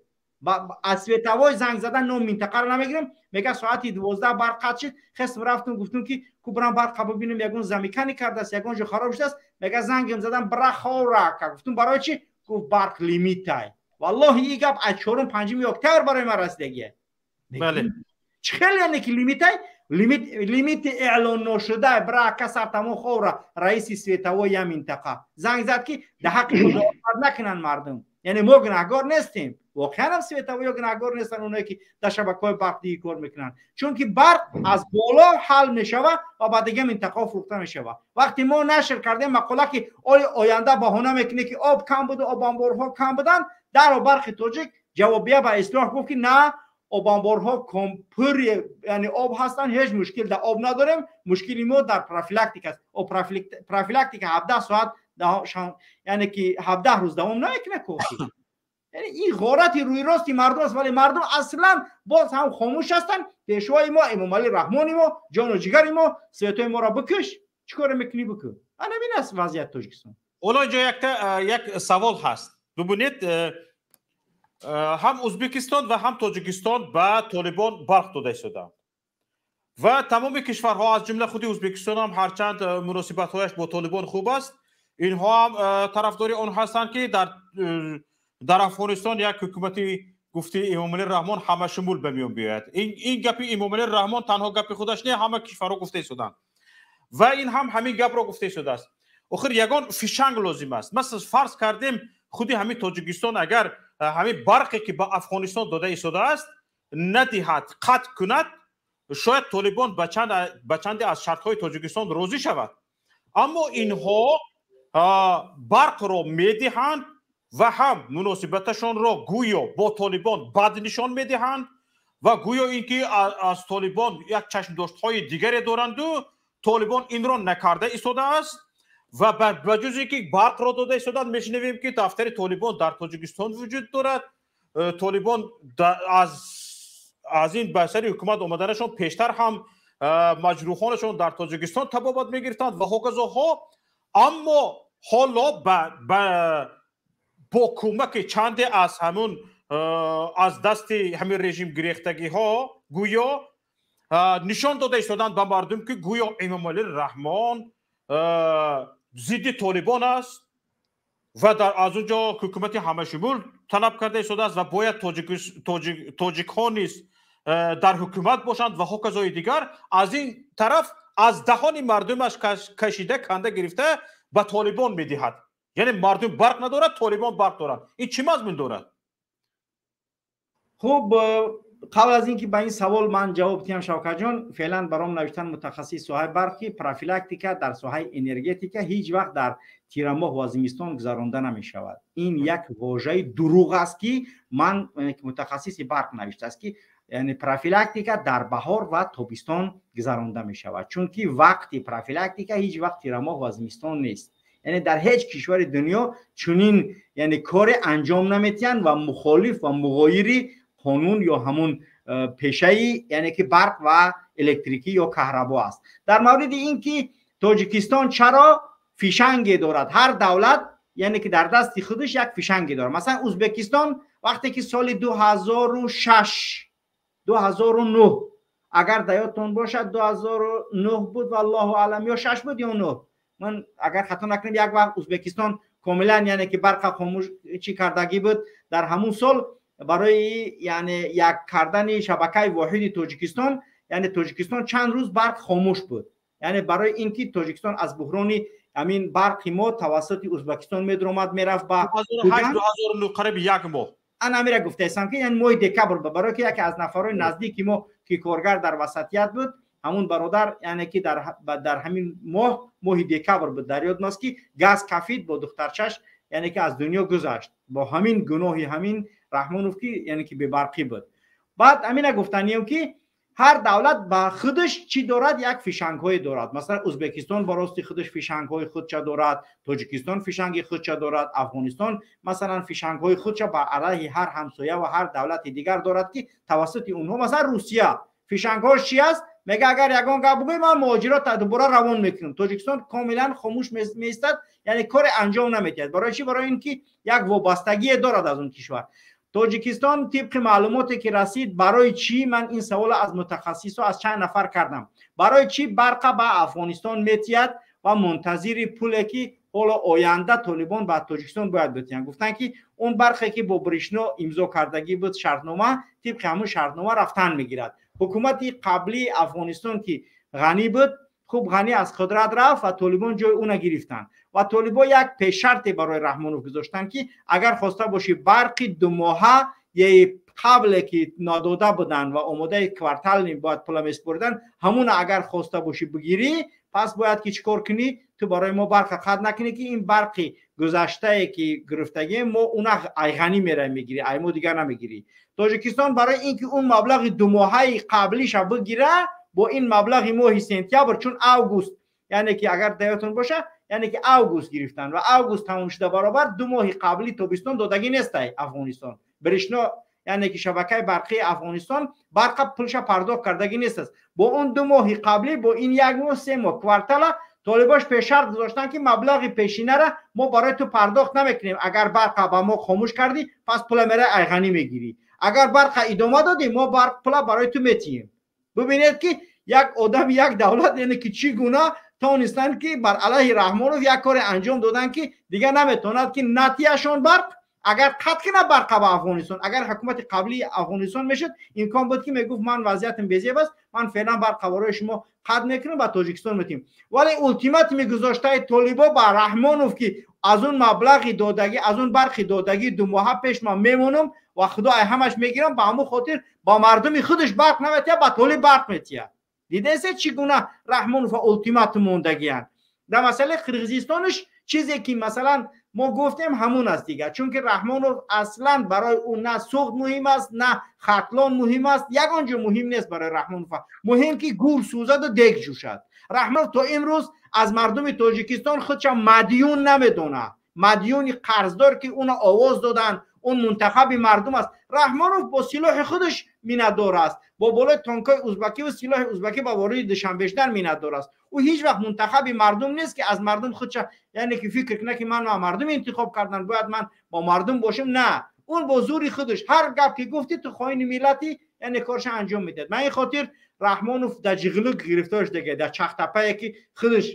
از سویتوای زنگ زدن نوم منطقه رو نمیگیرم، میگه ساعت 12 برق قطع شد، خستم رفتم گفتم که کو برام برق ببینم یگون زمیکنی کرده است، یگون جو خراب شده است، میگه زنگم زدم برا خورا، گفتم برای چی؟ گفت برق لیمیت. والله این گپ از 4-5 اکتبر برای من رسیدگیه.
بله
چه یعنی که لیمیت لیمیت اعلان نشده برای کسر تمام خورا. رئیس سویتوای منطقه زنگ زد که در حق مدافعت نکنن مردم، یعنی ما گناهگار نیستیم، واقعا هم سویتویا گناهگار نیستن اونایی که در شبکه‌های برقی کار میکنن، چون که برق از بالا حل میشوه و بعد دیگه منطقه فروخته میشوه. وقتی ما نشر کردیم مقاله که آینده بهانه میکنه که آب کم بود و آب انبارها کم بودن، در برق تاجیک جوابیه به اصلاح گفت که نه، آب انبارها کم پر یعنی آب هستن، هیچ مشکل در آب نداریم، مشکل ما در پروفیلاکتیک است. او پروفیلاکتیک 17 ساعت یعنی که 17 روز دوام نمیکنه کوفی. یعنی این غارت روی راستی مردم است، ولی مردم اصلا باز هم خاموش هستن. پیشوای ما امام علی رحمانی ما، جان و جگر ما، سیتوی ما را بکش، چیکار میکنی بکن. انا این است وضعیت تاجیکستان.
اولا اینجا یک سوال هست. ببینید هم ازبکستان و هم تاجیکستان به طالبان برق داده شدند و تمام کشورها از جمله خود ازبکستان هم هرچند مناسبت‌هایش با طالبان خوب است، اینها هم طرفدار آن هستند که در افغانستان یک حکومتی گفتی امام علی رحمان همه شمول به میان بیاید. این گپی امام علی رحمان تنها گپی خودش نه، همه کشورها گفته شدند و این هم همین گپ را گفته شده است. آخر یگان فشنگ لازم است. مثلا فرض کردیم خودی همین تاجیکستان اگر همین برقی که به افغانستان داده شده است ندهد، قطع کند، Шояд Толибон ба чанде аз шартҳои Тоҷикистон розӣ шавад, аммо инҳо барқро медиҳанд ва ҳам муносибаташонро гӯё бо Толибон бад нишон медиҳанд ва гӯё ин ки аз Толибон як чашмдоштҳои дигаре доранду Толибон инро накарда истодааст. Ва ба ҷуз ин ки барқро дода истоданд, мешунавем, ки дафтари Толибон дар Тоҷикистон вуҷуд дорад. Толибон аз ин ба сари ҳукумат омаданашон пештар ҳам маҷрӯҳонашон дар Тоҷикистон табобат мегирифтанд ва ҳоказоҳо. Аммо ҳоло бо кӯмаки чанде аз ҳамун аз дасти ҳамин режим гирехтагиҳо гӯё нишон дода истоданд ба мардум, ки гӯё Эмомалӣ Раҳмон зидди Толибон аст ва аз он ҷо ҳукумати ҳамашумул талаб карда истодааст ва бояд тоҷикҳо низ дар ҳукумат бошанд ва ҳоказои дигар. Аз ин тараф аз даҳони мардумаш кашида, канда гирифта ба Толибон медиҳад. Яъне мардум барқ надорад, Толибон барқ дорад. Ин чӣ мазмун дорад?
Хуб, қабл аз ин ки ба ин савол ман ҷавоб диҳам, Шавкатҷон, феълан баром навиштан мутахассис соҳаи барқ, ки профилактика дар соҳаи энергетика ҳеҷ вақт дар тирамоҳ ва зимистон гузаронда намешавад. Ин як вожаи дурӯғ аст, ки ман мутахассиси барқ навиштааст, ки яъне профилактика дар баҳор ва тобистон гузаронда мешавад, чунки вақти профилактика ҳеҷ вақт тирамоҳ ва зимистон нест. Яъне дар ҳеҷ кишвари дунё чунин яъне коре анҷом наметиҳанд ва мухолиф ва муғоири қонун ё ҳамун пешаи яъне ки барқ ва электрикӣ ё каҳрабо аст. Дар мавриди ин ки Тоҷикистон чаро фишанге дорад, ҳар давлат яъне ки дар дасти худаш як фишанге дорад. Масалан, Ӯзбекистон вақте ки соли 2006, 2009, агар дар ёдтон бошад, 2009 буд, валлоҳу аълам, ё 6 буд ё 9, ман агар хато накунам, як вақт Ӯзбекистон комилан яъне ки барқа хомӯш чӣ кардагӣ буд. Дар ҳамун сол барои яъне як кардани шабакаи воҳиди Тоҷикистон, яъне Тоҷикистон чанд рӯз барқ хомӯш буд, яъне барои ин ки Тоҷикистон аз буҳрони ҳамин барқи мо тавассути Ӯзбекистон медаромад, мерафт ба
2009, қариб як моҳ.
Ана ҳамира гуфтаистам, ки яъне моҳи декабр, барои ки яке аз нафарҳои наздики мо, ки коргар дар васатият буд, ҳамун бародар, яъне ки дар ҳамин моҳ, моҳи декабр буд, дар ёдам аст, ки газ кафид бо духтарчаш, яъне ки аз дунё гузашт бо ҳамин гуноҳи ҳамин Раҳмонов, ки яъне ки бебарқӣ буд. Баъд ҳамина гуфтанием, ки ҳар давлат ба худаш чӣ дорад, як фишангҳое дорад. Масалан, Ӯзбекистон ба рости худаш фишангҳои худша дорад, Тоҷикистон фишанги худша дорад, Афғонистон масалан фишангҳои худша ба алайҳи ҳар ҳамсоя ва ҳар давлати дигар дорад, ки тавассути онҳо, масалан, Русия фишангҳош чи аст? Мега, агар ягон гап бигӯй, ман муҳоҷирот дубора равон мекунам. Тоҷикистон комилан хомӯш меистад, яъне коре анҷом намедиҳад. Барои чӣ? Барои ин ки як вобастагие дорад аз он кишвар. Тоҷикистон тибқи маълумоте ки расид, барои чӣ, ман ин саволро аз мутахассисо, аз чанд нафар кардам, барои чӣ барқа ба Афғонистон метиҳад ва мунтазири пуле ки ҳоло оянда Толибон ба Тоҷикистон бояд битиҳанд? Гуфтанд, ки он барқе ки бо Бришно имзо кардагӣ буд шартнома, тибқи ҳамун шартнома рафтан мегирад. Ҳукумати қаблии Афғонистон, ки Ғанӣ буд, хуб, Ғанӣ аз қудрат рафт ва Толибон ҷои ӯна гирифтанд ва толибо як пешшарте барои Раҳмонов гузоштанд, ки агар хоста бошӣ барқи думоҳа қабле ки надода буданд ва омодаи квартални бояд пула месупориданд, ҳамуна агар хоста бошӣ бигирӣ, пас бояд ки чӣ кор кунӣ? Ту барои мо барқа қатъ накунӣ, ки ин барқи гузаштае ки гирифтагием мо, уна ай Ғанӣ мерай мегирӣ, ай мо дигар намегирӣ. Тоҷикистон барои ин ки он маблағи думоҳаи қаблиша бигира, бо ин маблағи моҳи сентябр, чун август, яъне ки агар даётон боша, яъне ки август гирифтанд ва август тамом шуда баробар 2 моҳи қабли тобистон додагӣ нестай Афғонистон. Бришно, яъне ки шабакаи барқии Афғонистон барқа пулша пардохт кардагӣ нест аст. Бо он 2 моҳи қаблӣ, бо ин як моҳ, 3 моҳ квартала толибош пешшарт гузоштанд, ки маблағи пешинара мо барои ту пардохт намекунем. Агар барқа ба мо хомӯш кардӣ, пас пула мерай ай Ғанӣ мегирӣ. Агар барқа идома додӣ, мо барқ пула барои ту метиҳем. Бубинед, ки як одам, як давлат, яъне ки чӣ гуна тавонистанд, ки бар алайҳи Раҳмонов як коре анҷом доданд, ки дигар наметавонад, ки натиҳашон барқ. Агар қатъ кунад барқа ба Афғонистон, агар ҳукумати қаблии Афғонистон мешуд, имкон буд ки мегуфт ман вазъиятам безеб аст, ман феълан барқа барои шумо қатъ мекунам, ба Тоҷикистон метим. Вале ултиматуми гузоштаи толибо ба Раҳмонов ки аз он маблағи додагӣ, аз он барқи додагӣ 2 моҳа пеш ман мемонам ва худо ай ҳамаш мегирам, ба ҳамон хотир ба мардуми худаш барқ наметиҳад, ба толиб барқ метиҳад. Дидед чӣ гуна Раҳмонов ултиматум мондагиянд? Дар масъалаи Қирғизистонаш чизе ки масалан мо гуфтем ҳамун аст дигар, чунки Раҳмонов аслан барои ӯ на Суғд муҳим аст, на Хатлон муҳим аст, ягон ҷо муҳим нест барои Раҳмонов. Муҳим ки гур сӯзаду дег ҷӯшад. Раҳмонов то имрӯз аз мардуми Тоҷикистон худша мадюн намедонад, мадюни қарздор ки уна овоз доданд, он мунтахаби мардум аст. Раҳмонов бо силоҳи худаш миннатдор аст, бо болои танкҳои узбакӣ ва силоҳи узбакӣ ба вориди Душанбе шудан миннатдор аст. Ӯ ҳеҷ вақт мунтахаби мардум нест ки аз мардум худша, яъне ки фикр кунад ки ман мардум интихоб кардан, бояд ман бо мардум бошам. На, он бо зури худаш ҳар гап ки гуфти ту хоини миллатӣ, яъне корша анҷом медиҳад. Ман ин хотир Раҳмонов дар ҷиғлук гирифтор шуда, дар чахтапае ки худаш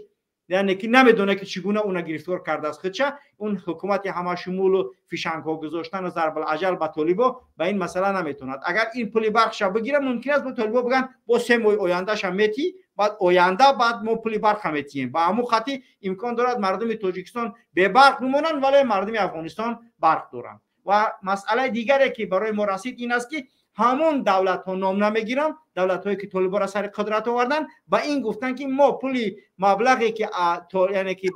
яъне ки намедонад ки чӣ гуна уна гирифтор кардааст худша. Он ҳукумати ҳамашумулу фишангҳо гузоштан ва зарбулаҷал ба толибо ба ин масъала наметавонад. Агар ин пули барқша бигирад, мумкин аст бо толибо бигӯянд бо 3 моҳи ояндаша метӣ, баъд оянда баъд мо пули барқа метиҳем. Ба ҳамун хати имкон дорад мардуми Тоҷикистон бебарқ бимонанд, вале мардуми Афғонистон барқ доранд. Ва масъалаи дигаре ки барои мо расид ин аст ки ҳамон давлатҳо ном намегирам, давлатҳое ки толиборо сари қудрат оварданд, ба ин гуфтанд ки мо пули маблағе ки яъне ки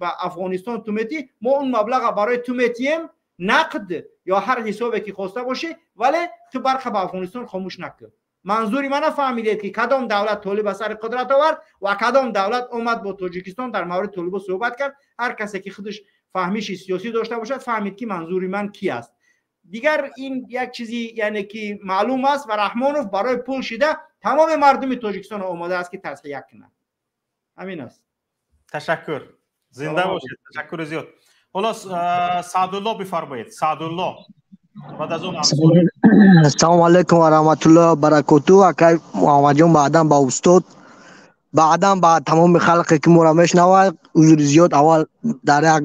ба Афғонистон ту метӣ, мо он маблаға барои ту метиҳем нақд ё ҳар ҳисобе ки хоста бошӣ, вале ту барқа ба Афғонистон хомӯш накун. Манзури мана фаҳмидед ки кадом давлат толиба сари қудрат овард ва кадом давлат омад бо Тоҷикистон дар мавриди толибо суҳбат кард. Ҳар касе ки худаш фаҳмиши сиёсӣ дошта бошад фаҳмид ки манзури ман ки аст. Дигар ин як чизи яъне ки маълум аст ва Раҳмонов барои пул шида тамоми мардуми Тоҷикистон омода аст ки тасҳия кунад. Ҳамин аст.
Ташаккур, зинда бошед, ташаккури зиёд. Ҳоло Саъдулло бифармоед. Саъдулло баъд аз он.
Ассалому алайкум ва раҳматуллоҳи ва баракотуҳ. Акай Муҳаммадҷон, баъдан ба устод, баъдан ба тамоми халқе ки моро мешунавад, узри зиёд. Аввал дар як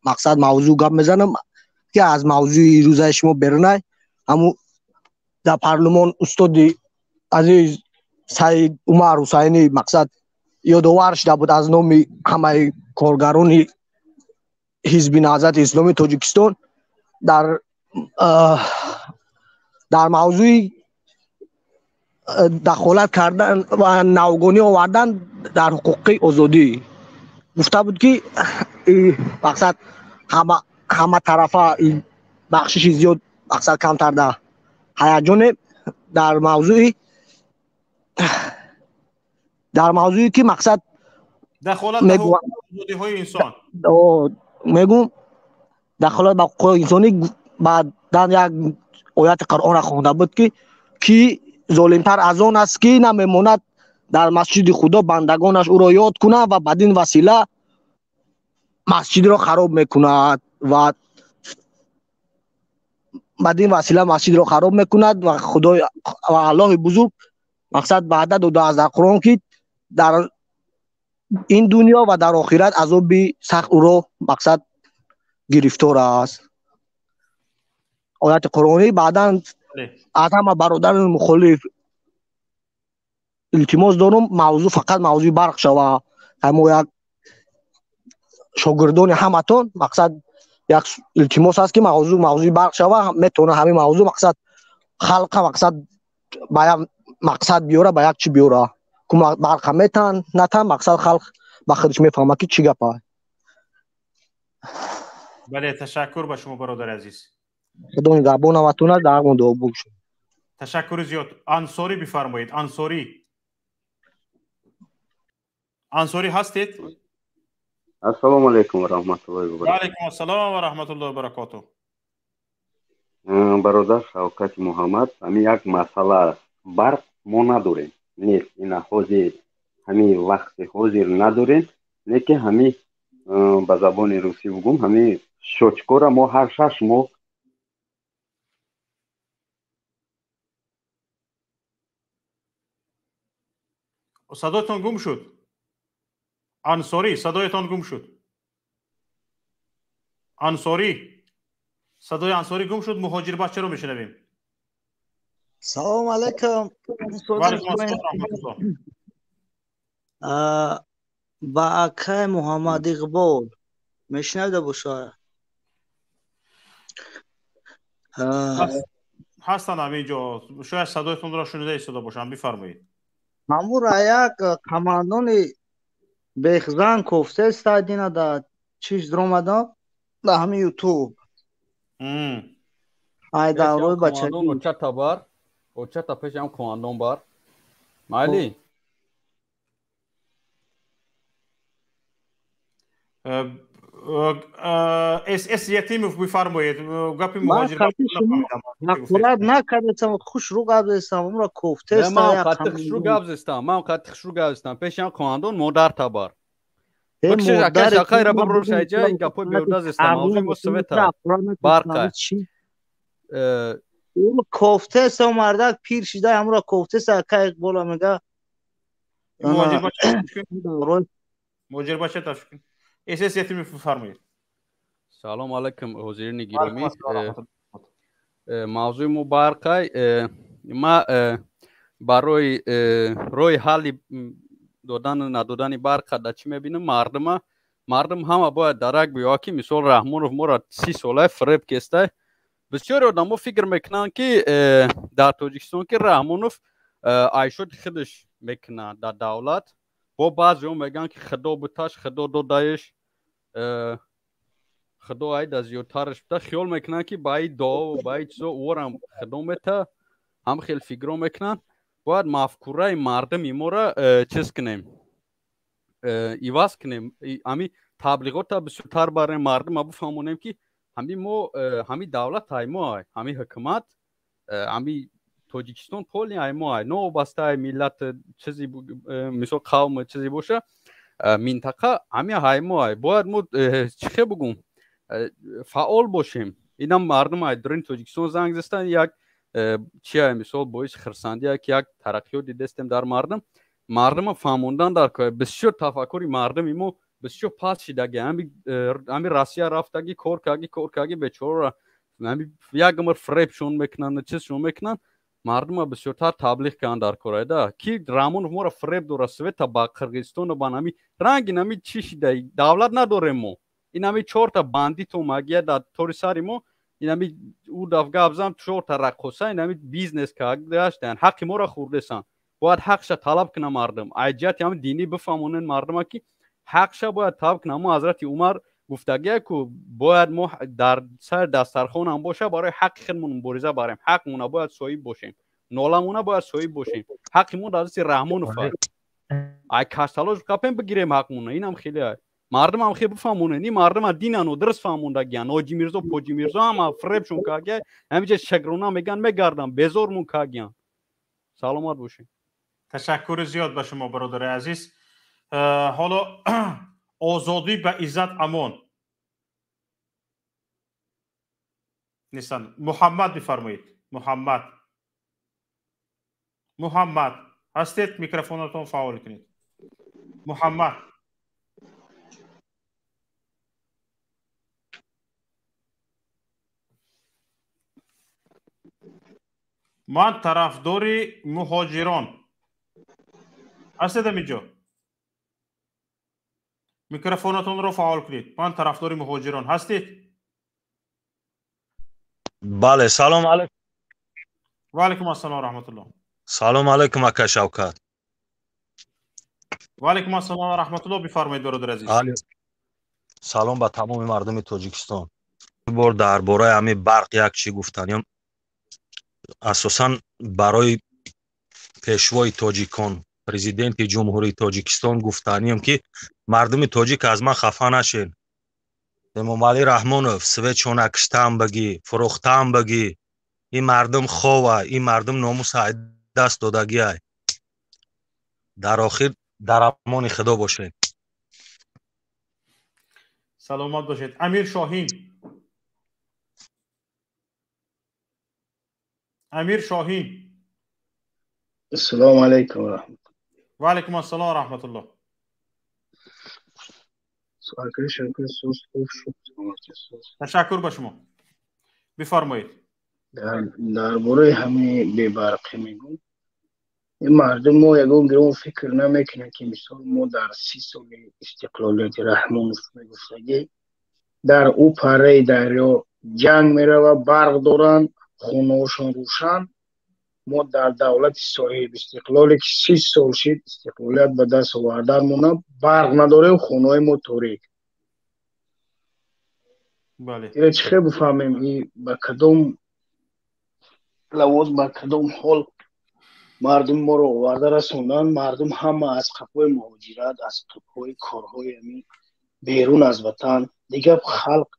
мақсад мавзӯъ гап мезанам ки аз мавзӯи рӯзаи шумо берунай. Ҳамун дар парлумон устоди азиз Саид Умар Ҳусайнӣ мақсад ёдовар шуда буд аз номи ҳамаи коргарони ҳизби Наҳзати Исломии Тоҷикистон дар мавзӯи дахолат кардан ва навгонӣ овардан дар ҳуқуқи озодӣ гуфта буд ки мақсад ҳама тарафа бахшиши зиёд мақсад камтар да ҳаяҷоне дар мавзӯи ки мақсад
дахолат ба ҳуқуқи инсон
мегӯм дахолат ба ҳуқуқи инсонӣ. Баъдан як ояти Қуръонро хонда буд ки золимтар аз он аст ки намемонад дар масҷиди Худо бандагонаш ӯро ёд кунанд ва бадин васила масҷидро хароб мекунад ва бадин васила масҷидро хароб мекунад ва Худои ва Аллоҳи бузург мақсад ваъда додааст дар Қуръон ки дар ин дунё ва дар охират азоби сахт ӯро мақсад гирифтор аст. Ояти қуръонӣ. Баъдан аз ҳама бародарони мухолиф илтимос дорум мавзӯъ фақат мавзӯи барқ шава. Ҳамо як шогирдони ҳаматон мақсад як илтимос аст ки мавзӯи барқ шава. Метавона ҳамин мавзӯъ мақсад халқа мақсад ба як мақсад биёра, ба як чӣ биёра. Барқа метан натан мақсад халқ ба худаш мефаҳмад ки чӣ гап аст.
Бале, ташаккур ба шумо бародари азиз.
Худо нигаҳбонаватон аст, дар ҳамон дуо бошед.
Ташаккури зиёд. Ансорӣ бифармоед. Ансорӣ, Ансорӣ ҳастед?
Ассалому алайкум ва раҳматуллоҳи ва баракотуҳ.
Ва алайкум ассалом ва раҳматуллоҳи ва баракотуҳ.
Бародар Шавкати Муҳаммад, ҳамин як масъала аст. Барқ мо надорем. Нест, ина ҳозир ҳамин вақти ҳозир надорем, лекин ҳамин ба забони русӣ бигӯм, ҳамин шочкора мо ҳар 6 моҳ
садоятон гум шуд. Ансорӣ, садоятон гум шуд. Ансорӣ. Садои Ансорӣ гум шуд. Муҳоҷир бачаро мешунавем.
Салом алайкум. Ба акай Муҳаммад Иқбол мешунавида бошад?
Ҳастанд ҳамин ҷо, шояд садоятонро шунида истода бошам. Бифармоед.
Ҳамура як командони бехзан кофтеста дина да чиз дромада да ҳамин ютуб. Ай даврои бачагӣ.
Очата бар, очата пеши ҳам командон бар. Майли?
СС Ятимов, бифармоед. Гапи муҳоҷир
ҳақорат накардестам, хушрӯ гап зестам, умра кофтеста.
Ман қатъи хушрӯ гап зестам, ман қатъи хушрӯ гап зестам. Пеши ҳам командон модар табар. Бикшиш акай шақайра биброр шайҷа, ин гапҳои беҳуда зестам. Мавзӯи мо света, барқа.
Кофтеста мардак пир шида, ҳамура кофтеста акай Иқбола мега.
Муҳоҷир бача ташкил. СС Ятимов, бифармоед.
Салом алайкум, ҳозирини гиромӣ. Мавзӯи мо барқай. Ма барои роҳи ҳалли додану надодани барқа да чӣ мебинам? Мардум ҳама бояд дарак биёяд, ки мисол Раҳмонов моро 30 солаи фиреб кестай. Бисёре одамо фикр мекунанд, ки дар Тоҷикистон ки Раҳмонов айшоди худаш мекунад дар давлат. Бо баъзеҳо мегӯянд, ки худо буташ, худо додаеш, худо айда зиёдтараш бита. Хиёл мекунанд, ки ба и дуо, ба и чизо ӯрам худо мета. Ҳам хел фикрро мекунанд. Бояд мафкураи мардуми моро чиз кунем, иваз кунем, ҳами таблиғота бисёртар барем, мардума бифаҳмонем, ки ҳами мо, ҳами давлат ай мо ай, ҳами ҳукумат, ҳами Тоҷикистон поли ай мо ай, новобаста ай миллат, чизи, мисол қавм, чизе боша, минтақа, ҳами ай мо ай. Бояд мо, чӣ хел бугум, фаъол бошем. Инам мардум ай дурини Тоҷикистон занг застан, як чия, мисол, боиси хирсандия, ки як тараққиёт дидестем дар мардум. Мардума фаҳмондан дар кор. Бисёр тафаккури мардуми мо бисёр паст шидаги. Ҳами Россия рафтаги, кор карги, кор карги, бечорора як умр фиребшон мекунанд, чизшон мекунанд. Мардума бисёртар таблиғ карданд дар кора, ки Раҳмонов моро фиреб дора, света ба Қирғизистону ба нами ранги нами чӣ шида, давлат надорем мо. Ин ҳами чорта бандит омагия дар тори сари мо, ин ҳами ӯ даф гап зам, чорта раққоса, ин ҳами бизнес кардаштанд, ҳаққи моро хӯрдесанд. Бояд ҳақша талаб кунад мардум. Ай ҷиҳати ҳами динӣ бифаҳмонанд мардума, ки ҳақша бояд талаб кунад. Мо ҳазрати Умар гуфтагия ку, бояд мо дар сари дастархонам боша, барои ҳаққи худмон мубориза барем. Ҳаққмона бояд соҳиб бошем, ноламона бояд соҳиб бошем. Ҳаққи мо дар дасти Раҳмонов аст. Ай кашталош қапем, бигирем ҳаққмона. Инам хеле ай мардумам хел бифаҳмонанд. Ин мардума динану дуруст фаҳмондагиян. Ҳоҷи Мирзо, Поҷи Мирзо ҳама фиребшон кардагия, ҳамиҷа шакрона меган, мегардам, безормон кардагиян. Саломат бошед.
Ташаккури зиёд ба шумо, бародари азиз. Ҳоло озодӣ ба иззат амон нестанд. Муҳаммад, бифармоед. Муҳаммад, Муҳаммад ҳастед? Микрофонатон фаъол кунед, Муҳаммад. Ман тарафдори муҳоҷирон. Ҳастед ҳаминҷо? Микрофонатонро фаъол кунед. Ман тарафдори муҳоҷирон. Ҳастед?
Бале, салом алайкум.
Ва алайкум ассалом, раҳматуллоҳ.
Салом алайкум, ака Шавкат.
Ва алайкум ассалом ва раҳматуллоҳ. Бифармоед, бародари азиз.
Салом ба тамоми мардуми Тоҷикистон. Бор дар бораи ҳамин барқ як чӣ гуфтанем, асосан барои пешвои тоҷикон, президенти Ҷумҳурии Тоҷикистон гуфтанием, ки мардуми тоҷик аз ман хафа нашед. Эмомалӣ Раҳмонов, светшона киштаам багӣ, фурӯхтаам багӣ, ин мардум хова, ин мардум номуса даст додагиай. Дар охир дар амони Худо бошед.
Саломат бошед. Амир Шоҳин, Амир Шоҳин.
Ассалому алайкум ва раҳматуллоҳ.
Ва алайкум ассалом ва раҳматуллоҳ. Ташаккур ба шумо. Бифармоед.
Дар бораи ҳамин бебарқӣ мегӯм. Ин мардум мо ягон гирон фикр намекунад, ки мисол мо дар 30 соли истиқлолияти Раҳмонов мегуфтагӣ, дар ӯ парраи дарё ҷанг мерава, барқ доранд, хонаҳошон рӯшан. Мо дар давлати соҳиби истиқлоле, ки 30 сол шид истиқлолият ба даст овардан, монам барқ надорем, хонаҳои мо торик. Ира чӣ хел бифаҳмем, и ба кадом лавоз, ба кадом ҳол мардум моро оварда расонданд? Мардум ҳама аз қафои муҳоҷират, аз қафои корҳои ҳамин берун аз ватан, дигар халқ,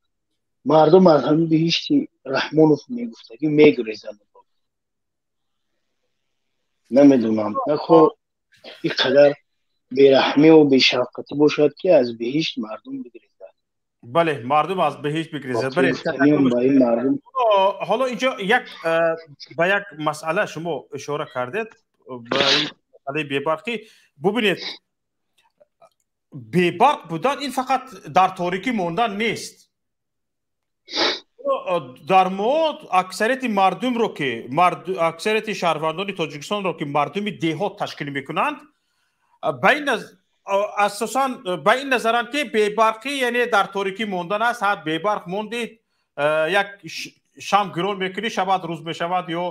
мардум аз ҳамин биҳишти Раҳмонов мегуфтагӣ мегурезанд. Намедонам, нахо ин қадар бераҳмиву бешафқатӣ бошад, ки аз биҳишт мардум бигрезад.
Бале, мардум аз биҳишт бигрезад. Ҳоло инҷо як ба як масъала шумо ишора кардед, ба масъалаи бебарқӣ. Бубинед, бебарқ будан ин фақат дар торикӣ мондан нест. Дар мо аксарияти мардумро, ки аксарияти шаҳрвандони Тоҷикистонро, ки мардуми деҳот ташкил мекунанд, ба ин асосан ба ин назаранд, ки бебарқӣ яъне дар торикӣ мондан аст. Ҳад бебарқ мондед, як шам гирон мекунӣ, шабат рӯз мешавад ё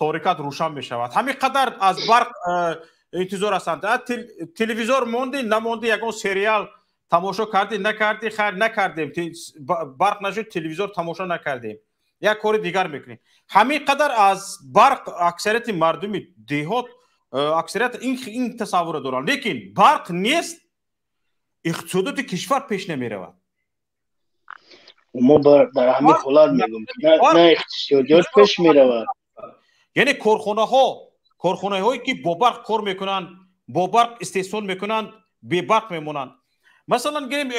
торикат рӯшан мешавад. Ҳамин қадар аз барқ интизор ҳастанд. Телевизор монди, намонди, ягон сериал тамошо кардӣ, накардӣ, хайр накардем, барқ нашуд, телевизор тамошо накардем, як кори дигар мекунем. Ҳамин қадар аз барқ аксарияти мардуми деҳот аксарият ин тасаввурро доранд. Лекин барқ нест, иқтисодоти кишвар пеш намеравад.
Мо дар ҳамин ҳолат мегӯм, на иқтисодиёт пеш меравад.
Яъне корхонаҳое ки бо барқ кор мекунанд, бо барқ истеҳсол мекунанд, бебарқ мемонанд. Масалан, гирем,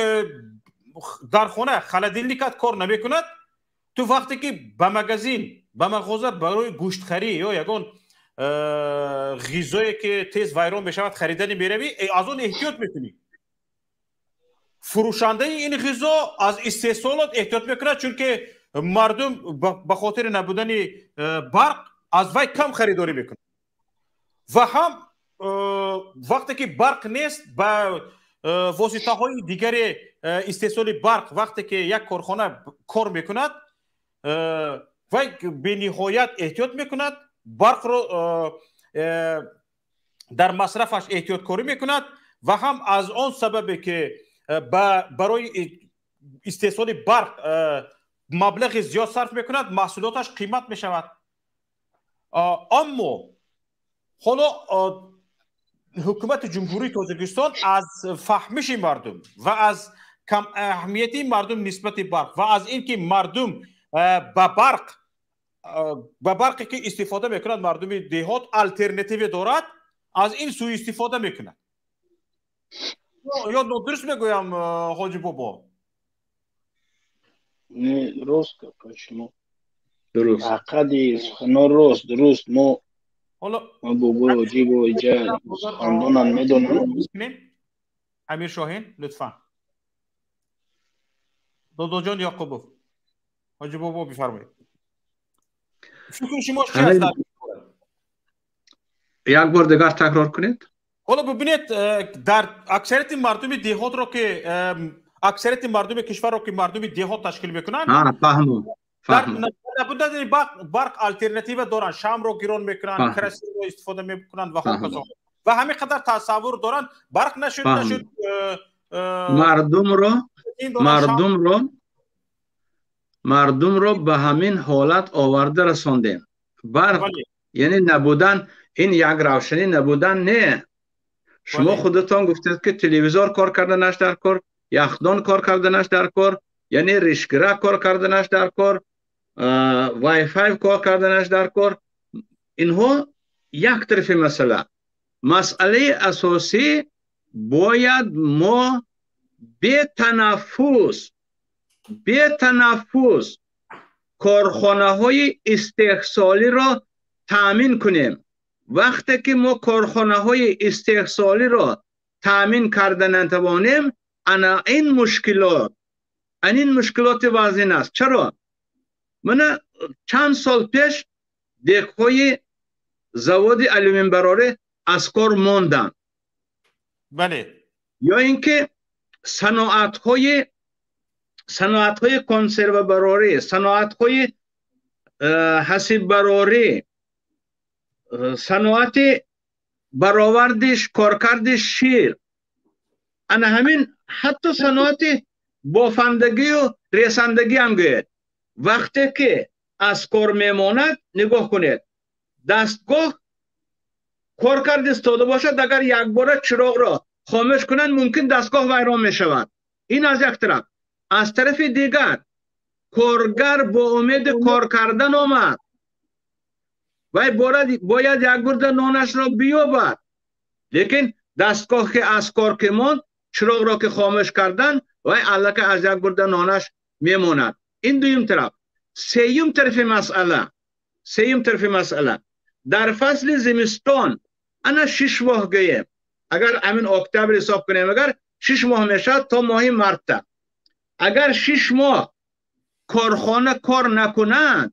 дар хона холодильникат кор намекунад, ту вақте ки ба магазин, ба мағоза барои гӯштхарӣ ё ягон ғизое ки тез вайрон мешавад харидани меравӣ, аз он эҳтиёт мекунӣ. Фурӯшандаи ин ғизо аз истеҳсолот эҳтиёт мекунад, чунки мардум ба хотири набудани барқ аз вай кам харидорӣ мекунад. Ва ҳам вақте ки барқ нест, ба воситаҳои дигари истеҳсоли барқ, вақте ки як корхона кор мекунад, вай бениҳоят эҳтиёт мекунад, барқро дар масрафаш эҳтиёткорӣ мекунад ва ҳам аз он сабабе ки барои истеҳсоли барқ маблағи зиёд сарф мекунад, маҳсулоташ қимат мешавад. Аммо ҳоло ҳукумати Ҷумҳурии Тоҷикистон аз фаҳмиши мардум ва аз камаҳамияти мардум нисбати барқ ва аз ин ки мардум ба барқе ки истифода мекунад, мардуми деҳот алтернативе дорад, аз ин суистифода мекунад. Ё нодуруст мегӯям, ҳоҷи бобо?
Не, рост шумо. Дуруст. Ақади сухано рост, дуруст. Мо бобои ҳоҷӣ бо иҷа сухандонам медонам.
Амир Шоҳин, лутфан. Додоҷон Ёқубов. Ҳоҷи бобо, бифармоед. Фикри шумо чӣ аст?
Як бор дигар такрор кунед.
Ҳоло бибинед, дар аксарияти мардуми деҳотро ки аксарияти мардуми кишварро ки мардуми деҳот ташкил мекунанд, набудани барқ алтернатива доранд, шамро гирон мекунанд, керосинро истифода мекунанд ва ҳоказо. Ва ҳамин қадар тасаввур доранд, барқ нашуд, нашуд.
Мардумро ба ҳамин ҳолат оварда расондем. Барқ яъне набудан, ин як равшанӣ набудан не. Шумо худатон гуфтед, ки телевизор кор карданаш дар кор, яхдон кор карданаш дар кор, яъне ришгира кор карданаш дар кор, вайфай кор карданаш дар кор. Инҳо як тарафи масъала. Масъалаи асосӣ бояд мо бетанаффус корхонаҳои истеҳсолиро таъмин кунем. Вақте ки мо корхонаҳои истеҳсолиро таъмин карда натавонем, ана ин мушкилот, ана ин мушкилоти вазнин аст. Чаро? Мана Чанд сол пеш дегҳои заводи алюминбарорӣ аз кор монданд.
Бале.
Ё ин ки саноатҳои консервабарорӣ, саноатҳои ҳасиббарорӣ, саноати бароварди коркарди шир, ана ҳамин ҳатто саноати бофандагию ресандагӣ ҳам гӯед, вақте ки аз кор мемонад, нигоҳ кунед, дастгоҳ кор кард истода бошад, агар якбора чироғро хомӯш кунанд, мумкин дастгоҳ вайрон мешавад. Ин аз як тараф. Аз тарафи дигар, коргар бо умеди кор кардан омад, вай бояд як бурда нонашро биёбад, лекин дастгоҳ ки аз кор ки монд, чироғро ки хомӯш кардан, вай аллакай аз як бурда нонаш мемонад. Ин дуюм тараф. Сеюм тарафи масъала, дар фасли зимистон, ана 6 моҳ гӯем, агар ҳамин октябр ҳисоб кунем, агар 6 моҳ мешавад, то моҳи марта, агар 6 моҳ корхона кор накунад,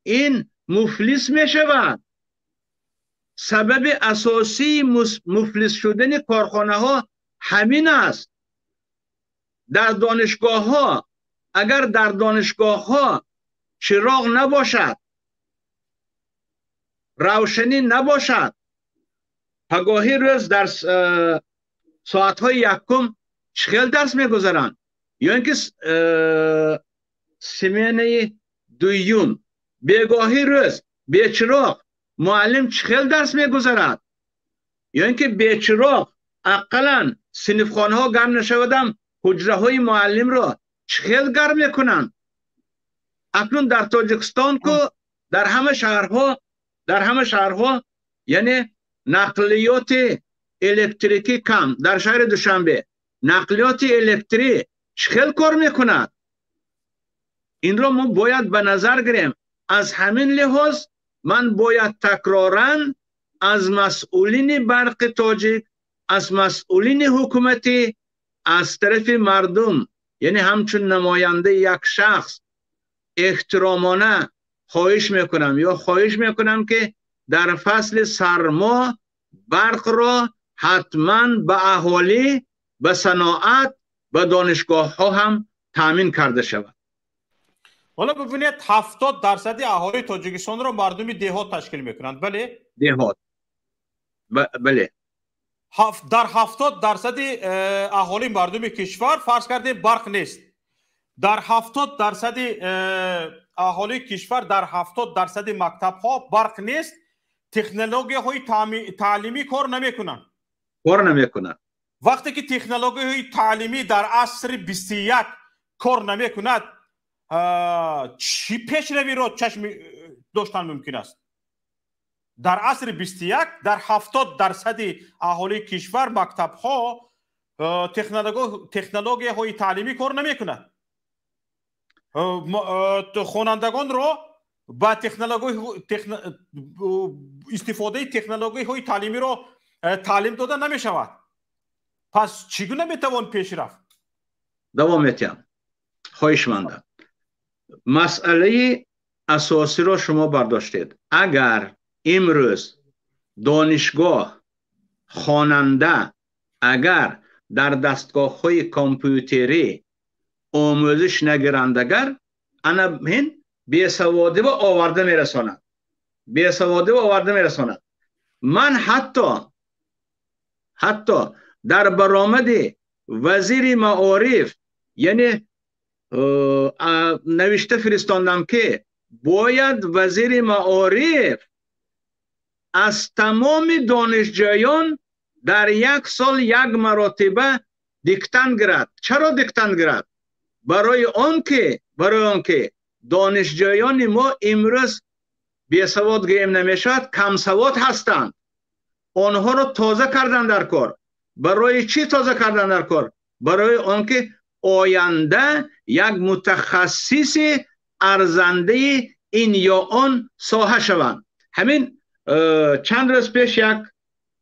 ин муфлис мешавад. Сабаби асосии муфлис шудани корхонаҳо ҳамин аст. Дар донишгоҳҳо, агар дар донишгоҳҳо чироғ набошад, равшанӣ набошад, пагоҳи рӯз дар соатҳои якум чӣ хел дарс мегузаранд? Ё ин ки сменаи дуюм, бегоҳи рӯз бечироғ муаллим чӣ хел дарс мегузарад? Ё ин ки бечироғ ақаллан синфхонаҳо гарм нашавадам, ҳуҷраҳои муаллимро чӣ хел гарм мекунанд? Акнун дар Тоҷикистон ку дар ҳама шаҳрҳо, яъне нақлиёти электрикӣ кам. Дар шаҳри Душанбе нақлиёти электрӣ чӣ хел кор мекунад? Инро мо бояд ба назар гирем. Аз ҳамин лиҳоз ман бояд такроран аз масъулини Барқи Тоҷик, аз масъулини ҳукуматӣ, аз тарафи мардум, яъне ҳамчун намояндаи як шахс, эҳтиромона хоҳиш мекунам, ки дар фасли сармо барқро ҳатман ба аҳолӣ, ба саноат, ба донишгоҳҳо ҳам таъмин карда шавад.
Ҳоло бибинед, 70 дарсади аҳолии Тоҷикистонро мардуми деҳот ташкил мекунанд, бале?
Деҳот, бале.
Дар 70 дарсади аҳолии мардуми кишвар, фарз кардем, барқ нест. Дар 70 дарсади аҳолии кишвар, дар 70 дарсади мактабҳо барқ нест, технологияҳои таълимӣ кор намекунанд.
Кор намекунанд.
Вақте ки технологияҳои таълимӣ дар асри 21 кор намекунад, чӣ пешравиро чашм доштан мумкин аст? Дар асри 21 дар 70 дарсади аҳолии кишвар мактабҳо технологияҳои таълимӣ кор намекунад, хонандагонро ба истифодаи технологияҳои таълимиро таълим дода намешавад, пас чӣ гуна метавон пеш рафт?
Давом метиҳам, хоҳишмандам. Масъалаи асосиро шумо бардоштед. Агар имрӯз донишгоҳ хонанда агар дар дастгоҳҳои компютерӣ омӯзиш нагиранд, агар ана ин бесаводиро оварда мерасонад, бесаводиро оварда мерасонад. Ман ҳатто дар баромади вазири маориф, яъне навишта фиристондам, ки бояд вазири маориф аз тамоми донишҷӯён дар як сол як маротиба диктант гирад. Чаро диктант гирад? Барои он ки донишҷӯёни мо имрӯз бесавод гӯем намешавад, камсавод ҳастанд. Онҳоро тоза кардан дар кор. Барои чӣ тоза кардан дар кор? Барои он ки оянда як мутахассиси арзандаи ин ё он соҳа шаванд. Ҳамин чанд рӯз пеш як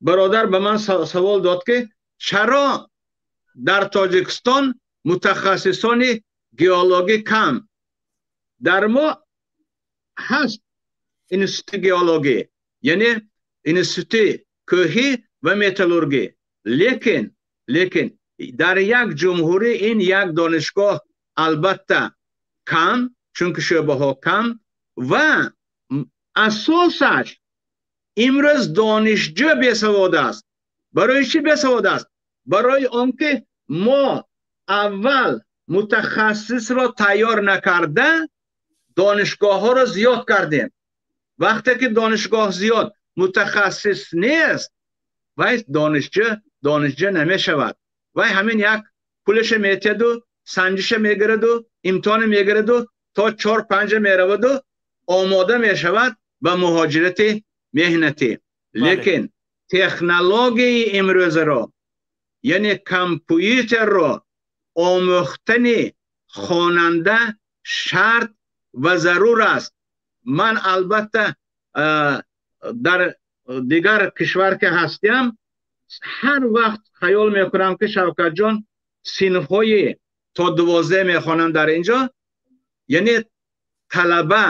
бародар ба ман савол дод, ки чаро дар Тоҷикистон мутахассисони геологӣ кам? Дар мо ҳаст институти геологӣ, яъне институти кӯҳӣ ва металлургӣ, лекин дар як ҷумҳурӣ ин як донишгоҳ албатта кам, чунки шӯъбаҳо кам ва асосаш имрӯз донишҷӯ бесавод аст. Барои чӣ бесавод аст? Барои он ки мо аввал мутахассисро тайёр накарда донишгоҳҳоро зиёд кардем. Вақте ки донишгоҳ зиёд, мутахассис нест, вай донишҷӯ намешавад. Вай ҳамин як пулаша метиҳаду, санҷиша мегираду, имтиҳона мегираду, то 4-5 мераваду омода мешавад ба муҳоҷирати меҳнатӣ. Лекин технологияи имрӯзаро, яъне компютерро омӯхтани хонанда шарт ва зарур аст. Ман албатта дар дигар кишвар ки ҳастям, ҳар вақт хаёл мекунам ки Шавкатҷон синфҳои то 12 мехонанд дар инҷо, яъне талаба,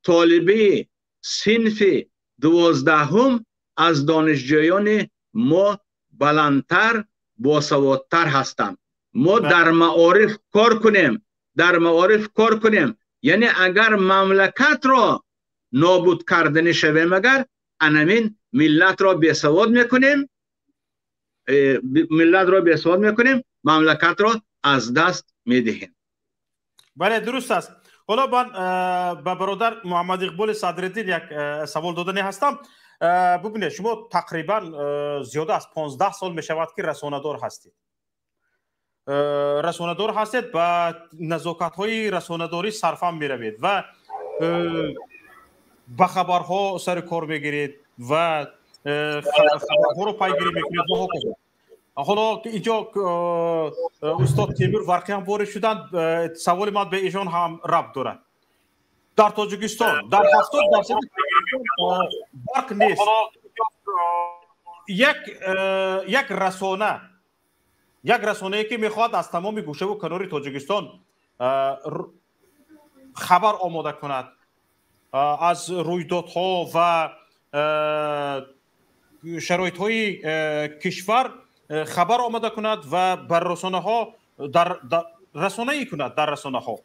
толиби синфи 12 аз донишҷӯёни мо баландтар, босаводтар ҳастанд. Мо дар маориф кор кунем, дар маориф кор кунем. Яъне агар мамлакатро нобуд карданӣ шавем, агар анамин миллатро бесавод мекунем, миллатро бесавод мекунем, мамлакатро аз даст медиҳем.
Бале, дуруст аст. Ҳоло ман ба бародар Муҳаммад Иқболи Садриддин як савол додани ҳастам. Бубинед, шумо тақрибан зиёда аз 15 сол мешавад ки расонадор ҳастед. Расонадор ҳастед, ба назокатҳои расонадорӣ сарфам меравед ва ба хабарҳо сари кор мегиред ва хабарҳоро пайгирӣ мекунед ва ҳоказо. Ҳоло инҷо устод Темур Варқӣ ҳам ворид шуданд. Саволи ман ба эшон ҳам рабт дорад. Дар Тоҷикистон дар 70% барқ нест. Як расона, як расонае ки мехоҳад аз тамоми гӯшаву канори Тоҷикистон хабар омода кунад аз рӯйдодҳо ва шароитҳои кишвар хабар омода кунад ва бар расонаҳо дар расонаӣ кунад дар расонаҳо,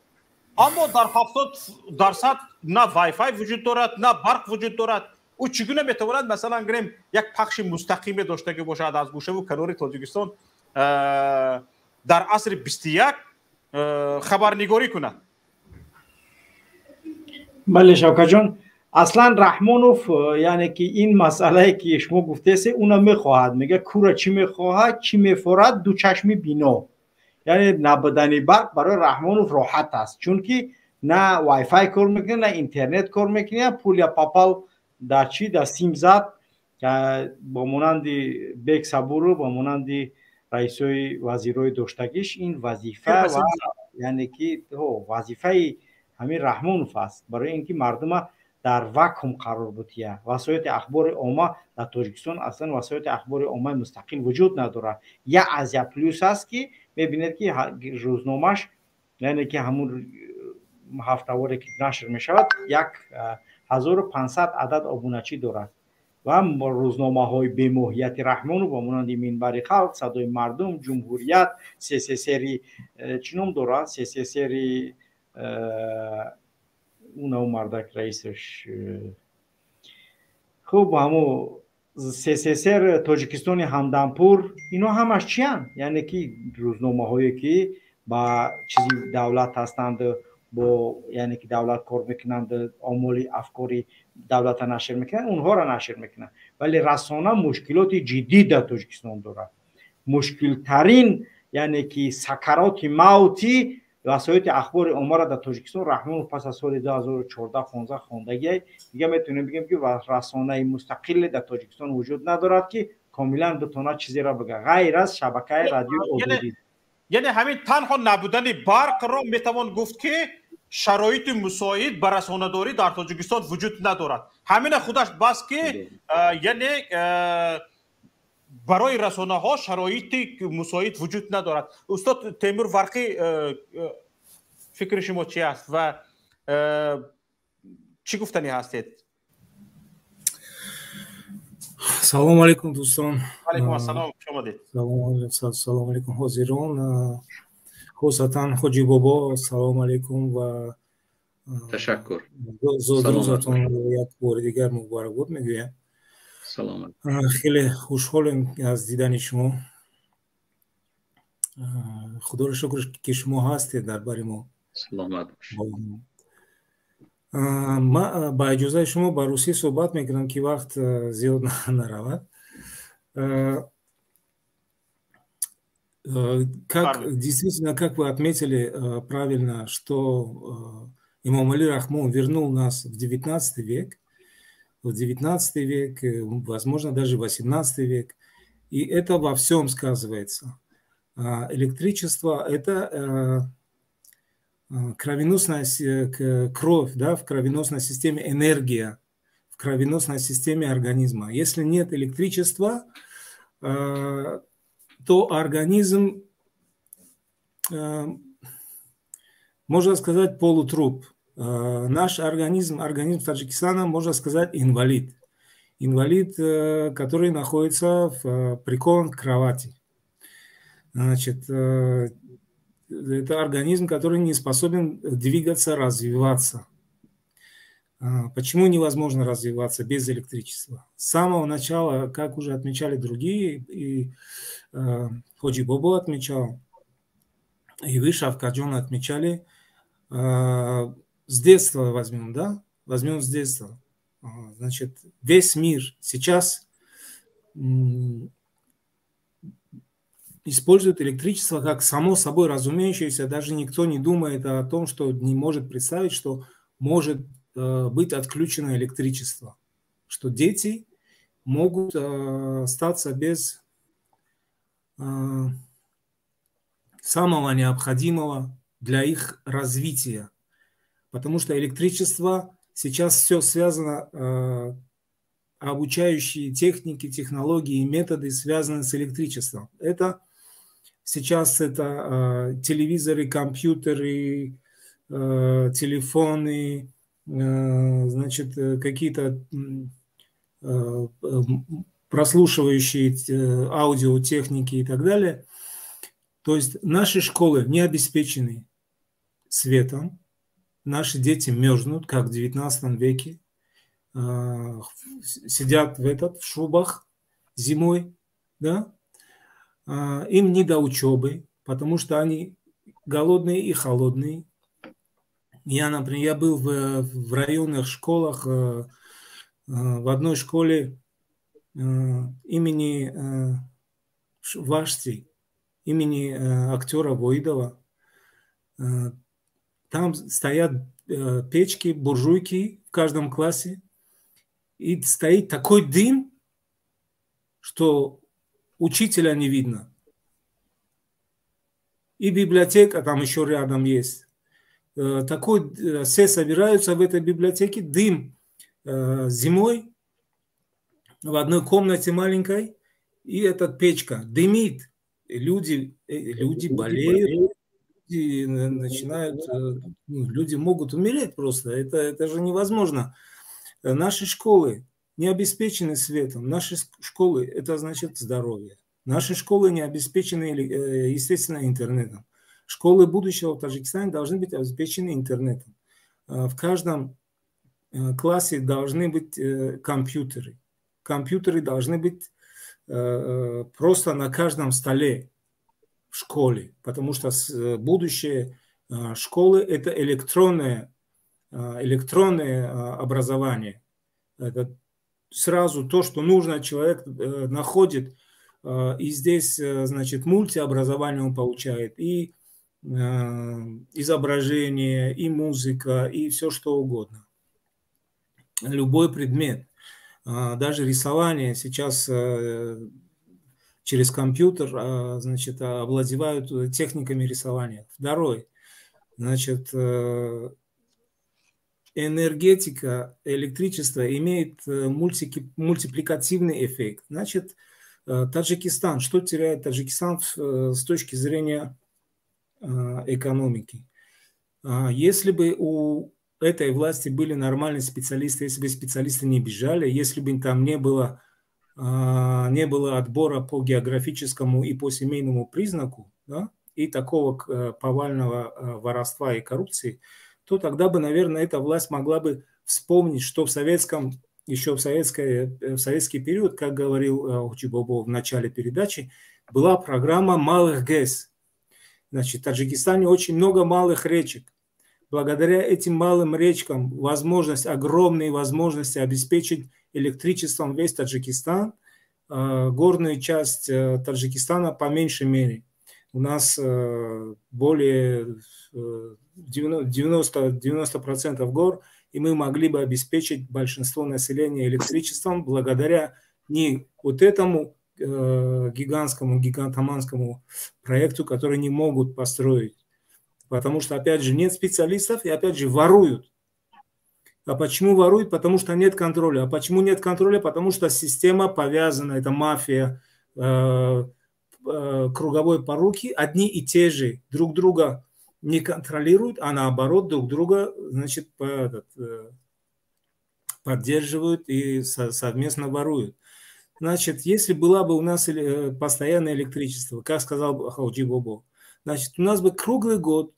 аммо дар 70% на вайфай вуҷуд дорад, на барқ вуҷуд дорад. Ӯ чӣ гуна метавонад, масалан гирем, як пахши мустақиме доштагӣ бошад аз гӯшаву канори Тоҷикистон дар асри 21 хабарнигорӣ кунад?
Бале, Шавкатҷон, аслан Раҳмонов, яъне ки ин масъалае ки шумо гуфтесе, уна мехоҳад. Мега кура чӣ мехоҳад, чӣ мефорад, ду чашми бино. Яъне набудани барқ барои Раҳмонов роҳат аст, чунки на вайфай кор мекунад, на интернет кор мекунад, пул я папал дар чӣ, дар сим зад, бо монанди Бек Сабуров, бо монанди раисои вазирҳои доштагиш. Ин вазифа ва яъне ки вазифаи ҳамин Раҳмонов аст, барои ин ки мардума дар вакуум қарор бутия. Васоити ахбори омма дар Тоҷикистон аслан васоити ахбори оммаи мустақил вуҷуд надорад. Я Азия Плюс аст ки мебинед ки рӯзномаш, яъне ки ҳамун ҳафтаворе ки нашр мешавад, 1500 адад обуначӣ дорад ва рӯзномаҳои бемоҳияти Раҳмонов ба монанди Минбари халқ, Садои мардум, Ҷумҳурият, СССРи чӣ ном дорад, СССРи унав мардак раисаш, хуб, ҳамо СССР, Тоҷикистони ҳамдампур, ино ҳамаш чиянд? Яъне ки рӯзномаҳое ки ба чизи давлат ҳастанд, бо яъне ки давлат кор мекунанд, омоли афкори давлата нашр мекунанд, онҳоро нашр мекунанд. Вале расона мушкилоти ҷиддӣ дар Тоҷикистон дорад. Мушкилтарин, яъне ки сакароти мавти васоити ахбори оммаро дар Тоҷикистон Раҳмонов пас аз соли 2014-15 хондагиай. Дига метавонем бигем ки расонаи мустақиле дар Тоҷикистон вуҷуд надорад ки комилан битонад чизеро бигӯяд, ғайр аз шабакаи радиои Озодӣ.
Яъне ҳамин танҳо набудани барқро метавон гуфт ки шароити мусоид ба расонадорӣ дар Тоҷикистон вуҷуд надорад. Ҳамина худаш бас ки яъне барои расонаҳо шароити мусоид вуҷуд надорад. Устод Темур Варқӣ, фикри шумо чи аст ва Чӣ гуфтанӣ ҳастед?
Салом алейкум, дӯстон.
Алейкум ассалом, хуш омадед.
Салом алейкум, ҳозирон, хусусан Ҳоҷӣ Бобо, салом алейкум ва
ташаккур.
Зодрӯзатон як бори дигар муборакбод мегӯям.
Саломат.
Хеле хушҳолем аз дидани шумо. Худоро шукр, ки шумо ҳастед дар бари мо.
Саломат бош.
Ман ба иҷозаи шумо ба русӣ суҳбат мекунам, ки вақт зиёд наравад. Как действительно, как вы отметили правильно, что Эмомали Рахмон вернул нас в 19 век, в 19 век, возможно, даже 18 век, и это во всем сказывается. Электричество – это кровеносная кровь, да, в кровеносной системе энергия, в кровеносной системе организма. Если нет электричества, то организм, можно сказать, полутруп. Наш организм, организм Таджикистана, можно сказать, инвалид. Инвалид, который находится прикован к кровати. Значит, это организм, который не способен двигаться, развиваться. Почему невозможно развиваться без электричества? С самого начала, как уже отмечали другие, и Ходжи Бобо отмечал, и вы, Шавкатджон, отмечали, с детства возьмем, да? Возьмем с детства. Значит, весь мир сейчас использует электричество как само собой разумеющееся. Даже никто не думает о том, что не может представить, что может быть отключено электричество, что дети могут остаться без самого необходимого для их развития. Потому что электричество сейчас все связано, обучающие техники, технологии и методы связаны с электричеством. Это сейчас это телевизоры, компьютеры, телефоны, значит, какие-то прослушивающие аудиотехники и так далее. То есть наши школы не обеспечены светом, наши дети мерзнут, как в 19 веке, сидят в шубах зимой, да? Им не до учебы, потому что они голодные и холодные. Я, например, я был в районных школах, в одной школе имени Вашти, имени актера Воидова. Там стоят печки, буржуйки в каждом классе. И стоит такой дым, что учителя не видно. И библиотека там еще рядом есть. Такой, все собираются в этой библиотеке, дым зимой в одной комнате маленькой, и эта печка дымит. Люди болеют, люди начинают, люди могут умереть просто, это же невозможно. Наши школы не обеспечены светом, наши школы, это значит здоровье. Наши школы не обеспечены, естественно, интернетом. Школы будущего в Таджикистане должны быть обеспечены интернетом. В каждом классе должны быть компьютеры. Компьютеры должны быть просто на каждом столе в школе, потому что будущее школы – это электронное образование. Это сразу то, что нужно, человек находит. И здесь, значит, мультиобразование он получает, и изображение, и музыка, и все что угодно. Любой предмет. Даже рисование сейчас через компьютер, значит, овладевают техниками рисования. Второй, значит, энергетика, электричество имеет мультипликативный эффект. Значит, Таджикистан, что теряет Таджикистан с точки зрения экономики? Если бы у этой власти были нормальные специалисты, если бы специалисты не бежали, если бы там не было отбора по географическому и по семейному признаку, да, и такого повального воровства и коррупции, то тогда бы, наверное, эта власть могла бы вспомнить, что в советском, еще в советский период, как говорил Ходжи Бобо в начале передачи, была программа малых ГЭС. Значит, в Таджикистане очень много малых речек. Благодаря этим малым речкам возможность, огромные возможности обеспечить электричеством весь Таджикистан, горную часть Таджикистана по меньшей мере. У нас более 90% гор, и мы могли бы обеспечить большинство населения электричеством благодаря не вот этому гигантскому, гигантоманскому проекту, который не могут построить. Потому что, опять же, нет специалистов и, опять же, воруют. А почему воруют? Потому что нет контроля. А почему нет контроля? Потому что система повязана, это мафия, круговой поруки, одни и те же друг друга не контролируют, а наоборот друг друга, значит, поддерживают и совместно воруют. Значит, если была бы у нас постоянное электричество, как сказал Ходжи Бобо, значит, у нас бы круглый год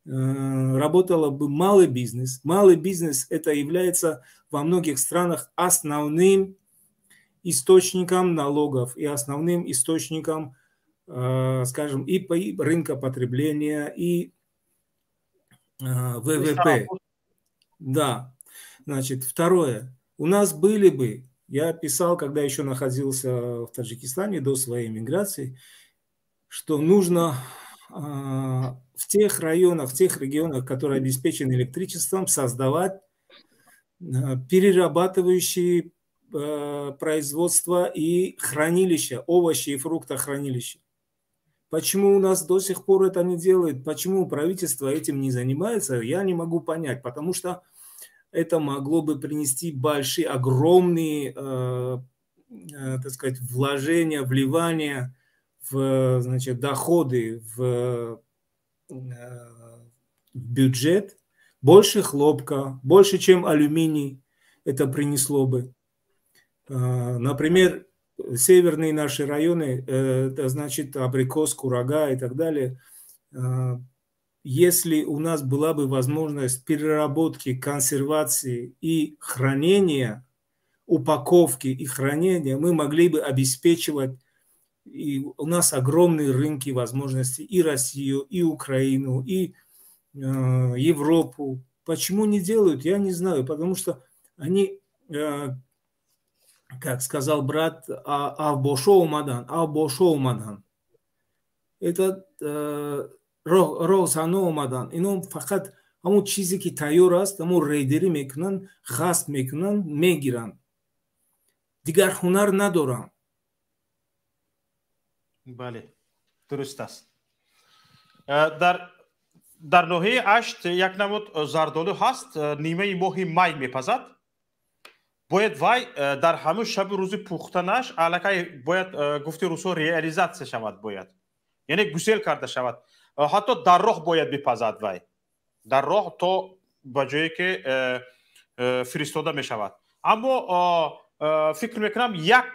работало бы малый бизнес. Малый бизнес это является во многих странах основным источником налогов и основным источником, скажем, и рынка потребления, и ВВП. Да. Значит, второе. У нас были бы, я писал, когда еще находился в Таджикистане до своей миграции, что нужно в тех районах, в тех регионах, которые обеспечены электричеством, создавать перерабатывающие производства и хранилища, овощи и фруктохранилища. Почему у нас до сих пор это не делают? Почему правительство этим не занимается? Я не могу понять, потому что это могло бы принести большие, огромные, так сказать, вложения, вливания в, значит, доходы в бюджет, больше хлопка, больше, чем алюминий это принесло бы. Например, северные наши районы, это значит абрикос, курага и так далее. Если у нас была бы возможность переработки, консервации и хранения, упаковки и хранения, мы могли бы обеспечивать, и у нас огромные рынки возможности и Россию, и Украину, и Европу. Почему не делают, я не знаю, потому что они, как сказал брат, Авбошо Умадан, Авбошо Умадан. Это Розано Умадан. Ино фақат ҳамон чизе ки тайёр аст, ҳамон рейдерӣ мекунанд, ғасб мекунанд, мегиранд. Дигар ҳунар надоранд.
Бале, дуруст аст. Дар ноҳияи Ашт як намуд зардолу ҳаст, нимаи моҳи май мепазад. Бояд вай дар ҳамун шабу рӯзи пухтанаш аллакай бояд, гуфти русҳо, реализатсия шавад, бояд, яъне гусел карда шавад. Ҳатто дар роҳ бояд бипазад вай, дар роҳ то ба ҷое ки фиристода мешавад. Аммо фикр мекунам як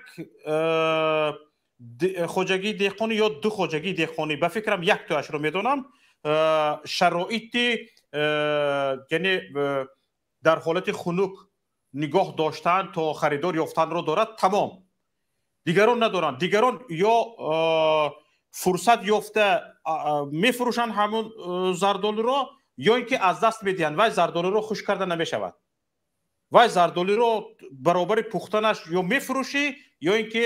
хоҷагии деҳқонӣ ё ду хоҷагии деҳқонӣ, ба фикрам яктояшро медонам, шароити яъне дар ҳолати хунук нигоҳ доштан то харидор ёфтанро дорад, тамом. Дигарон надоранд. Дигарон ё фурсат ёфта мефурӯшанд ҳамун зардолуро, ё ин ки аз даст медиҳанд. Вай зардолуро хушк карда намешавад. Вай зардолуро баробари пухтанаш ё мефурӯшӣ, ё ин ки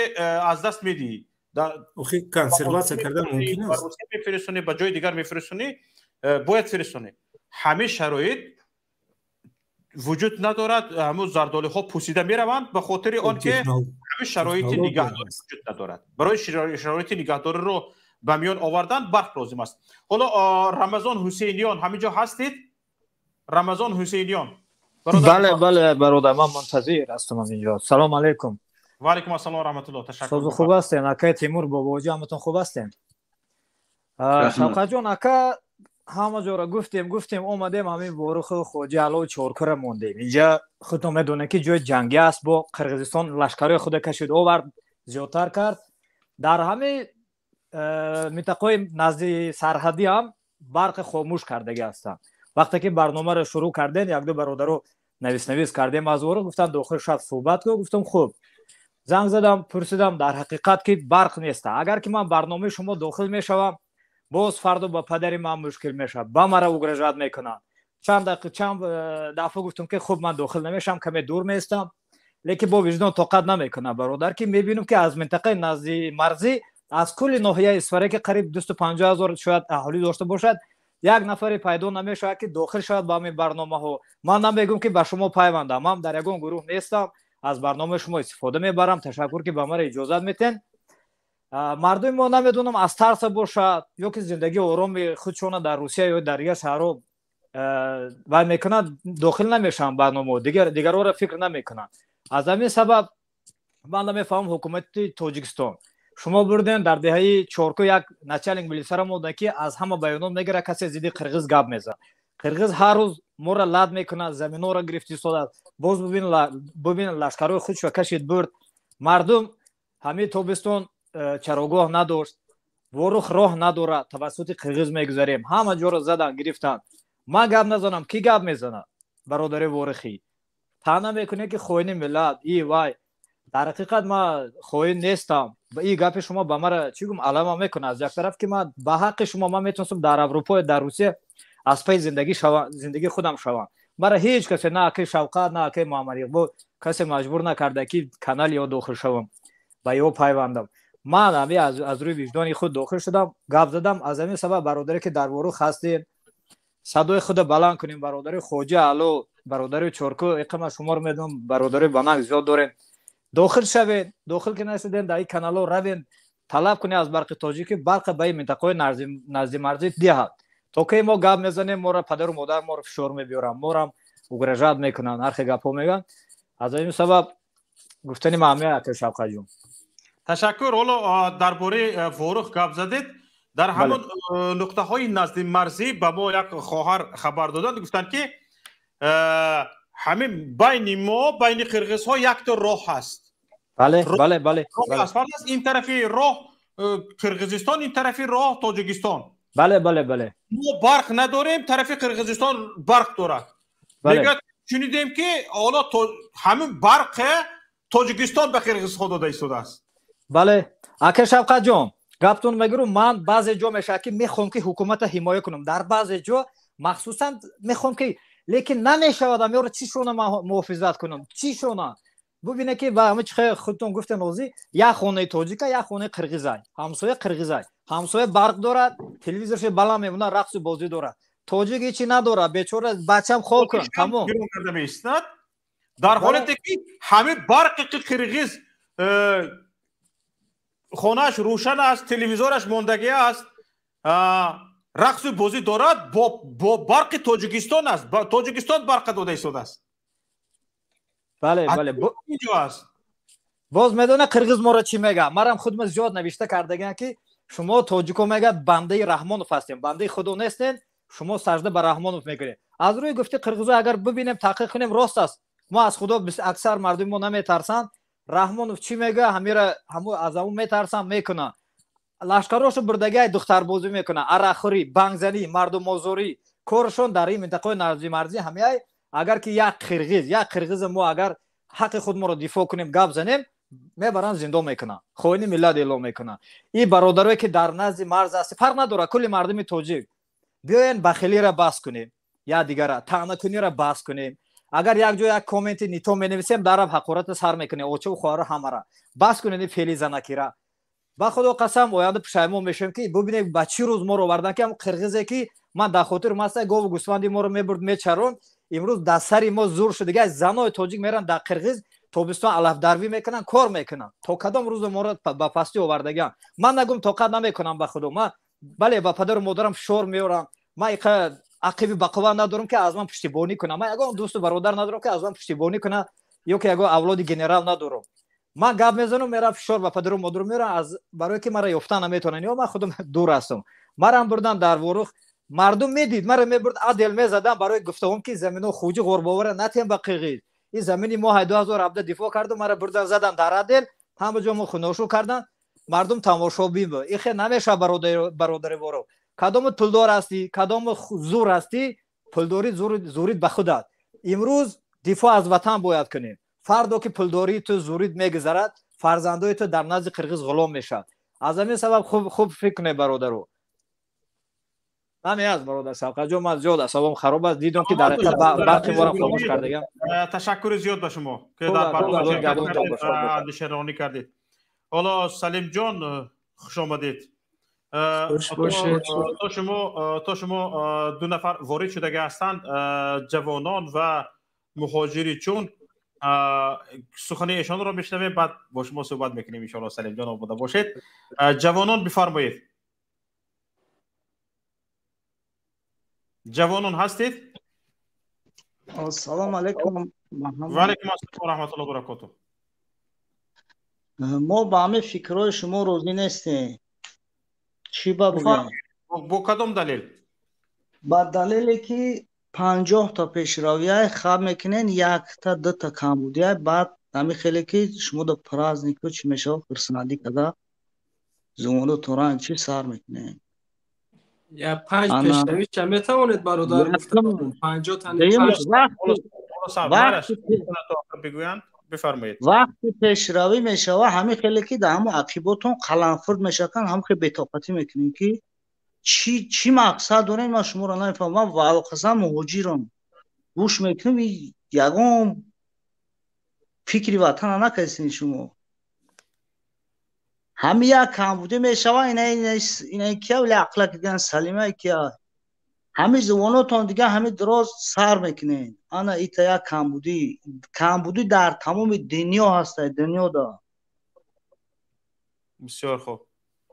аз даст медиҳӣ.
Консерватсия кардан мумкин аст.
Мефирисонӣ, ба ҷои дигар мефирисонӣ, бояд фирисонӣ. Ҳамин шароит вуҷуд надорад, ҳамун зардолиҳо пусида мераванд ба хотири он ки ҳамин шароити нигаҳдорӣ вуҷуд надорад. Барои шароити нигаҳдориро ба миён овардан барқ лозим аст. Ҳоло Рамазон Ҳусейниён ҳамин ҷо ҳастед? Рамазон Ҳусейниён.
Бале, бале, бародар, ман мунтазир ҳастам аз инҷо. Салом алейкум.
Ва алейкум ассалом ва раҳматуллоҳ. Ташаккур.
Соз хуб ҳастен? Акай Тимур бобоҷон, ҳаматон хуб ҳастен? Шавқатҷон, ака, Ҳама ҷоро гуфтем, гуфтем, омадем ҳамин Воруху Хоҷа Ало Чоркура мондем. Инҷа худтон медонед, ки ҷои ҷангӣ аст, бо Қирғизистон лашкарои худа кашид, овард, зиёдтар кард. Дар ҳамин минтақаҳои назди сарҳадӣ ҳам барқи хомӯш кардагӣ ҳастанд. Вақте ки барномаро шурӯъ кардем, якду бародаро навис-навис кардем аз Ворух, гуфтанд дохил шав, суҳбат кун. Гуфтам хуб. Занг задам, пурсидам, дар ҳақиқат ки барқ нест. Агар ки ман барномаи шумо дохил мешавам, боз фардо ба падари ман мушкил мешавад, ба мара угрожать мекунанд. Чанд дақиқа, чанд дафъа гуфтам ки хуб, ман дохил намешавам, каме дур меистам, лекин бо виҷдон тоқат намекунам, бародар, ки мебинам ки аз минтақаи назди марзӣ, аз кулли ноҳияи Исфара, ки қариб 250 ҳазор шояд аҳолӣ дошта бошад, як нафаре пайдо намешавад, ки дохил шавад ба ҳамин барномаҳо. Ман намегӯм, ки ба шумо пайвандам, ман дар ягон гурӯҳ нестам, аз барномаи шумо истифода мебарам. Ташаккур, ки ба мара иҷозат метен. Мардуми мо, намедонам, аз тарса бошад ё ки зиндагии ороми худшона дар Русия ё дар дигар шаҳрҳо вай мекунанд, дохил намешаванд барномаҳо, дигарҳоро фикр намекунанд. Аз ҳамин сабаб ман намефаҳмам ҳукумати Тоҷикистон. Шумо бурден дар деҳаи Чорку як начальник милисара монда, ки аз ҳама баёнот мегирад, касе зидди қирғиз гап мезанад. Қирғиз ҳар рӯз моро лад мекунад, заминҳоро гирифта истодааст. Боз бубин, лашкарҳои худшо кашид, бурд. Мардум ҳамин тобистон чарогоҳ надошт, Ворух роҳ надорад, тавассути қирғиз мегузарем, ҳама ҷоро задан гирифтанд. Ман гап назанам, кӣ гап мезанад? Бародари ворихӣ, таъна мекунед, ки хоини миллат и вай. Дар ҳақиқат ман хоин нестам. И гапи шумо ба мара, чӣ гум, алама мекунад. Аз як тараф, ки ман ба ҳаққи шумо ман метавонистам дар Аврупо, дар Русия аз паи зиндагии худам шавам. Мара ҳеҷ касе, на акаи Шавқат, на акаи Муҳаммад Иқбол, касе маҷбур накарда, ки канали ё дохил шавам, ба ё пайвандам. Ман ҳами аз рӯи виҷдони худ дохил шудам, гап задам. Аз ҳамин сабаб, бародаре ки дар Ворух ҳастем, садои худро баланд кунем. Бародари Хоҷа Ало, бародари Чорку, иқама шуморо медонам, бародари банак зиёд дорем, дохил шавед. Дохил ки нашудем, дар ин каналҳо равем, талаб кунем аз Барқи Тоҷикӣ, барқа ба ин минтақаҳои назди марзӣ диҳад. То ки мо гап мезанем, моро падару модар моро фишор мебиёранд, морам угрожать мекунанд, ҳар хел гапҳо мегӯянд. Аз ҳамин сабаб гуфтани ман ҳамин, акаи Шавқатҷон.
Ташаккур. Ҳоло дар бораи Ворух гап задед. Дар ҳамон нуқтаҳои назди марзӣ ба мо як хоҳар хабар доданд, гуфтанд, ки ҳамин байни мо, байни қирғизҳо якто роҳ ҳаст.
Бале, бале, бале.
Аст ин тарафи роҳ Қирғизистон, ин тарафи роҳ Тоҷикистон.
Бале, бале, бале.
Мо барқ надорем, тарафи Қирғизистон барқ дорад. Мегӯяд, шунидем, ки ҳоло ҳамин барқе Тоҷикистон ба қирғизҳо дода истодааст.
Бале, ака Шавқатҷон, гаптон мегирам. Ман баъзе ҷо мешавад, ки мехоҳам, ки ҳукуматро ҳимоя кунам, дар баъзе ҷо махсусан мехоҳам, ки лекин намешавад. Амёро чӣ шона ман муҳофизат кунам, чӣ шона? Бубине, ки ба ҳама чихе худтон гуфтен, ҳозир як хонаи тоҷика, як хонаи қирғизай, ҳамсоя қирғизай, ҳамсоя барқ дорад, телевизорши баланд мемонад, рақсу бозӣ дорад, тоҷик ҳечи надорад, бечора. Бачам хоб кун, тамом.
Карда меистад, дар ҳолате ки ҳамин барқи ки қирғиз хонааш рӯшан аст, телевизораш мондагӣ аст, рақсу бозӣ дорад, бо барқи Тоҷикистон аст, Тоҷикистон барқа дода истодааст.
Бале, бале.
Инҷо аст.
Боз медона қирғиз моро чӣ мега? Марам худма зиёд навишта кардагиам, ки шумо тоҷико, мегӯяд, бандаи Раҳмонов ҳастем, бандаи Худо нестем, шумо сажда ба Раҳмонов мекунед. Аз рӯи гуфти қирғизо агар бибинем, таҳқиқ кунем, рост аст. Мо аз Худо, аксар мардуми мо наметарсанд. Раҳмонов чӣ мегӯяд, ҳамира аз ҳамун метарсанд, мекунанд. Лашкарошо бурдагиай духтарбозӣ мекунанд, арақхӯрӣ, бангзанӣ, мардумозорӣ, коршон дар ин минтақаҳои наздимарзӣ ҳамиай. Агар ки як қирғиз, як қирғиза мо агар ҳаққи худ моро дифоъ кунем, гап занем, мебаранд, зиндон мекунанд, хоини миллат эълон мекунанд. Ин бародарое ки дар назди марз ҳаст, фарқ надорад, кулли мардуми тоҷик, биёен бахилиро бас кунем, як дигара таънакуниро бас кунем. Агар як ҷо як комменти не то менависем, дарав ҳақората сар мекунем, очаву хоҳаро ҳамара. Бас кунед ин феъли занакира. Ба Худо қасам, оянда пушаймон мешавем, ки бубинем, ба чӣ рӯз моро овардан, ки ҳам қирғизе ки ман дар хотирам ҳаста, гову гӯсфанди моро мебурд, мечаронд, имрӯз дар сари мо зур шуд. Дига занои тоҷик меранд дар Қирғиз, тобистон алафдарвӣ мекунанд, кор мекунанд. То кадом рӯзо моро ба пастӣ овардагианд? Ман нагум, тоқат намекунам, ба Худо. Ман, бале, ба падару модарам фишор меорам. Ман иқа ақиби бақувват надорам, ки аз ман пуштибонӣ кунам. Ман ягон дӯсту бародар надорам, ки аз ман пуштибонӣ кунад, ё ки ягон авлоди генерал надорам. Ман гап мезанам, мерам, фишор ба падару модарам меорам, аз барое ки маро ёфта наметавонанд, ё ман худам дур ҳастам. Марам бурдан дар Ворух. Мардум медид, маро мебурд адел мезадан барои гуфтаҳом ки замино хуҷи ғурбовара натем ба қирғиз. Ин замини мо 2017 дифоъ кардум, маро бурдан задан дар адел, ҳама ҷо мо хуношу кардан, мардум тамошобин буд. Ин хел намешавад бародари воро. Кадому пулдор ҳастӣ, кадому зур ҳастӣ, пулдорӣ зурид ба худат. Имрӯз дифоъ аз ватан бояд кунем. Фардо ки пулдории ту зурид мегузарад, фарзандои ту дар назди қирғиз ғулом мешавад. Аз ҳамин сабаб хуб фикр кунед бародаро. Ҳамин аст бародар Шавкатҷон, ман зиёд асабом хароб аст, дидам ки дар ҳақиқат барқи моро хомӯш кардагам.
Ташаккури зиёд ба шумо ки дар барнома ширкат кардед ва андешаронӣ кардед. Ҳоло Салимҷон, хуш омадед. То шумо ду нафар ворид шудагӣ ҳастанд, ҷавонон ва муҳоҷири чун сухани эшонро мешунавем, баъд бо шумо суҳбат мекунем иншоалло. Салимҷон омода бошед. Ҷавонон бифармоед. Ҷавонон ҳастед?
Ассалому алайкум.
Ва алайкум ассалом ва раҳматуллоҳи ва баракотуҳ.
Мо ба ҳамин фикрҳои шумо розӣ нестем. Чӣ ба бигӯям?
Бо кадом далел?
Ба далеле ки 50 та пешравиай хаб мекунен, якта дута камбудиай, баъд ҳамин хеле ки шумо да празднику чӣ мешавад хурсандӣ карда зумону торан чӣ сар мекунен.
Я панҷ пешравиша метавонед бародар гуфта 50 тани
бигӯянд, бифармоед.
Вақти пешравӣ мешавад ҳамин хеле ки дар ҳамон ақиботон қаламфурд мешаванд, ҳам хеле бетоқатӣ мекунем ки чӣ мақсад дорем, ман шуморо намефаҳмам. Ман валқасан муҳоҷирам, гӯш мекунам, ягон фикри ватана накардистен шумо. Ҳамин як камбудӣ мешавад, ина кия вале ақла кидан салима кия. Ҳамин зувонотон дига ҳамин дароз сар мекунен. Ана ита як камбудӣ, камбудӣ дар тамоми дунё ҳаста, дунёда.
Бисёр хуб.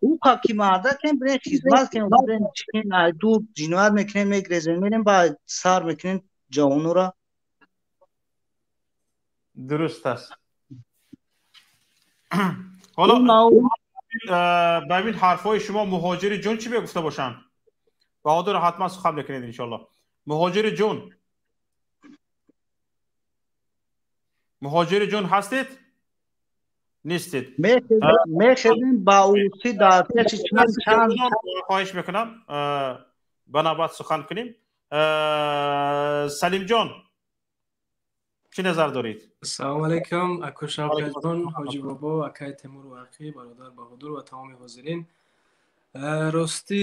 Ӯ ки мардакем бирен хизмат кунем, бирен чикин айду ҷиноят мекунем, мегрезем, мерем ба сар мекунем ҷавонора.
Дуруст аст. Ҳоло ба ин ҳарфҳои шумо муҳоҷири ҷон чӣ мегуфта бошанд? Баҳодур ҳатман сухан мекунед иншоаллоҳ. Муҳоҷири ҷон, муҳоҷири ҷон ҳастед? Нестед.
Мехезем ба урусӣ дар пеши чанд чанд.
Хоҳиш мекунам ба навбат сухан кунем. Салимҷон, чӣ назар доред?
Ассалому алайкум, аку Шавкатҷон, ҳоҷи бобо, акай Темур Варқӣ, бародар Баҳодур ва тамоми ҳозирин. Ростӣ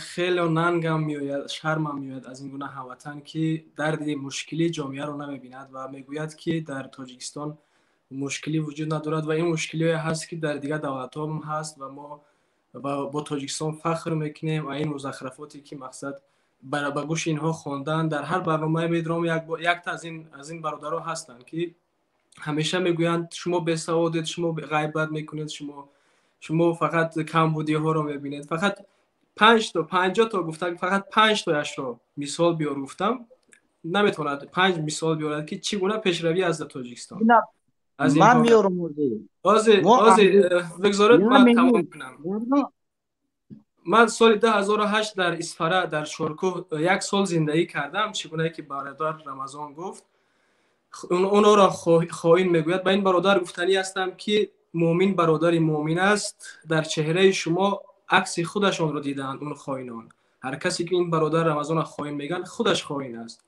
хеле нангам меояд, шармам меояд аз ин гуна ҳамватан ки дарди мушкили ҷомеаро намебинад ва мегӯяд ки дар Тоҷикистон мушкилӣ вуҷуд надорад ва ин мушкилиҳое ҳаст ки дар дигар давлатҳо ҳам ҳаст ва мо бо Тоҷикистон фахр мекунем ва ин музахрафоте ки мақсад ба гӯши инҳо хондан дар ҳар барномае медорам, якта аз ин бародаро ҳастанд ки ҳамеша мегӯянд шумо бесаводед, шумо ғайбат мекунед, шумо фақат камбудиҳоро мебинед. Фақат 5 то 50 то гуфтам, фақат 5 тояшро мисол биёр гуфтам, наметавонад 5 мисол биёрад ки чӣ гуна пешравӣ аст дар Тоҷикистон.
Ман меёрам
ҳозир, бигзоред ман тамом кунам. Ман соли 2008 дар Исфара, дар Шоркӯҳ як сол зиндагӣ кардам. Чӣ гунае ки бародар Рамазон гуфт, онҳоро хоин мегӯяд. Ба ин бародар гуфтанӣ ҳастам ки муъмин бародари муъмин аст. Дар чеҳраи шумо акси худашонро дидаанд он хоинон. Ҳар касе ки ин бародар Рамазонро хоин мегӯянд, худаш хоин аст.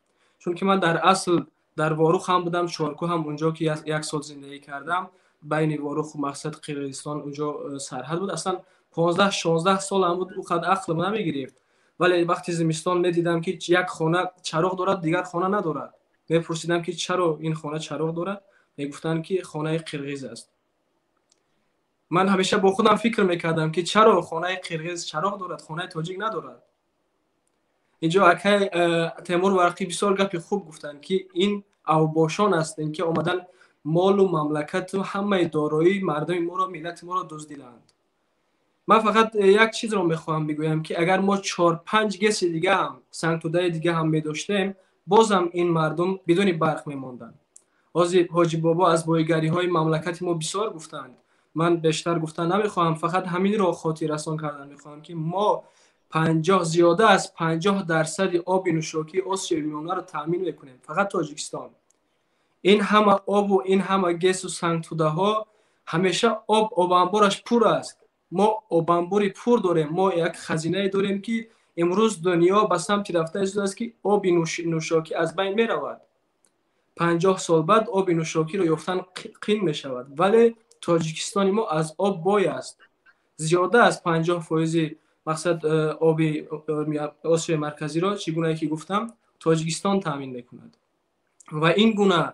Чунки ман дар асл дар Ворух ҳам будам, Чоркӯҳ ҳам унҷо ки як сол зиндагӣ кардам, байни Ворух мақсад Қирғизистон унҷо сарҳад буд. Аслан 15-16 сол ҳам буд, ӯ қад ақлм намегирифт. Вале вақти зимистон медидам ки як хона чароғ дорад, дигар хона надорад. Мепурсидам ки чаро ин хона чароғ дорад? Мегуфтанд ки хонаи қирғиз аст. Ман ҳамеша бо худам фикр мекардам ки чаро хонаи қирғиз чароғ дорад, хонаи тоҷик надорад. Инҷо акай Темур Варқӣ бисёр гапи хуб гуфтанд ки ин авбошон ҳастанд ки омадан молу мамлакату ҳамаи дороии мардуми моро, миллати моро дуздиданд. Ман фақат як чизро мехоҳам бигӯям ки агар мо 4-5 геси дига ҳам, сангтудаи дига ҳам медоштем, бозам ин мардум бидуни барқ мемонданд. ҳозир ҳоҷи бобо аз боигариҳои мамлакати мо бисёр гуфтанд. Ман бештар гуфтан намехоҳам, фақат ҳаминро хотиррасон кардан мехоҳам ки мо 50 зиёда аз 50% оби нӯшокии Осиёи Миёнаро таъмин мекунем. Фақат Тоҷикистон. Ин ҳама обу ин ҳама ГЭСу сангтудаҳо, ҳамеша об, обанбораш пур аст. Мо обанбори пур дорем, мо як хазинае дорем, ки имрӯз дунё ба самти рафта истодааст, ки оби нӯшокӣ аз байн меравад. 50 сол баъд оби нӯшокиро ёфтан қин мешавад, вале Тоҷикистони мо аз об бой аст. Зиёда аз 50% мақсад оби Осиёи Марказиро, чӣ гунае ки гуфтам, Тоҷикистон таъмин мекунад. Ва ин гуна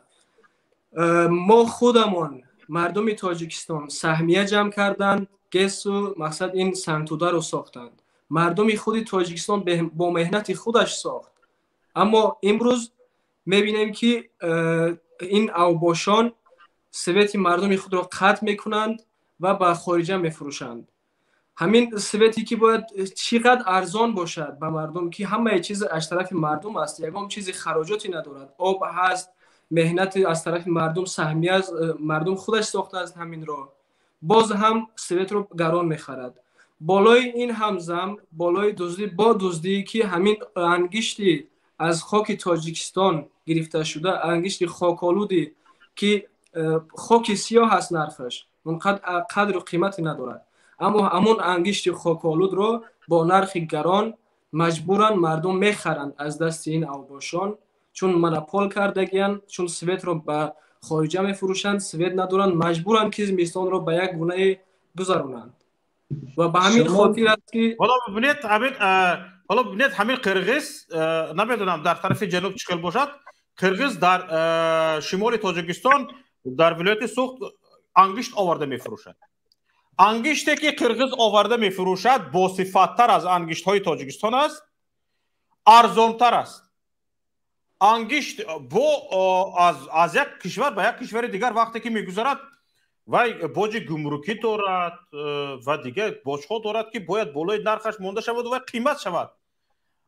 мо худамон, мардуми Тоҷикистон, саҳмия ҷамъ карданд, ГЭСу мақсад ин сангтударо сохтанд. Мардуми худи Тоҷикистон бо меҳнати худаш сохт. Аммо имрӯз мебинем, ки ин авбошон свети мардуми худро қатъ мекунанд ва ба хориҷа мефурӯшанд. Ҳамин свете ки бояд чӣ қадр арзон бошад ба мардум, ки ҳамаи чиз аз тарафи мардум аст, ягон чизи хароҷоте надорад. Об ҳаст, меҳнати аз тарафи мардум, саҳмия мардум худаш сохтааст ҳаминро. Боз ҳам светро гарон мехарад. Болои ин ҳам зам, болои дуздӣ, бо дуздие ки ҳамин ангишти аз хоки Тоҷикистон гирифта шуда, ангишти хоколуди, ки хоки сиёҳ аст, нархаш он қадру қимате надорад, аммо ҳамон ангишти хоколудро бо нархи гарон маҷбуран мардум мехаранд аз дасти ин авбошон, чун монопол кардагиянд, чун светро ба хориҷа мефурӯшанд, свет надоранд, маҷбуранд, ки зимистонро ба як гунае гузаронанд. Ва ба ҳамин хотир аст, ки
Ҳоло бибинед, ҳамин, ҳоло бибинед, ҳамин қирғиз, намедонам, дар тарафи ҷануб чӣ хел бошад, қирғиз дар шимоли Тоҷикистон, дар вилояти Суғд ангишт оварда мефурӯшад. Ангиште ки қирғиз оварда мефурӯшад, босифаттар аз ангиштҳои Тоҷикистон аст, арзонтар аст. Ангишт бо аз як кишвар ба як кишвари дигар вақте ки мегузарад, вай боҷи гумрукӣ дорад ва дигар боҷҳо дорад, ки бояд болои нархаш монда шавад ва қимат шавад.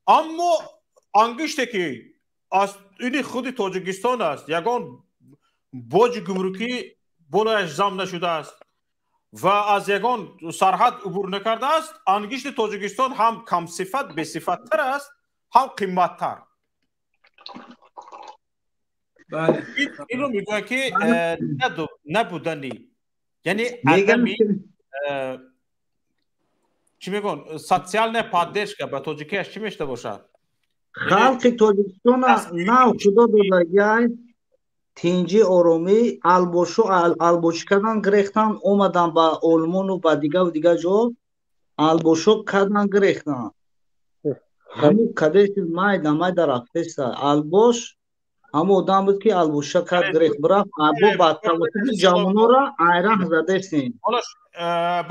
Аммо ангиште ки аз ини худи Тоҷикистон аст, ягон боҷи гумрукӣ болояш зам нашудааст ва аз ягон сарҳад убур накардааст, ангишти Тоҷикистон ҳам камсифат, бесифаттар аст, ҳам қиматтар. Инро мегӯянд, ки набудани, яъне адами, чӣ мегӯянд, социальная поддержка, ба тоҷикиаш чӣ мешуда бошад?
Халқи Тоҷикистона нав худо додагиай тинҷӣ, оромӣ. Албошу албошӣ кардан гирехтан, омадан ба Олмону ба дигаву дигар ҷо, албошо кардан гирехтан. Ҳамун кадеси майда майда рафтеста. Албош ҳамун одам буд, ки албоша кард, гирехт, бирафт. Бо ба тавассути ҷавонора айраҳ задестем.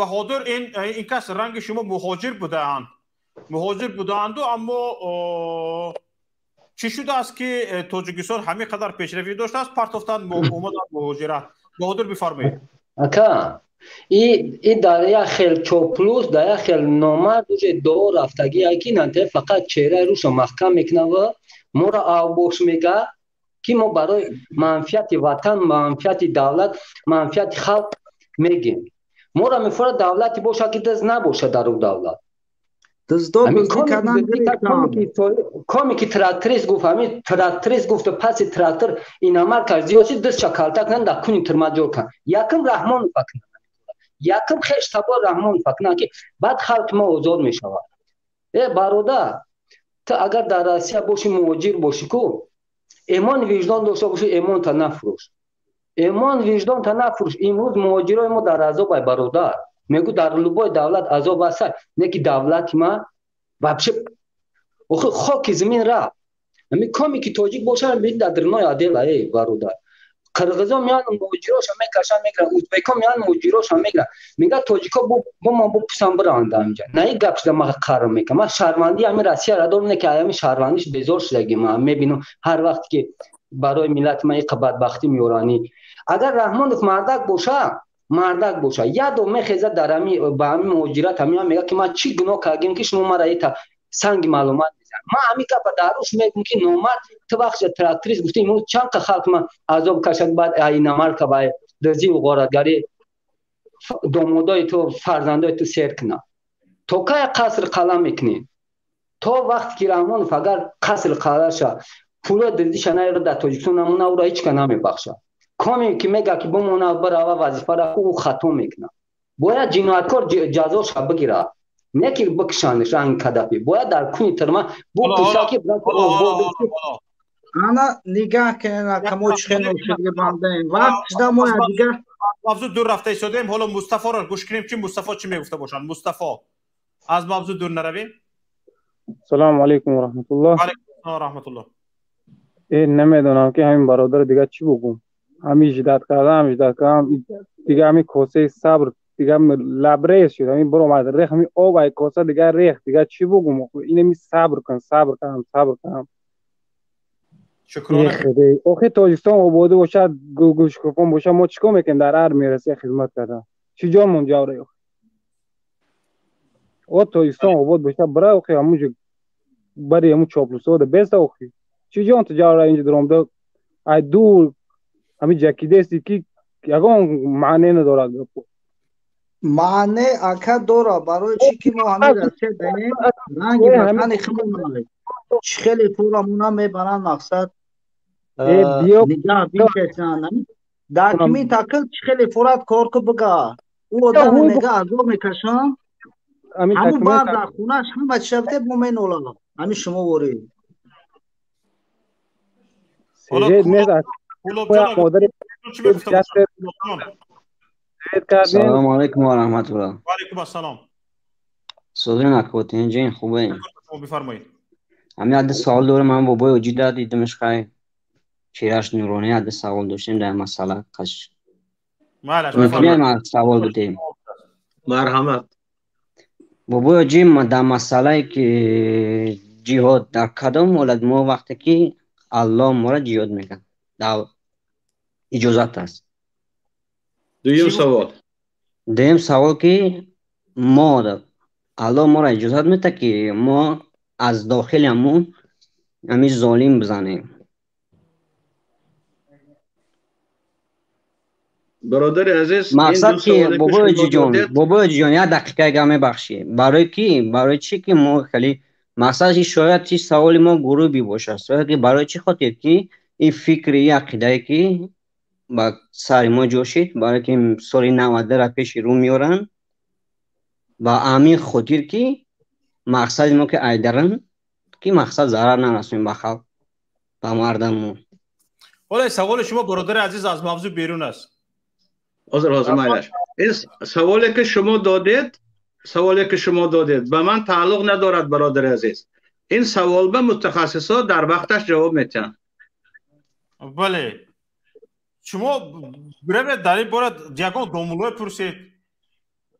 Баҳодур, ин кас ранги шумо муҳоҷир будаанд, муҳоҷир будаанду, аммо чӣ шудааст, ки Тоҷикистон ҳамин қадар пешравӣ доштааст, партофтанд, омаданд муҳоҷират? Баҳодур, бифармоед.
Ака, и дар як хел чоплус, дар як хел номард уже дуо рафтагӣ, ки нанте фақат чеҳраи рӯшо маҳкам мекунад ва моро авбош мега, ки мо барои манфиати ватан, манфиати давлат, манфиати халқ мегем. Моро мефорад давлате бошад, ки дизд набошад дар ӯ давлат. Коме ки тракторист гуфт, ҳамин тракторист гуфта, паси трактор иномарка зиёд шид, дастша калта кунанд, дар куни тирма ҷор кунанд. Якум Раҳмонов кунанд, якум хеш табор Раҳмонов кунанд, ки баъд халқи мо озод мешавад. Э, бародар, ту агар дар Россия бошӣ, муҳоҷир бошӣ ку, эмон виҷдон дошта бошӣ, эмонта нафурӯш, эмон виҷдонта нафурӯш. Имрӯз муҳоҷирои мо дар азобай, бародар. Мегӯ, дар любой давлат азоб аст, не ки давлати ма вообще охи хоки замин рафт. Ами коме ки тоҷик бошад, дар дрной отдела. Эй, бародар, қирғизо меян, муҳоҷироша мекашанд, мегиранд, узбеко меян, муҳоҷироша мегиранд, мегӯяд, тоҷико бо мо бо пусам биранд инҷа. На ин гап шуда, ман қарр мекунам. Ман шаҳрвандии ҳамин Россияро дорам, не ки ҳамин шаҳрвандиш безор шудагӣ. Ман мебинам, ҳар вақте ки барои миллати ман иқа бадбахтӣ меорани. Агар Раҳмонов мардак боша, мардак боша, ядо мехезад дар ҳами ба ҳамин муҳоҷират, ҳамин мегӯяд, ки ман чӣ гуноҳ кардем, ки шумо мара ита санги маълумат мезанед? Ман ҳамин гапа дар рӯш мегӯм, ки номард, ту вақте тракторист гуфтӣ, имрӯз чанд қа халқ ман азоб кашад, баъд иномарка ба дизиву ғоратгарӣ домодои ту, фарзандои ту сер кунад. То кай қаср қалам мекунем? То вақте ки Раҳмонов агар қаср қалаша пуло дуздиша наёра, дар Тоҷикистон намона, ӯро ҳеҷ ка намебахшад. Коме ки мега ки бимона, барава вазифара, ӯ хато мекунад. Бояд ҷинояткор ҷазоша бигирад, не ки бикушандш ранги Кадафи, бояд дар куни тирма бупӯша ки.
Ана нигаҳ кунед, акамо чӣ хел ношудги бандаем, вақт шуда мо дигар
Мавзӯъ дур рафта истодем. Ҳоло Мустафоро гӯш кунем, ки Мустафо чӣ мегуфта бошанд. Мустафо, аз мавзӯъ дур наравем.
Салому алайкум ва раҳматуллоҳ.
Алайкум раҳматуллоҳ.
Намедонам ки ҳамин бародар дигар чӣ бугум. Ҳамин ждать кардам, ждать кардам, дигар ҳамин косаи сабр дигар лабрез шуд, ҳамин баромад рех, ҳамин об ай коса дигар рех, дигар чӣ бугум? Инами сабр кун, сабр кардам, сабр кардам. Охи Тоҷикистон ободӣ бошад, гулшукуфон бошад, мо чӣ кор мекунем дар армия Россия хизмат кардан? Чӣ ҷонмон ҷавра? О, Тоҷикистон обод бошад, бира охи ҳамунҷо бари ҳамун чоплусода беста охи. Чӣ ҷон ту ҷавра инҷо даромада ай дур ҳамин ҷакидести ки ягон маъне надорад гапо.
Маъне ака дора, барои чӣ ки мо ҳамин Россия даем, ранги ватани худмон чӣ хеле пурамона мебаранд, мақсад нигаҳ бикешанд. Дар кими такл чӣ хеле фурат кор ку бига, ӯ одаме мега азоб мекашам, ҳамун баъд дар хонаш ҳама чиша бите, мо менолам ҳамин шумо ворид.
Салому алайкум ва раҳматуллоҳ.
Ва алайкум ассалом.
Созин акотинҷин, хубе?
Бифармоед.
Ҳамин ҳадди савол дорам, ман бобои оҷида дидимш, хай чеҳраш нуронӣ, ҳадди савол доштем дар масъала қаш. Ман савол будем.
Марҳамат.
Бобои оҷи, дар масъалае ки ҷиҳод, дар кадом ҳолат мо вақте ки Аллоҳ моро ҷиҳод мекард, дар иҷозат аст?
Дуюм савол.
Дуюм савол ки мо Аллоҳ моро иҷозат медиҳад ки мо аз дохили ҳамун ҳамин золим бизанем?
Бародари азиз,
мақсад ки бобои ҷон, бобои ҷон, як дақиқа га мебахшӣ. Барои ки, барои чӣ ки мо хеле мақсад шояд чи саволи мо гурӯҳӣ бошад, шояд ки барои чӣ хотир ки ин фикри, ин ақидае ки ба сари мо ҷошид, барои ки соли 92-ра пеши рӯ меоранд, ба ҳамин хотир ки мақсади мо ки айдаран ки мақсад зарар нарасонем ба халқ, ба мардаммо.
Ҳоло саволи шумо, бародари азиз, аз мавзӯъ берун аст.
Ҳозир, ҳозир, майлаш. Ин саволе ки шумо додед, саволе ки шумо додед ба ман тааллуқ надорад, бародари азиз. Ин савол ба мутахассисо дар вақташ ҷавоб медиҳанд.
Бале, шумо биравед дар ин бора ягон домулое пурсед.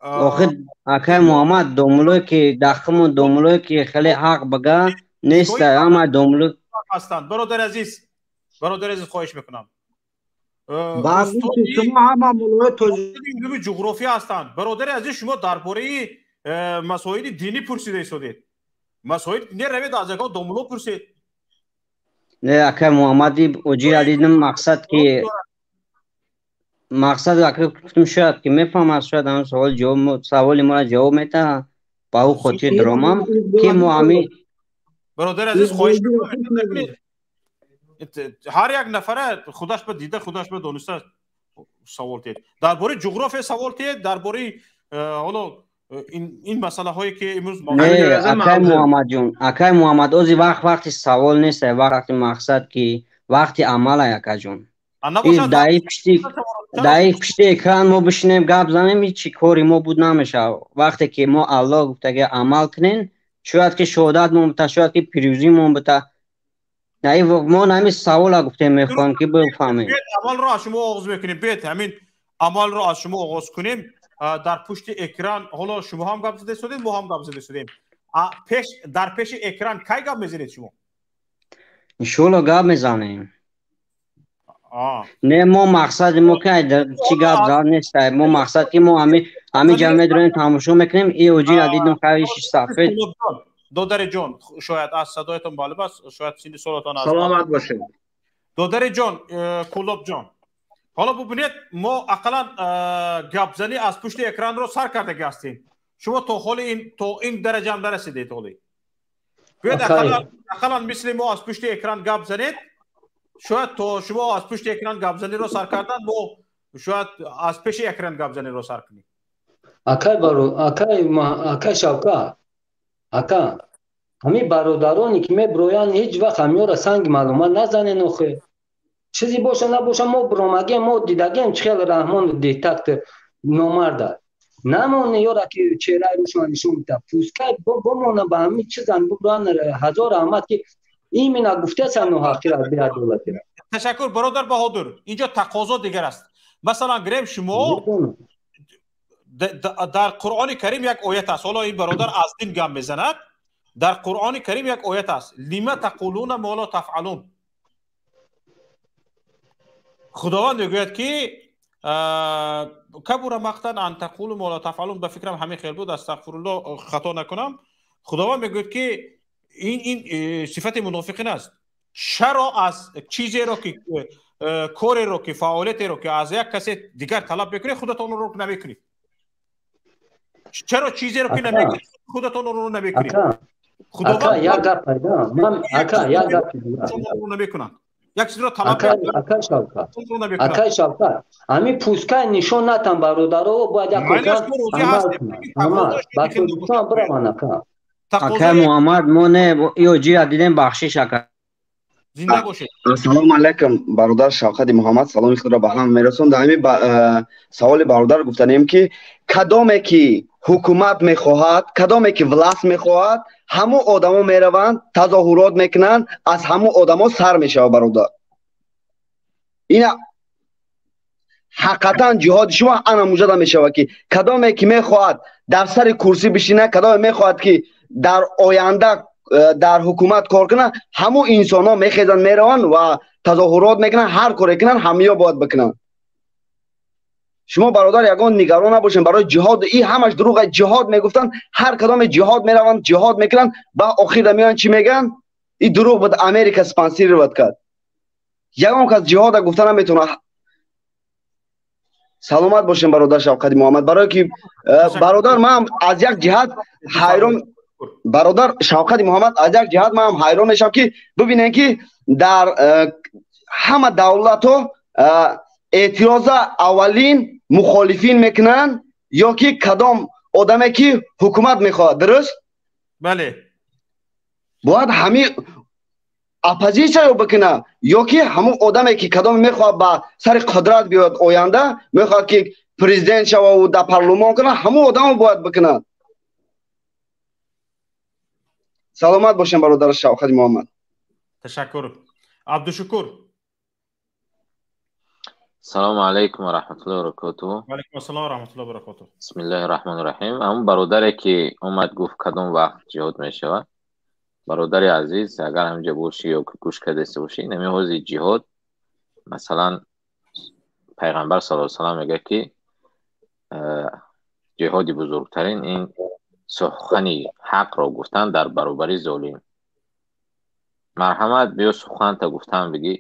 Охир акай Муҳаммад, домулое ки дахму домулое ки хеле ҳақ бага нест, ҳама домуло
ҳастанд. Бародари азиз, бародари азиз, хоҳиш мекунам.
Шумо ҳама мулои
тоҷик ҷуғрофия ҳастанд. Бародари азиз, шумо дар бораи масоили динӣ пурсида истодед. Масоили динӣ равед аз ягон домуло пурсед.
Не, акай Муҳаммади оҷира дидам, мақсад ки мақсад ака гуфтам шояд ки мефаҳмад, шояд ҳамин савол ҷавоб, саволи моро ҷавоб медиҳад, ба ӯ хотир даромам ки мо ҳамин.
Бародари азиз, хоҳиш мекунам, ҳар як нафара худаш ба дида, худаш ба дониста савол тиҳед. Дар бораи ҷуғрофия савол тиҳед, дар бораи ҳоло ин масъалаҳое ки имрӯз.
Не, акай Муҳаммадҷон, акай Муҳаммад, ози вақт вақти савол нест, вақти мақсад ки вақти амалай, акаҷон. Даи пишти экран мо бишинем гап занем, ҳичи кори мо буд намешавад. Вақте ки мо Аллоҳ гуфтаги амал кунем, шояд ки шоҳодат мон бита, шояд ки пирӯзӣ мон бита. Мо ҳамин савола гуфтем, мехоҳем ки бифаҳмем.
Амалро аз шумо оғоз мекунем. Биёед ҳамин амалро аз шумо оғоз кунем. Дар пушти экран ҳоло шумо ҳам гап зада истодед, мо ҳам гап зада истодем. Дар пеши экран кай гап мезанед шумо?
Иншоалло гап мезанем. Не, мо мақсади мо ки чӣ гап зад нест. Мо мақсад ки мо ҳамин ҷа медорем, тамошо мекунем. И оҷира дидем, хайриши сафед.
Додари ҷон, шояд аз садоятон маълум аст, шояд синни солатон аз.
Саломат бошед.
Додари ҷон, Кулоб ҷон, ҳоло бубинед, мо ақаллан гапзанӣ аз пушти экранро сар кардаги ҳастем. Шумо то ҳоли ин то ин дараҷа ҳам нарасидед ҳоли. Биёед ақаллан мисли мо аз пушти экран гап занед. Шояд то шумо аз пушти экран гапзаниро сар кардан, мо шояд аз пеши экран гапзаниро сар кунем.
Акай баро, акай Шавкат, ака, ҳамин бародароне ки меброянд, ҳеҷ вақт ҳамёра санги маълумот назанен охе. Чизе боша набоша, мо биромагем, мо дидагем чӣ хел Раҳмон диктатор номарда. Намоне ёра ки чеҳраи рӯшона нишон бида. Пускай бомона ба ҳамин чизан бубран, ҳазор раҳмат ки именно гуфтасан ноҳақира беадолатира.
Ташаккур, бародар Баҳодур. Инҷо тақозо дигар аст. Масалан, гирем шумо дар Қуръони Карим як оят аст. Ҳоло ин бародар аз дин гап мезанад. Дар Қуръони Карим як оят аст. Лима тақулуна ма ла тафъалун. Худованд мегӯяд ки кабура мақтан ан тақулу ма ла тафъалун. Ба фикрам ҳамин хел буд, астағфируллоҳ, хато накунам. Худованд мегӯяд ки ин сифати мунофиқин аст. Чаро аз чизеро ки кореро ки фаъолиятеро ки аз як касе дигар талаб мекунед, худатон онро намекунед? Чаро чизеро ки намекунед, худатон онро намекунед?
Ака, як гап пайдо. Ман ака, як гап
намекунанд. Як чизро талаб
ака Шавкат. Ака Шавкат, ҳамин пускай нишон натан бародаро, бояд як амал ба Тоҷикистон бираванд ака.
Акай Муҳаммад, мо не ё ҷира дидем, бахшиш ака.
Зинда бошед.
Ассалому алайкум, бародар Шавкати Муҳаммад, саломи худро ба ҳама мерасонам. Дар ҳамин саволи бародар гуфтанем ки кадоме ки ҳукумат мехоҳад, кадоме ки власт мехоҳад, ҳамон одамо мераванд, тазоҳурот мекунанд, аз ҳамон одамо сар мешавад бародар. Ина ҳақиқатан ҷиҳоди шумо ана муҷада мешавад ки кадоме ки мехоҳад дар сари курсӣ бишинад, кадоме мехоҳад ки дар оянда дар ҳукумат кор кунад, ҳамон инсонҳо мехезанд, мераванд ва тазоҳурот мекунанд, ҳар коре кунанд, ҳамиё бояд бикунанд. Шумо бародар ягон нигарон набошед барои ҷиҳод. И ҳамаш дурӯғ аст. Ҷиҳод мегуфтанд, ҳар кадоме ҷиҳод мераванд, ҷиҳод мекунанд, ба охир меоянд чӣ мегӯянд? И дурӯғ буд, Америка спонсировать кард. Ягон кас ҷиҳода гуфта наметавонад. Саломат бошем бародар Шавкати Муҳаммад. Барое ки бародар ман аз як ҷиҳат ҳайрон, бародар Шавкати Муҳаммад, аз як ҷиҳат ман ҳайрон мешавам ки бибинем ки дар ҳама давлатҳо эътироза аввалин мухолифин мекунанд ё ки кадом одаме ки ҳукумат мехоҳад, дуруст?
Бале.
Бояд ҳамин оппозитсияро бикунад ё ки ҳамон одаме ки кадоме мехоҳад ба сари қудрат биёяд оянда, мехоҳад ки президент шававу дар парлумон кунад, ҳамон одамо бояд бикунад. Саломат бошем бародар Шавкати Муҳаммад.
Ташаккур. Абдушукур.
Салому алайкум ва раҳматуллоҳи ва баракотуҳ.
Ва алайкум ассалом ва раҳматуллоҳи ва баракотуҳ.
Бисмиллоҳи раҳмони раҳим. Ҳамон бародаре ки омад гуфт кадом вақт ҷиҳод мешавад, бародари азиз, агар ҳаминҷо бошӣ ё гӯш кардаиста бошӣ, ҳамин ҳози ҷиҳод, масалан пайғамбар саллаллоҳу алайҳи васаллам мегӯяд ки ҷиҳоди бузургтарин ин сухани ҳақро гуфтан дар баробари золим. Марҳамат, биё суханта гуфтан бигӣ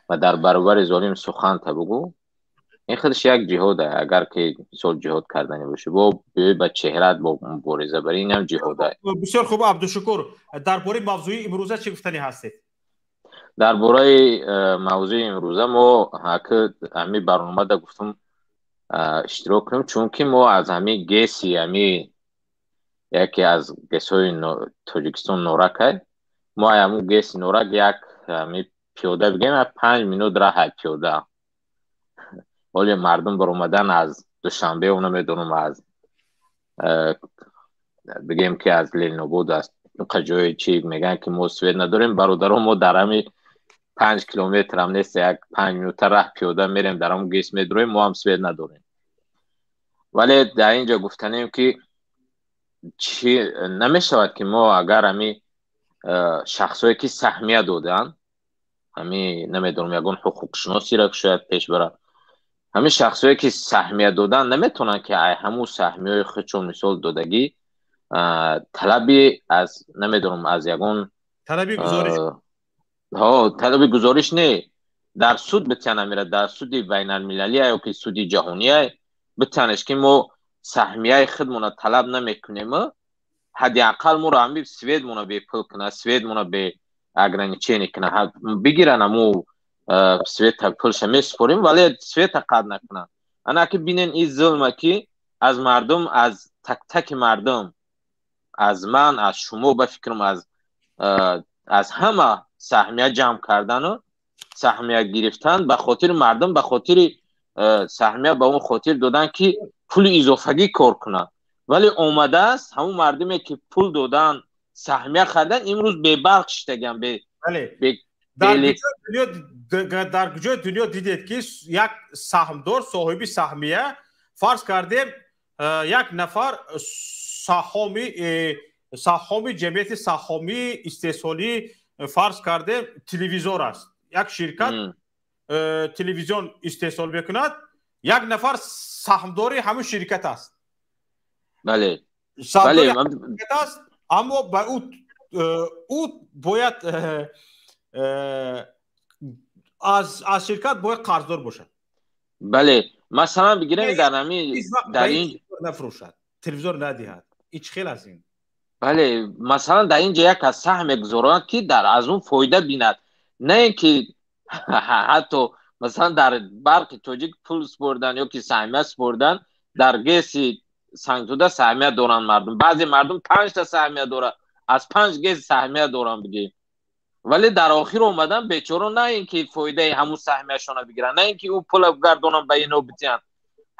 ва дар баробари золим суханта бугӯ. Ин худаш як ҷиҳод аст. Агар ки мисол ҷиҳод кардани бошӣ, бо биёй ба чеҳрат бо мубориза барӣ, ин ҳам ҷиҳод аст.
Бисёр хуб, Абдушукур. Дар бораи мавзӯи имрӯза чӣ гуфтанӣ ҳастед?
Дар бораи мавзӯи имрӯза мо ҳамин барномада гуфтум иштирок кунем, чунки мо аз ҳамин ГЭСи, ҳамин яке аз ГЭСҳои Тоҷикистон Норак аст. Мо ҳамун ГЭСи Норак як ҳамин пиёда бигем, 5 минут раҳ пиёда. Ҳоле мардум баромадан аз Душанбе, намедонам аз бигем ки аз Ленинобод аст, ҷое чи мегӯянд ки мо свет надорем. Бародарон, мо дар ҳамин 5 километр ҳам нест, як 5 минута раҳ пиёда мерем, дар ҳамун ГЭС медроем, мо ҳам свет надорем. Вале дар ин ҷо гуфтанем ки чи намешавад ки мо агар ҳамин шахсое ки саҳмия доданд, ҳамин намедонам ягон ҳуқуқшиносиро шояд пеш барад, ҳамин шахсое ки саҳмия доданд наметавонанд ки ҳамун саҳмияҳои худшон мисол додагӣ талаби аз намедонам аз ягон
талаби гузориш,
талаби гузориш не, дар суд битян амира, дар суди байналмилалия ё ки суди ҷаҳония битянеш ки мо Саҳмияи худмона талаб намекунем, ҳадди ақал моро ҳами светмона бепул кунад, светмона бе ограничение кунад, бигиранд аму света пулша месупорем, вале света қат накунанд. Ана ки бинен ин зулма ки аз мардум, аз так-таки мардум, аз ман, аз шумо, ба фикрам аз ҳама саҳмия ҷамъ кардану саҳмия гирифтан ба хотири мардум, ба хотири саҳмия ба он хотир додан ки пули изофагӣ кор кунад. Вале омадааст ҳамун мардуме ки пул додан, саҳмия харидан, имрӯз бебарқ шиштагиан.
Дар куҷои дунё дидед ки як саҳмдор, соҳиби саҳмия, фарз кардем як нафар саҳоми ҷамъияти саҳомии истеҳсолӣ, фарз кардем телевизор аст, як ширкат телевизион истеҳсол мекунад, як нафар саҳмдори ҳамун ширкат аст.
Бале,
саҳмдори ширкат аст, аммо ба ӯ бояд аз ширкат бояд қарздор бошад.
Бале, масалан бигирем дар ҳамин дар ин
нафурӯшад, телевизор надиҳад, ин чӣ хел аст ин?
Бале, масалан дар ин ҷо як аз саҳм мегузоранд ки дар аз он фоида бинад, на ин ки ҳатто масалан дар барқи тоҷик пул супордан ё ки саҳмия супордан, дар ГЭСи Сангтуда саҳмия доранд мардум. Баъзе мардум 5 та саҳмия дорад, аз 5 ГЭС саҳмия доранд бигем. Вале дар охир омадан бечоро на ин ки фоидаи ҳамун саҳмияшона бигиранд, на ин ки ӯ пула гардонанд ба ино битиҳанд,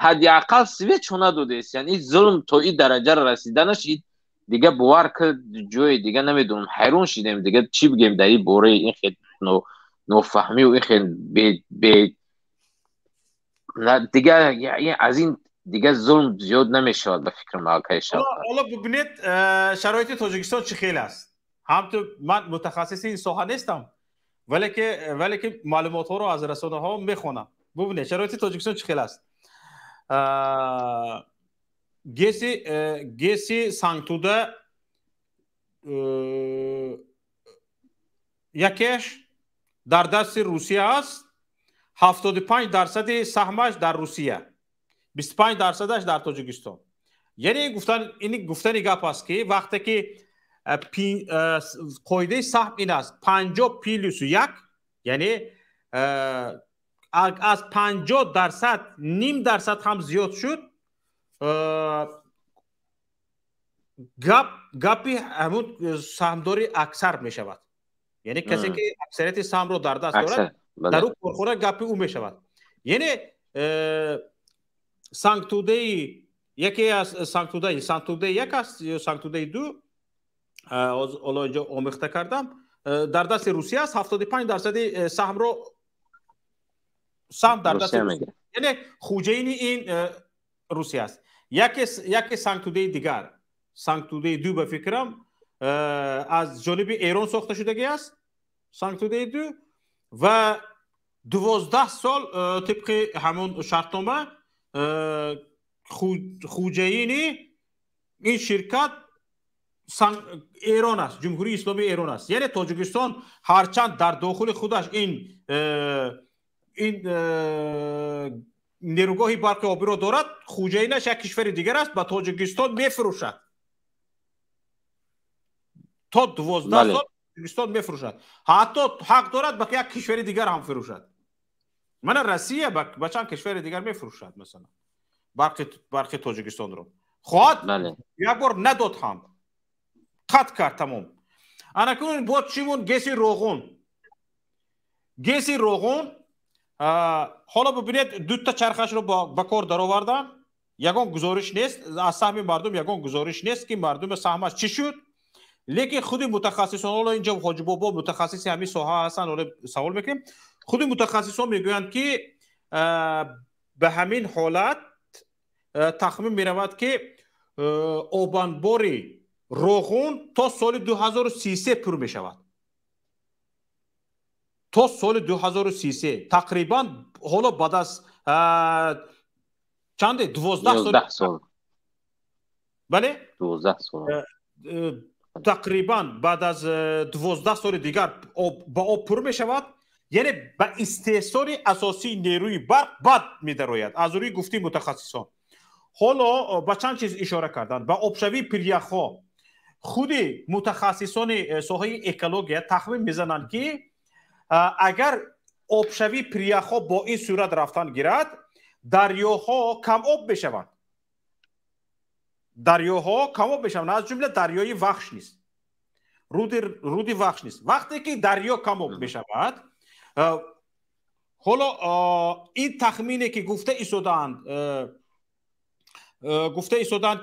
ҳадди ақал светшо надодест. Яъне зулм то ин дараҷаро расиданаш дига бовар кард ҷои дига намедонам, ҳайрон шидем, дига чӣ бигем дар ин бораи ин хел нофаҳмию ин хел бе дига аз ин дига зулм зиёд намешавад ба фикрам акай Шавкат.
Ҳоло бибинед шароити Тоҷикистон чӣ хел аст. Ҳамту ман мутахассиси ин соҳа нестам, вале ки маълумотҳоро аз расонаҳо мехонам. Бубинед шароити Тоҷикистон чӣ хел аст. ГЭСи Сангтуда якеш дар дасти Русия аст, 75% саҳмаш дар Русия, 25%-аш дар Тоҷикистон. Яъне ин гуфтани гап аст ки вақте ки қоидаи саҳм ин аст 50 плюс 1, яъне аз 50% 0.5% ҳам зиёд шуд, гапи ҳамун саҳмдори аксар мешавад. Яъне касе ки аксарияти саҳмро дар даст дорад, дар ӯ корхона гапи ӯ мешавад. Яъне Сангтудаи яке аз Сангтудаи як аст ё Сангтудаи ду, ҳоло инҷо омехта кардам, дар дасти Русия аст, 75%-и саҳмро, саҳм дар дасти, яъне хуҷаини ин Русия аст. Яке Сангтудаи дигар, Сангтудаи ду, ба фикрам аз ҷониби Эрон сохта шудагӣ аст Сангтудаи ду, ва 12 сол тибқи ҳамон шартнома хуҷаини ин ширкат Эрон аст, Ҷумҳурии Исломии Эрон аст. Яъне Тоҷикистон ҳарчанд дар дохили худаш ин нерӯгоҳи барқи обиро дорад, хуҷаинаш як кишвари дигар аст, ба Тоҷикистон мефурӯшад, то 12 сол Тоҷикистон мефурӯшад, ҳатто ҳақ дорад ба як кишвари дигар ҳам фурӯшад. Мана Россия ба чанд кишвари дигар мефурӯшад, масалан, барқи Тоҷикистонро хоҳад. Як бор надод ҳам, қатъ кард, тамом. Анакун бо чӣ мон? ГЭСи Роғун. ГЭСи Роғун ҳоло бибинед, дута чархашро ба кор даровардан, ягон гузориш нест аз саҳми мардум, ягон гузориш нест ки мардуми саҳмаш чӣ шуд. Лекин худи мутахассисон, ҳоло инҷо Ҳоҷибобо мутахассиси ҳамин соҳа ҳастанд, ҳоло савол мекунем. Худи мутахассисон мегӯянд ки ба ҳамин ҳолат тахмин меравад ки обанбори Роғун то соли 2033 пур мешавад, то соли 2033, тақрибан ҳоло баъд аз чанде, 12 сол, бале,
12 сол.
Тақрибан баъд аз 12 соли дигар ба об пур мешавад, яъне ба истеҳсоли асосии нерӯи барқ бад медарояд, аз рӯи гуфтии мутахассисон. Ҳоло ба чанд чиз ишора карданд, ба обшавии пиряхҳо. Худи мутахассисони соҳаи экология тахмин мезананд, ки агар обшавии пиряхҳо бо ин сурат рафтан гирад, дарёҳо камоб мешаванд. Дарёҳо камоб мешаванд, аз ҷумла дарёи Вахш низ, руди Вахш низ. Вақте ки дарё камоб мешавад, ҳоло ин тахмине ки гуфта истодаанд,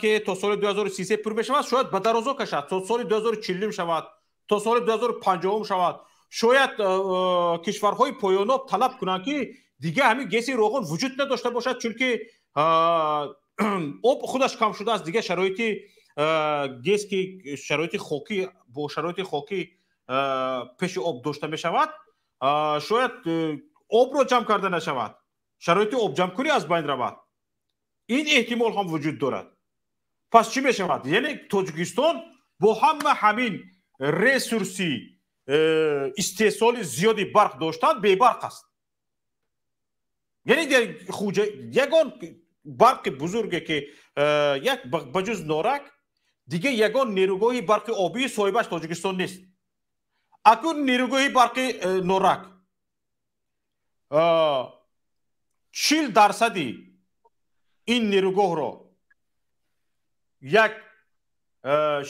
ки то соли 2033 пур мешавад, шояд ба дарозо кашад, то соли 2040 шавад, то соли 2050 шавад. Шояд кишварҳои поёноб талаб кунанд, ки дига ҳамин ГЭСи Роғун вуҷуд надошта бошад, чунки об худаш кам шудааст. Дига шароити ГЭС, ки шароити хокӣ, бо шароити хокӣ пеши об дошта мешавад, шояд обро ҷамъ карда нашавад, шароити обҷамъкунӣ аз байн равад. Ин эҳтимол ҳам вуҷуд дорад. Пас чӣ мешавад? Яъне Тоҷикистон бо ҳама ҳамин ресурси истеҳсоли зиёди барқ доштан бебарқ аст. Яъне ягон барқи бузурге ки як ба ҷуз Норак дига ягон нерӯгоҳи барқи обии соҳибаш Тоҷикистон нест. Акнун нерӯгоҳи барқи Норак 40% ин нерӯгоҳро як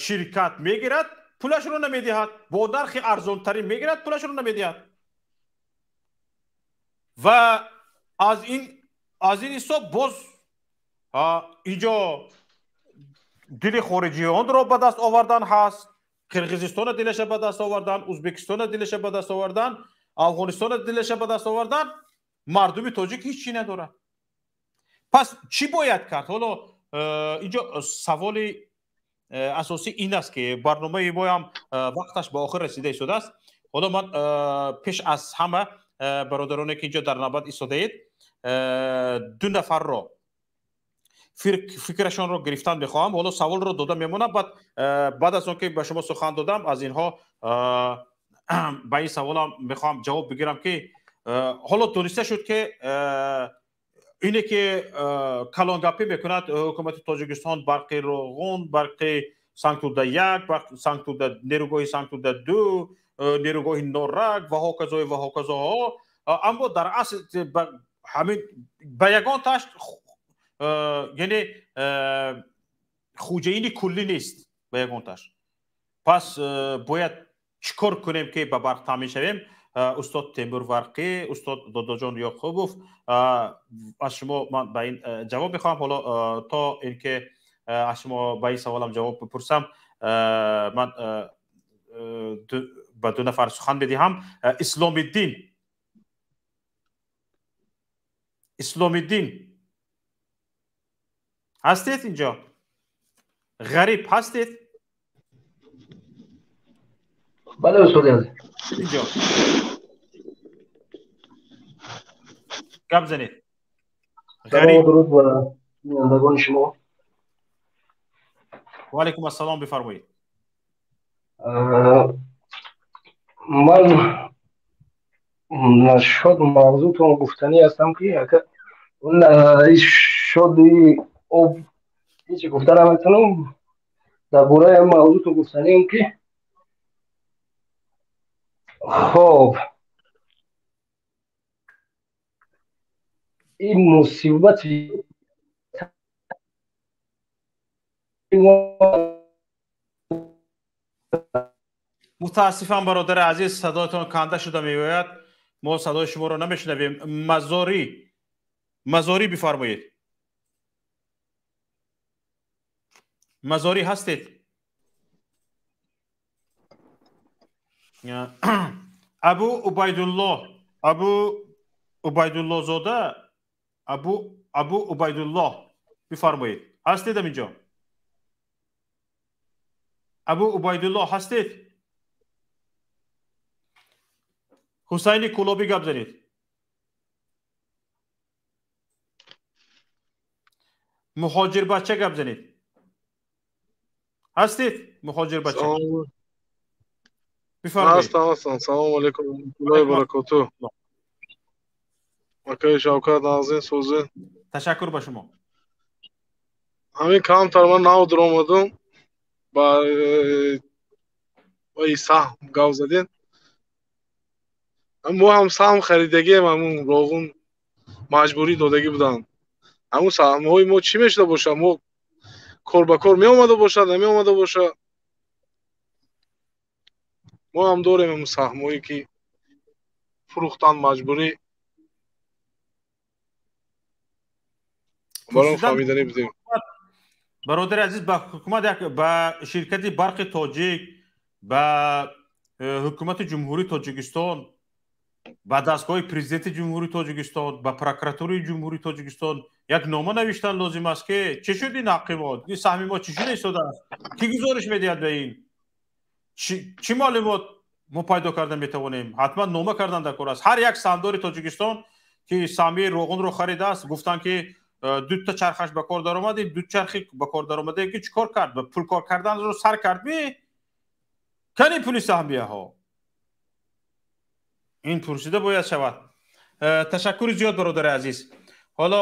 ширкат мегирад, пулашро намедиҳад, бо нархи арзонтарин мегирад, пулашро намедиҳад. Ва аз ин ҳисоб боз инҷо дили хориҷионро ба даст овардан ҳаст, Қирғизистона дилаша ба даст овардан, Ӯзбекистона дилаша ба даст овардан, Афғонистона дилаша ба даст овардан. Мардуми тоҷик ҳеҷ чӣ надорад. Пас чӣ бояд кард? Ҳоло инҷо саволи асосӣ ин аст, ки барномаи моям вақташ ба охир расида истодааст. Ҳоло ман пеш аз ҳама бародароне ки инҷо дар навбат истодаед, ду нафарро фикрашонро гирифтан мехоҳам. Ҳоло саволро дода мемонам, баъд аз он ки ба шумо сухан додам, аз инҳо ба ин саволам мехоҳам ҷавоб бигирам, ки ҳоло дониста шуд, ки ине ки калонгапӣ мекунад ҳукумати Тоҷикистон, барқи Роғун, барқи Сангтуда 1, Сангтуда, нерӯгоҳи Сангтуда 2, нерӯгоҳи Норак ва ҳоказо ва ҳоказоҳо, аммо дар асл ҳамин ба ягон таш, яъне хуҷаини куллӣ нест ба ягон таш. Пас бояд чӣ кор кунем, ки ба барқ таъмин шавем? Устод Темур Варқӣ, устод Додоҷон Ёқубов, аз шумо ман ба ин ҷавоб мехоҳам. Ҳоло то ин ки аз шумо ба ин саволам ҷавоб бипурсам, ман ба ду нафар сухан медиҳам. Исломиддин, Исломиддин ҳастед инҷо? Ғариб ҳастед?
Бале, устод азиз.
Инҷо гап занед.
Ғариб, дуруд ба бинандагони шумо.
Ва алайкум ассалом, бифармоед.
Ман шод мавзӯътон гуфтанӣ ҳастам, ки шоди об ҳеҷ гуфта наметавонам. Дар бораи мавзӯътон гуфтаниам, ки хоб ин мусибати
Мутаассифам, бародари азиз, садоятон канда шуда меояд, мо садои шуморо намешунавем. Мазорӣ, Мазорӣ бифармоед. Мазорӣ ҳастед? Абу Убайдуллоҳ, Абу Убайдуллоҳзода, Абу Убайдуллоҳ бифармоед. Ҳастед инҷо? Абу Убайдуллоҳ ҳастед? Ҳусайни Кулобӣ гап занед. Муҳоҷирбача гап занед. Ҳастед муҳоҷирбача? Бифармоед.
Ҳастам, ҳастам. Салому алайкум ва раҳматуллоҳи ва баракотуҳ. Акаи Шавкат, Назин, Сӯзин.
Ташаккур ба шумо.
Ҳамин камтар ман нав дуромадам, ба саҳм гап задем. Мо ҳам саҳм харидагием, ҳамун Роғун маҷбурӣ додагӣ буданд. Ҳамун саҳмҳои мо чӣ мешуда бошад? Мо кор ба кор меомада бошад, намеомада бошад? Мо ҳам дорем ҳамун саҳмҳое ки фурӯхтанд маҷбурӣ. Баром фаҳмиданӣ будем.
Бародари азиз, ба ҳукумат, ба ширкати барқи тоҷик, ба ҳукумати Ҷумҳурии Тоҷикистон, ба дастгоҳи президенти Ҷумҳурии Тоҷикистон, ба прокуратураи Ҷумҳурии Тоҷикистон як нома навиштан лозим аст, ки чӣ шуд ин ҳаққи мо, ин саҳми мо чӣ шуда истодааст, кӣ гузориш медиҳад ба ин, чӣ маълумот мо пайдо карда метавонем? Ҳатман нома кардан дар кор аст. Ҳар як саҳмдори Тоҷикистон ки саҳмияи Роғунро харидааст, гуфтанд ки дута чархаш ба кор даромад, ин ду чархи ба кор даромада ки чӣ кор кард? Пул кор карданро сар кард ми? Кани пули саҳмияҳо? Ин пурсида бояд шавад. Ташаккури зиёд, бародари азиз. Ҳоло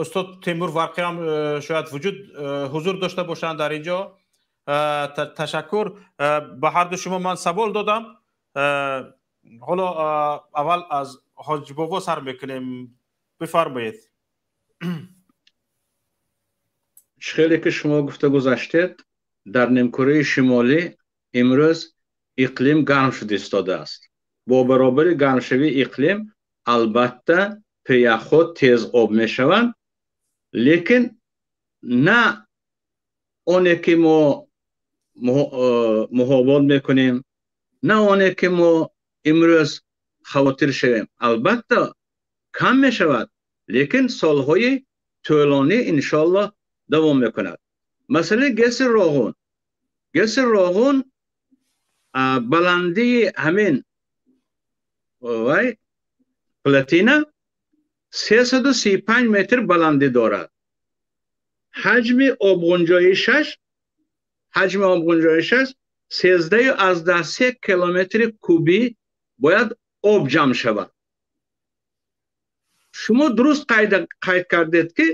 устод Темур Варқӣ ҳам шояд вуҷуд ҳузур дошта бошанд дар инҷо. Ташаккур ба ҳар ду шумо. Ман савол додам. Ҳоло аввал аз Ҳоҷибобо сар мекунем. Бифармоед.
Хеле ки шумо гуфта гузаштед, дар нимкураи шимолӣ имрӯз иқлим гарм шуда истодааст. Бо баробари гармшавии иқлим албатта пиряхҳо тез об мешаванд, лекин на оне ки мо муҳобот мекунем, на оне ки мо имрӯз хавотир шавем. Албатта кам мешавад, лекин солҳои тӯлонӣ иншоаллоҳ давом мекунад. Масъалаи ГЭСи Роғун. ГЭСи Роғун баландии ҳамин вай плотина 335 метр баландӣ дорад. Ҳаҷми обғунҷоишаш 13.3 километри кубӣ бояд об ҷамъ шавад. Шумо дуруст қайд кардед, ки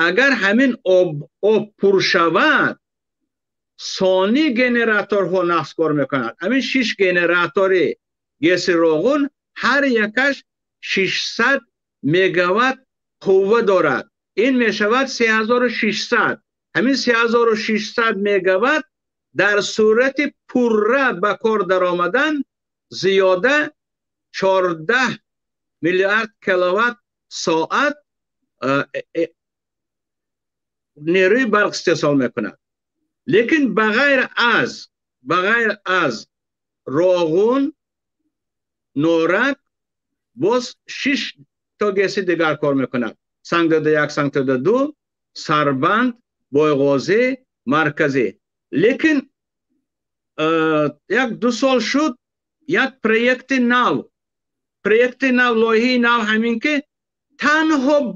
агар ҳамин об пур шавад, сони генераторҳо нақс кор мекунад. Ҳамин 6 генератори ГЭСи Роғун ҳар якаш 600 мегаватт қувва дорад. Ин мешавад 3600. Ҳамин 3600 мегаватт дар сурати пурра ба кор даромадан зиёда 14 миллиард киловатт соат нерӯи барқ истеҳсол мекунад. Лекин ба ғайр аз Роғун, Норак боз 6 то ГЭСи дигар кор мекунад. Сангтода 1, Сангтода 2, Сарбанд, Бойғозӣ, Марказӣ. Лекин як-ду сол шуд, як проекти нав, лоиҳаи нав ҳамин ки танҳо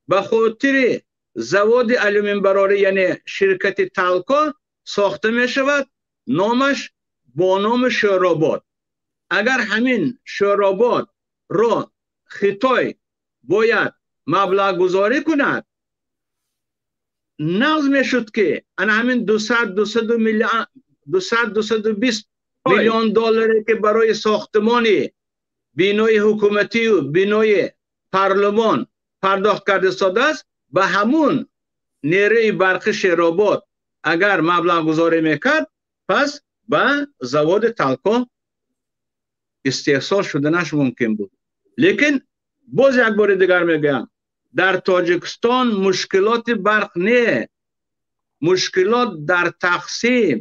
ба хотири заводи алюминбарорӣ, яъне ширкати Талко сохта мешавад, номаш бо номи Шӯробод. Агар ҳамин Шӯробод ро Хитой бояд маблағгузорӣ кунад, нағз мешуд ки ана ҳамин 200-220 миллион долларе ки барои сохтмони бинои ҳукуматию бинои парлумон пардохт карда истодааст, ба ҳамун нерӯи барқи Шеробод агар маблағгузорӣ мекард, пас ба заводи Талко истеҳсол шуданаш мумкин буд. Лекин боз як бори дигар мегӯям, дар Тоҷикистон мушкилоти барқ не, мушкилот дар тақсим,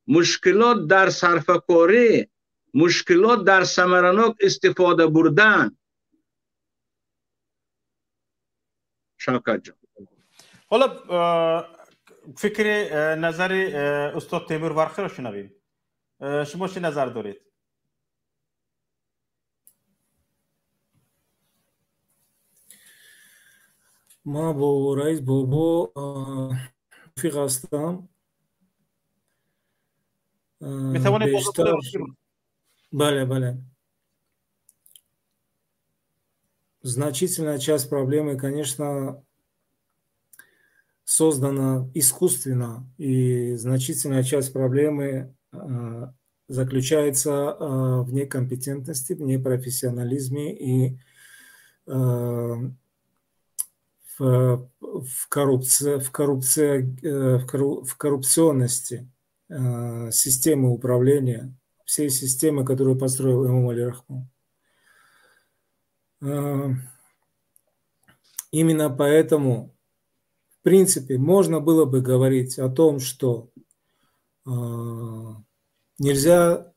мушкилот дар сарфакорӣ, мушкилот дар самаранок истифода бурдан. Шавкатҷон,
ҳоло фикри назари устод Темур Варқиро шунавем. Шумо чӣ назар доред?
Ман бо раис бобо мувофиқ ҳастам. Бештар бале, бале. Значительная часть проблемы, конечно, создана искусственно, и значительная часть проблемы заключается в некомпетентности, в непрофессионализме и в коррупционности системы управления, всей системы, которую построил Эмомали Рахмон. Именно поэтому, в принципе, можно было бы говорить о том, что нельзя,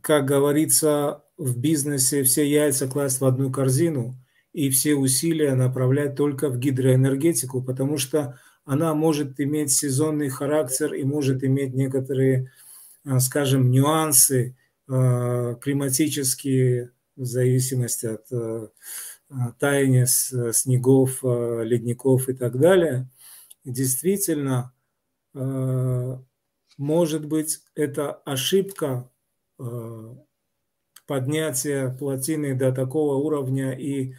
как говорится, в бизнесе все яйца класть в одну корзину и все усилия направлять только в гидроэнергетику, потому что она может иметь сезонный характер и может иметь некоторые, скажем, нюансы климатические в зависимости от таяния снегов, ледников и так далее. Действительно, может быть, это ошибка поднятия плотины до такого уровня и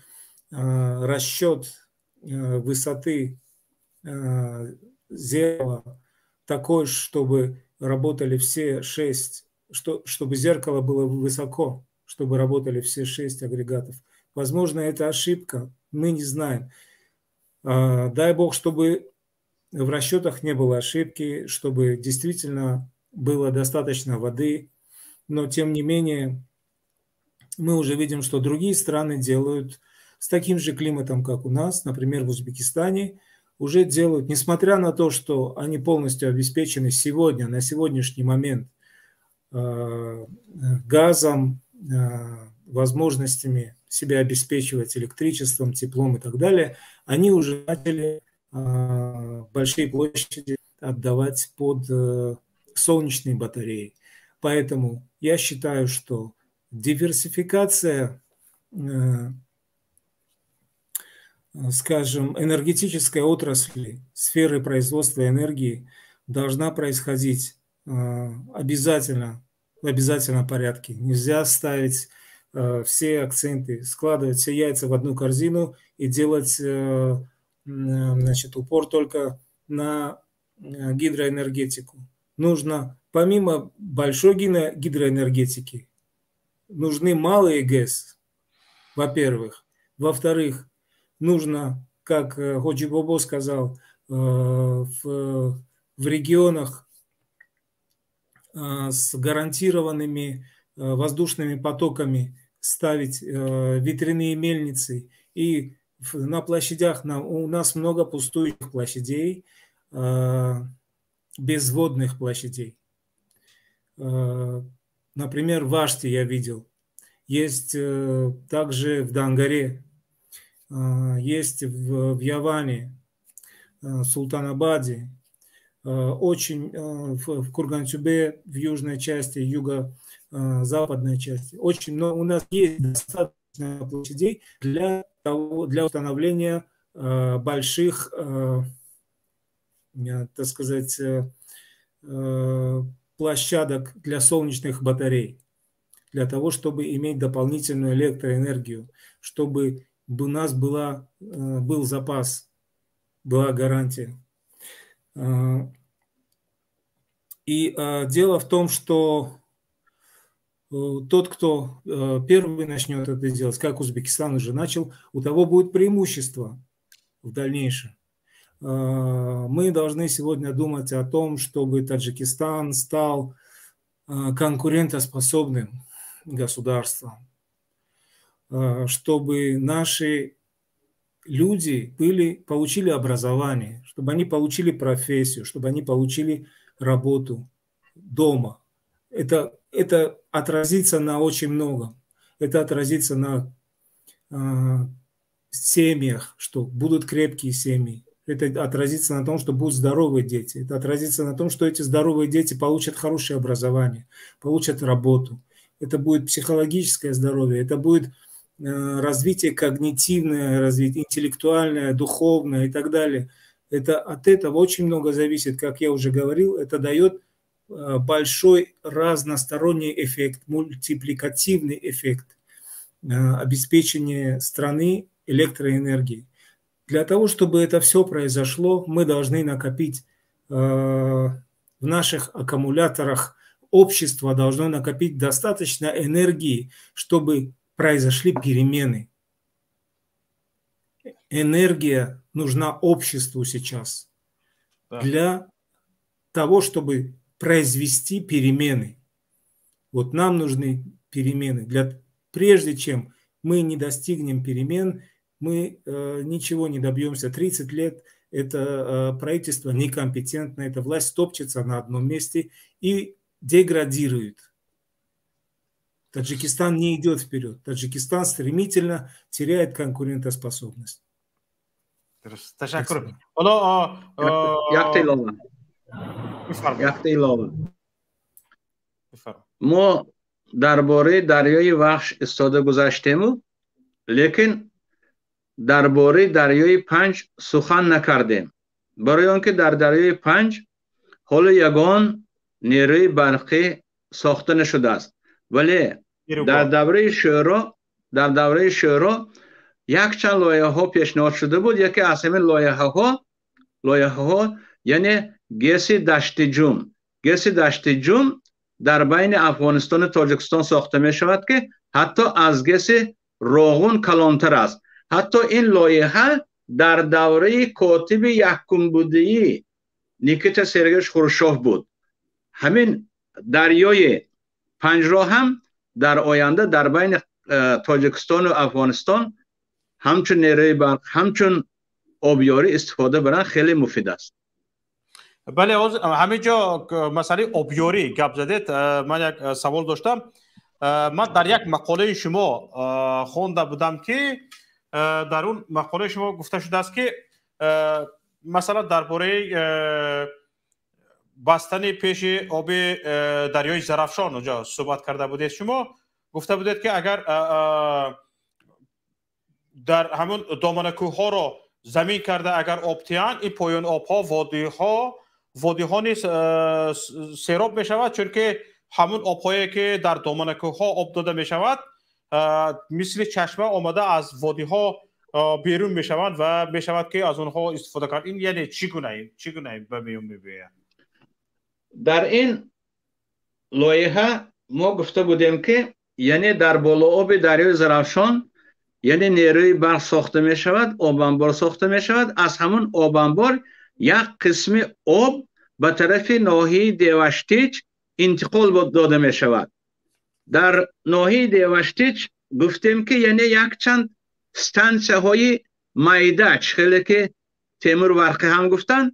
расчет высоты зеркала такой, чтобы работали все 6, чтобы зеркало было высоко, чтобы работали все 6 агрегатов. Возможно, это ошибка, мы не знаем. Дай бог, чтобы в расчетах не было ошибки, чтобы действительно было достаточно воды. Но, тем не менее, мы уже видим, что другие страны делают с таким же климатом, как у нас, например, в Узбекистане, уже делают, несмотря на то, что они полностью обеспечены сегодня, на сегодняшний момент газом, возможностями себя обеспечивать электричеством, теплом и так далее, они уже начали большие площади отдавать под солнечные батареи. Поэтому я считаю, что диверсификация, скажем, энергетической отрасли, сферы производства энергии должна происходить обязательно, в обязательном порядке. Нельзя ставить все акценты, складывать все яйца в одну корзину и делать, значит, упор только на гидроэнергетику. Нужно, помимо большой гидроэнергетики, нужны малые ГЭС, во-первых. Во-вторых, нужно, как Ходжи Бобо сказал, в регионах с гарантированными воздушными потоками ставить ветряные мельницы. И на площадях, у нас много пустующих площадей, безводных площадей. Например, в Аште я видел. Есть также в Дангаре, есть в Яване, в Султанабаде, очень в Курган-Тюбе, в южной части, юго-западной части. Очень много у нас есть достаточно площадей для установления больших, так сказать, площадок для солнечных батарей, для того, чтобы иметь дополнительную электроэнергию, чтобы у нас был запас, была гарантия. И дело в том, что тот, кто первый начнет это делать, как Узбекистан уже начал, у того будет преимущество в дальнейшем. Мы должны сегодня думать о том, чтобы Таджикистан стал конкурентоспособным государством, чтобы наши люди получили образование, чтобы они получили профессию, чтобы они получили работу дома. Это отразится на очень многом. Это отразится на семьях, что будут крепкие семьи. Это отразится на том, что будут здоровые дети. Это отразится на том, что эти здоровые дети получат хорошее образование, получат работу. Это будет психологическое здоровье, это будет развитие когнитивное, развитие интеллектуальное, духовное и так далее. Это, от этого очень много зависит, как я уже говорил, это дает большой разносторонний эффект, мультипликативный эффект обеспечения страны электроэнергией. Для того, чтобы это все произошло, мы должны накопить в наших аккумуляторах, общество должно накопить достаточно энергии, чтобы произошли перемены. Энергия нужна обществу сейчас для того, чтобы произвести перемены. Вот нам нужны перемены. Прежде чем мы не достигнем перемен, мы ничего не добьемся. 30 лет это правительство некомпетентно, эта власть топчется на одном месте и деградирует. Таджикистан не идет вперед. Таджикистан стремительно теряет конкурентоспособность.
Ташаккур. Ҳоло
Якта илова. Мо дар бораи дарёи Вахш истода гузаштему, лекин дар бораи дарёи Панҷ сухан накардем. Барои он ки дар дарёи Панҷ ҳоло ягон нерӯи барқӣ сохта нашудааст. Вале дар давраи Шӯро якчанд лоиҳаҳо пешниҳод шуда буд. Яке аз ҳамин лоиҳаҳо яъне ГЭСи Даштиҷум. ГЭСи Даштиҷум дар байни Афғонистону Тоҷикистон сохта мешавад, ки ҳатто аз ГЭСи Роғун калонтар аст. Ҳатто ин лоиҳа дар давраи котиби якумбудии Никита Сергеевич Хрущев буд. Ҳамин дарёи Панҷро ҳам дар оянда дар байни Тоҷикистону Афғонистон ҳамчун нерӯи барқ, ҳамчун обёрӣ истифода баранд хеле муфид аст.
Бале, ҳамин ҷо масъалаи обёрӣ гап задед. Ман як савол доштам. Ман дар як мақолаи шумо хонда будам, ки дар он мақолаи шумо гуфта шудааст, ки масалан дар бораи бастани пеши оби дарёи Зарафшон онҷо суҳбат карда будед. Шумо гуфта будед, ки агар дар ҳамон доманакӯҳҳоро замин карда агар об тиҳанд, ин поён обҳо, водиҳо низ сероб мешавад, чунки ҳамон обҳое ки дар доманакӯҳҳо об дода мешавад, мисли чашма омада аз водиҳо берун мешаванд ва мешавад ки аз онҳо истифода кард. Ин яъне чӣ гуна ба миён мебиёяд?
Дар ин лоиҳа мо гуфта будем, ки яъне дар болооби дарёи Зарафшон яъне нерӯи барқ сохта мешавад, обанбор сохта мешавад. Аз ҳамон обанбор як қисми об ба тарафи ноҳияи Деваштич интиқол дода мешавад. Дар ноҳияи Деваштич гуфтем, ки яъне якчанд стансияҳои майда, чӣ хеле ки Темур Варқӣ ҳам гуфтанд,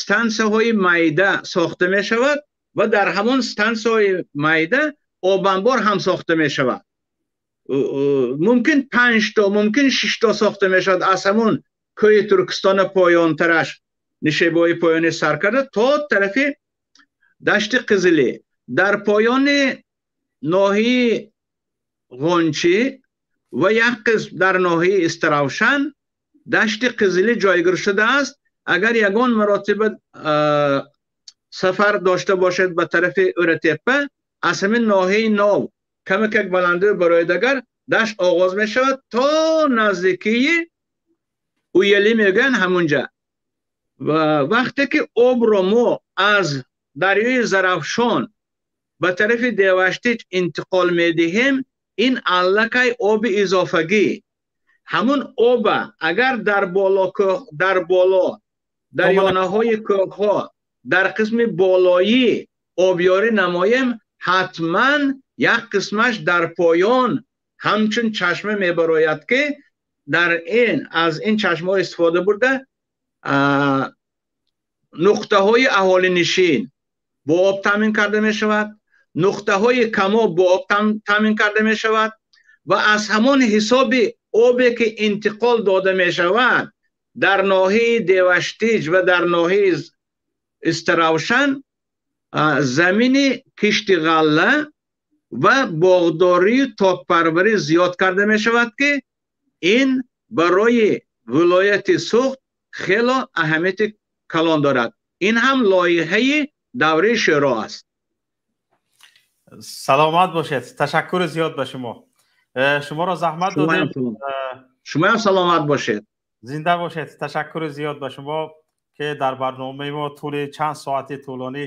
стансияҳои майда сохта мешавад ва дар ҳамон стансияҳои майда обанбор ҳам сохта мешавад. Мумкин 5 то, мумкин 6 то сохта мешавад. Аз ҳамон кӯҳи Туркистона поёнтараш, нишебои поёни сар карда то тарафи Дашти Қизилӣ. Дар поёни ноҳияи Ғончӣ ва як қисм дар ноҳияи Истаравшан Дашти Қизилӣ ҷойгир шудааст. Агар ягон маротиба сафар дошта бошед ба тарафи Ӯратеппа, аз ҳамин ноҳияи нов камакак баландӣ барои дагар дашт оғоз мешавад то наздикии Уялӣ мегӯянд ҳамунҷа. Ва вақте ки обро мо аз дарёи Зарафшон ба тарафи Деваштич интиқол медиҳем, ин аллакай оби изофагӣ. Ҳамун оба агар дар боло, дар ёнаҳои кӯҳҳо, дар қисми болоӣ обёрӣ намоем, ҳатман як қисмаш дар поён ҳамчун чашма мебарояд, ки дар ин аз ин чашмаҳо истифода бурда нуқтаҳои аҳолинишин бо об таъмин карда мешавад, нуқтаҳои камоб бо об таъмин карда мешавад ва аз ҳамон ҳисоби обе ки интиқол дода мешавад дар ноҳияи Деваштич ва дар ноҳияи Истаравшан замини кишти ғалла ва боғдорию токпарварӣ зиёд карда мешавад, ки ин барои вилояти Суғд хело аҳамияти калон дорад. Ин ҳам лоиҳаи давраи Шӯро аст.
Саломат бошед. Ташаккури зиёд ба шумо. Шуморо заҳмат додем.
Шумоям саломат бошед.
Зинда бошед. Ташаккури зиёд ба шумо, ки дар барномаи мо тӯли чанд соати тӯлонӣ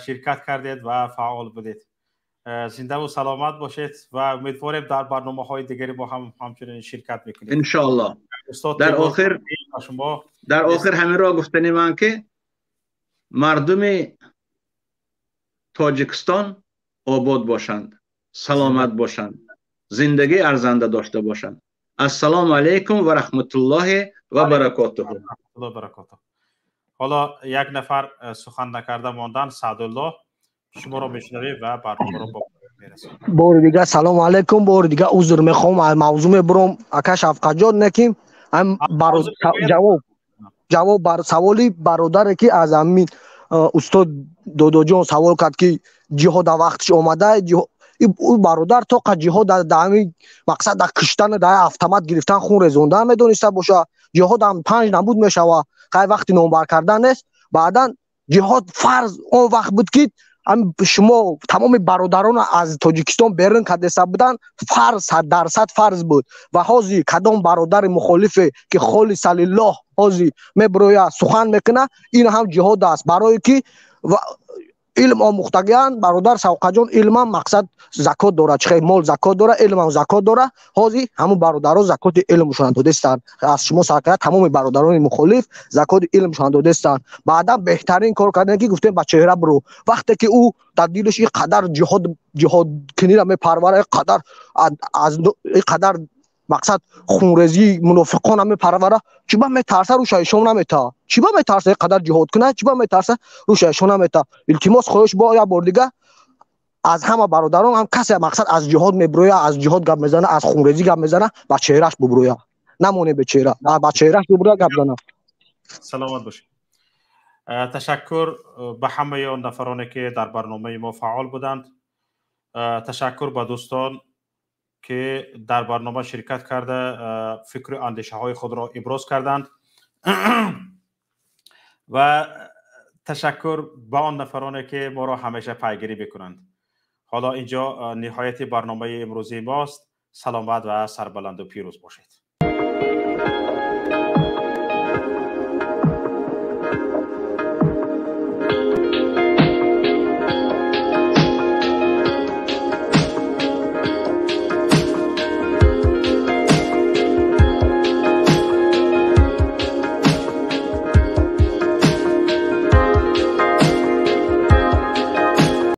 ширкат кардед ва фаъол будед. Зиндаву саломат бошед ва умедворем, дар барномаҳои дигари мо ҳам ҳамчунин ширкат мекунед.
Иншоаллоҳ. Дар охир,
шумо
дар охир ҳаминро гуфтани ман, ки мардуми Тоҷикистон обод бошанд, саломат бошанд, зиндагии арзанда дошта бошанд. Ассалому алайкум ва раҳматуллоҳи ва баракотуҳу.
Баракотуҳ. Ҳоло як нафар сухан накарда мондан. Саъдулло, шуморо мешунавем ва барномаро ба мерасонем.
Бори дига салому алайкум, бори дига узр мехоҳам, аз мавзӯъ мебурам, ака Шафқатҷон, неким ҷавоб бар саволи бародаре, ки аз ҳамин устод Додоҷон савол кард, ки ҷиҳода вақтиш омада. Ӯ бародар тоқа ҷиҳод дар ҳамин мақсад, дар киштан, дар автомат гирифтан, хун резондан медониста боша. Ҷиҳодам панҷ набуд мешава, хай, вақти номбар кардан нест. Баъдан ҷиҳод фарз он вақт буд, ки шумо тамоми бародарона аз Тоҷикистон берун кардеса буданд. Фарз, 100% фарз буд. Ва ҳозир кадом бародари мухолифе, ки холиса лиллоҳ ҳозир мебироя, сухан мекуна, ин ҳам ҷиҳод аст, барое ки илм омӯхтагианд. Бародар Савқаҷон, илмам мақсад закот дорад. Чихел мол закот дора, илмам закот дора. Ҳозир ҳамун бародаро закоти илмшонро додестанд. Аз шумо сар карда тамоми бародарони мухолиф закоти илмшонро додестанд. Баъдан беҳтарин кор кардем, ки гуфтем ба чеҳра бирӯ. Вақте ки ӯ дар дилаш ин қадар ҷиҳод, ҷиҳодкиниро мепарвара, ин қадар аз ин қадар мақсад хунрезии мунофиқона мепарвара, чӣ ба метарса, рӯша ишон намета? Чӣ ба метарса, ин қадар ҷиҳод кунад, чӣ ба метарса, рӯша ишон намета? Илтимос, хоҳиш, бо як бор дига аз ҳама бародарон ҳам, касе мақсад аз ҷиҳод мебироя, аз ҷиҳод гап мезана, аз хунрезӣ гап мезана, ба чеҳраш бубироя, намоне бечеҳра, ба чеҳраш бубироя, гап зана.
Саломат бошед. Ташаккур ба ҳамаи он нафароне, ки дар барномаи мо фаъол буданд. Ташаккур ба дӯстон, ки дар барнома ширкат карда, фикру андешаҳои худро иброз карданд, ва ташаккур ба он нафароне, ки моро ҳамеша пайгирӣ мекунанд. Ҳоло инҷо ниҳояти барномаи имрӯзии мост. Саломат ва сарбаланду пирӯз бошед.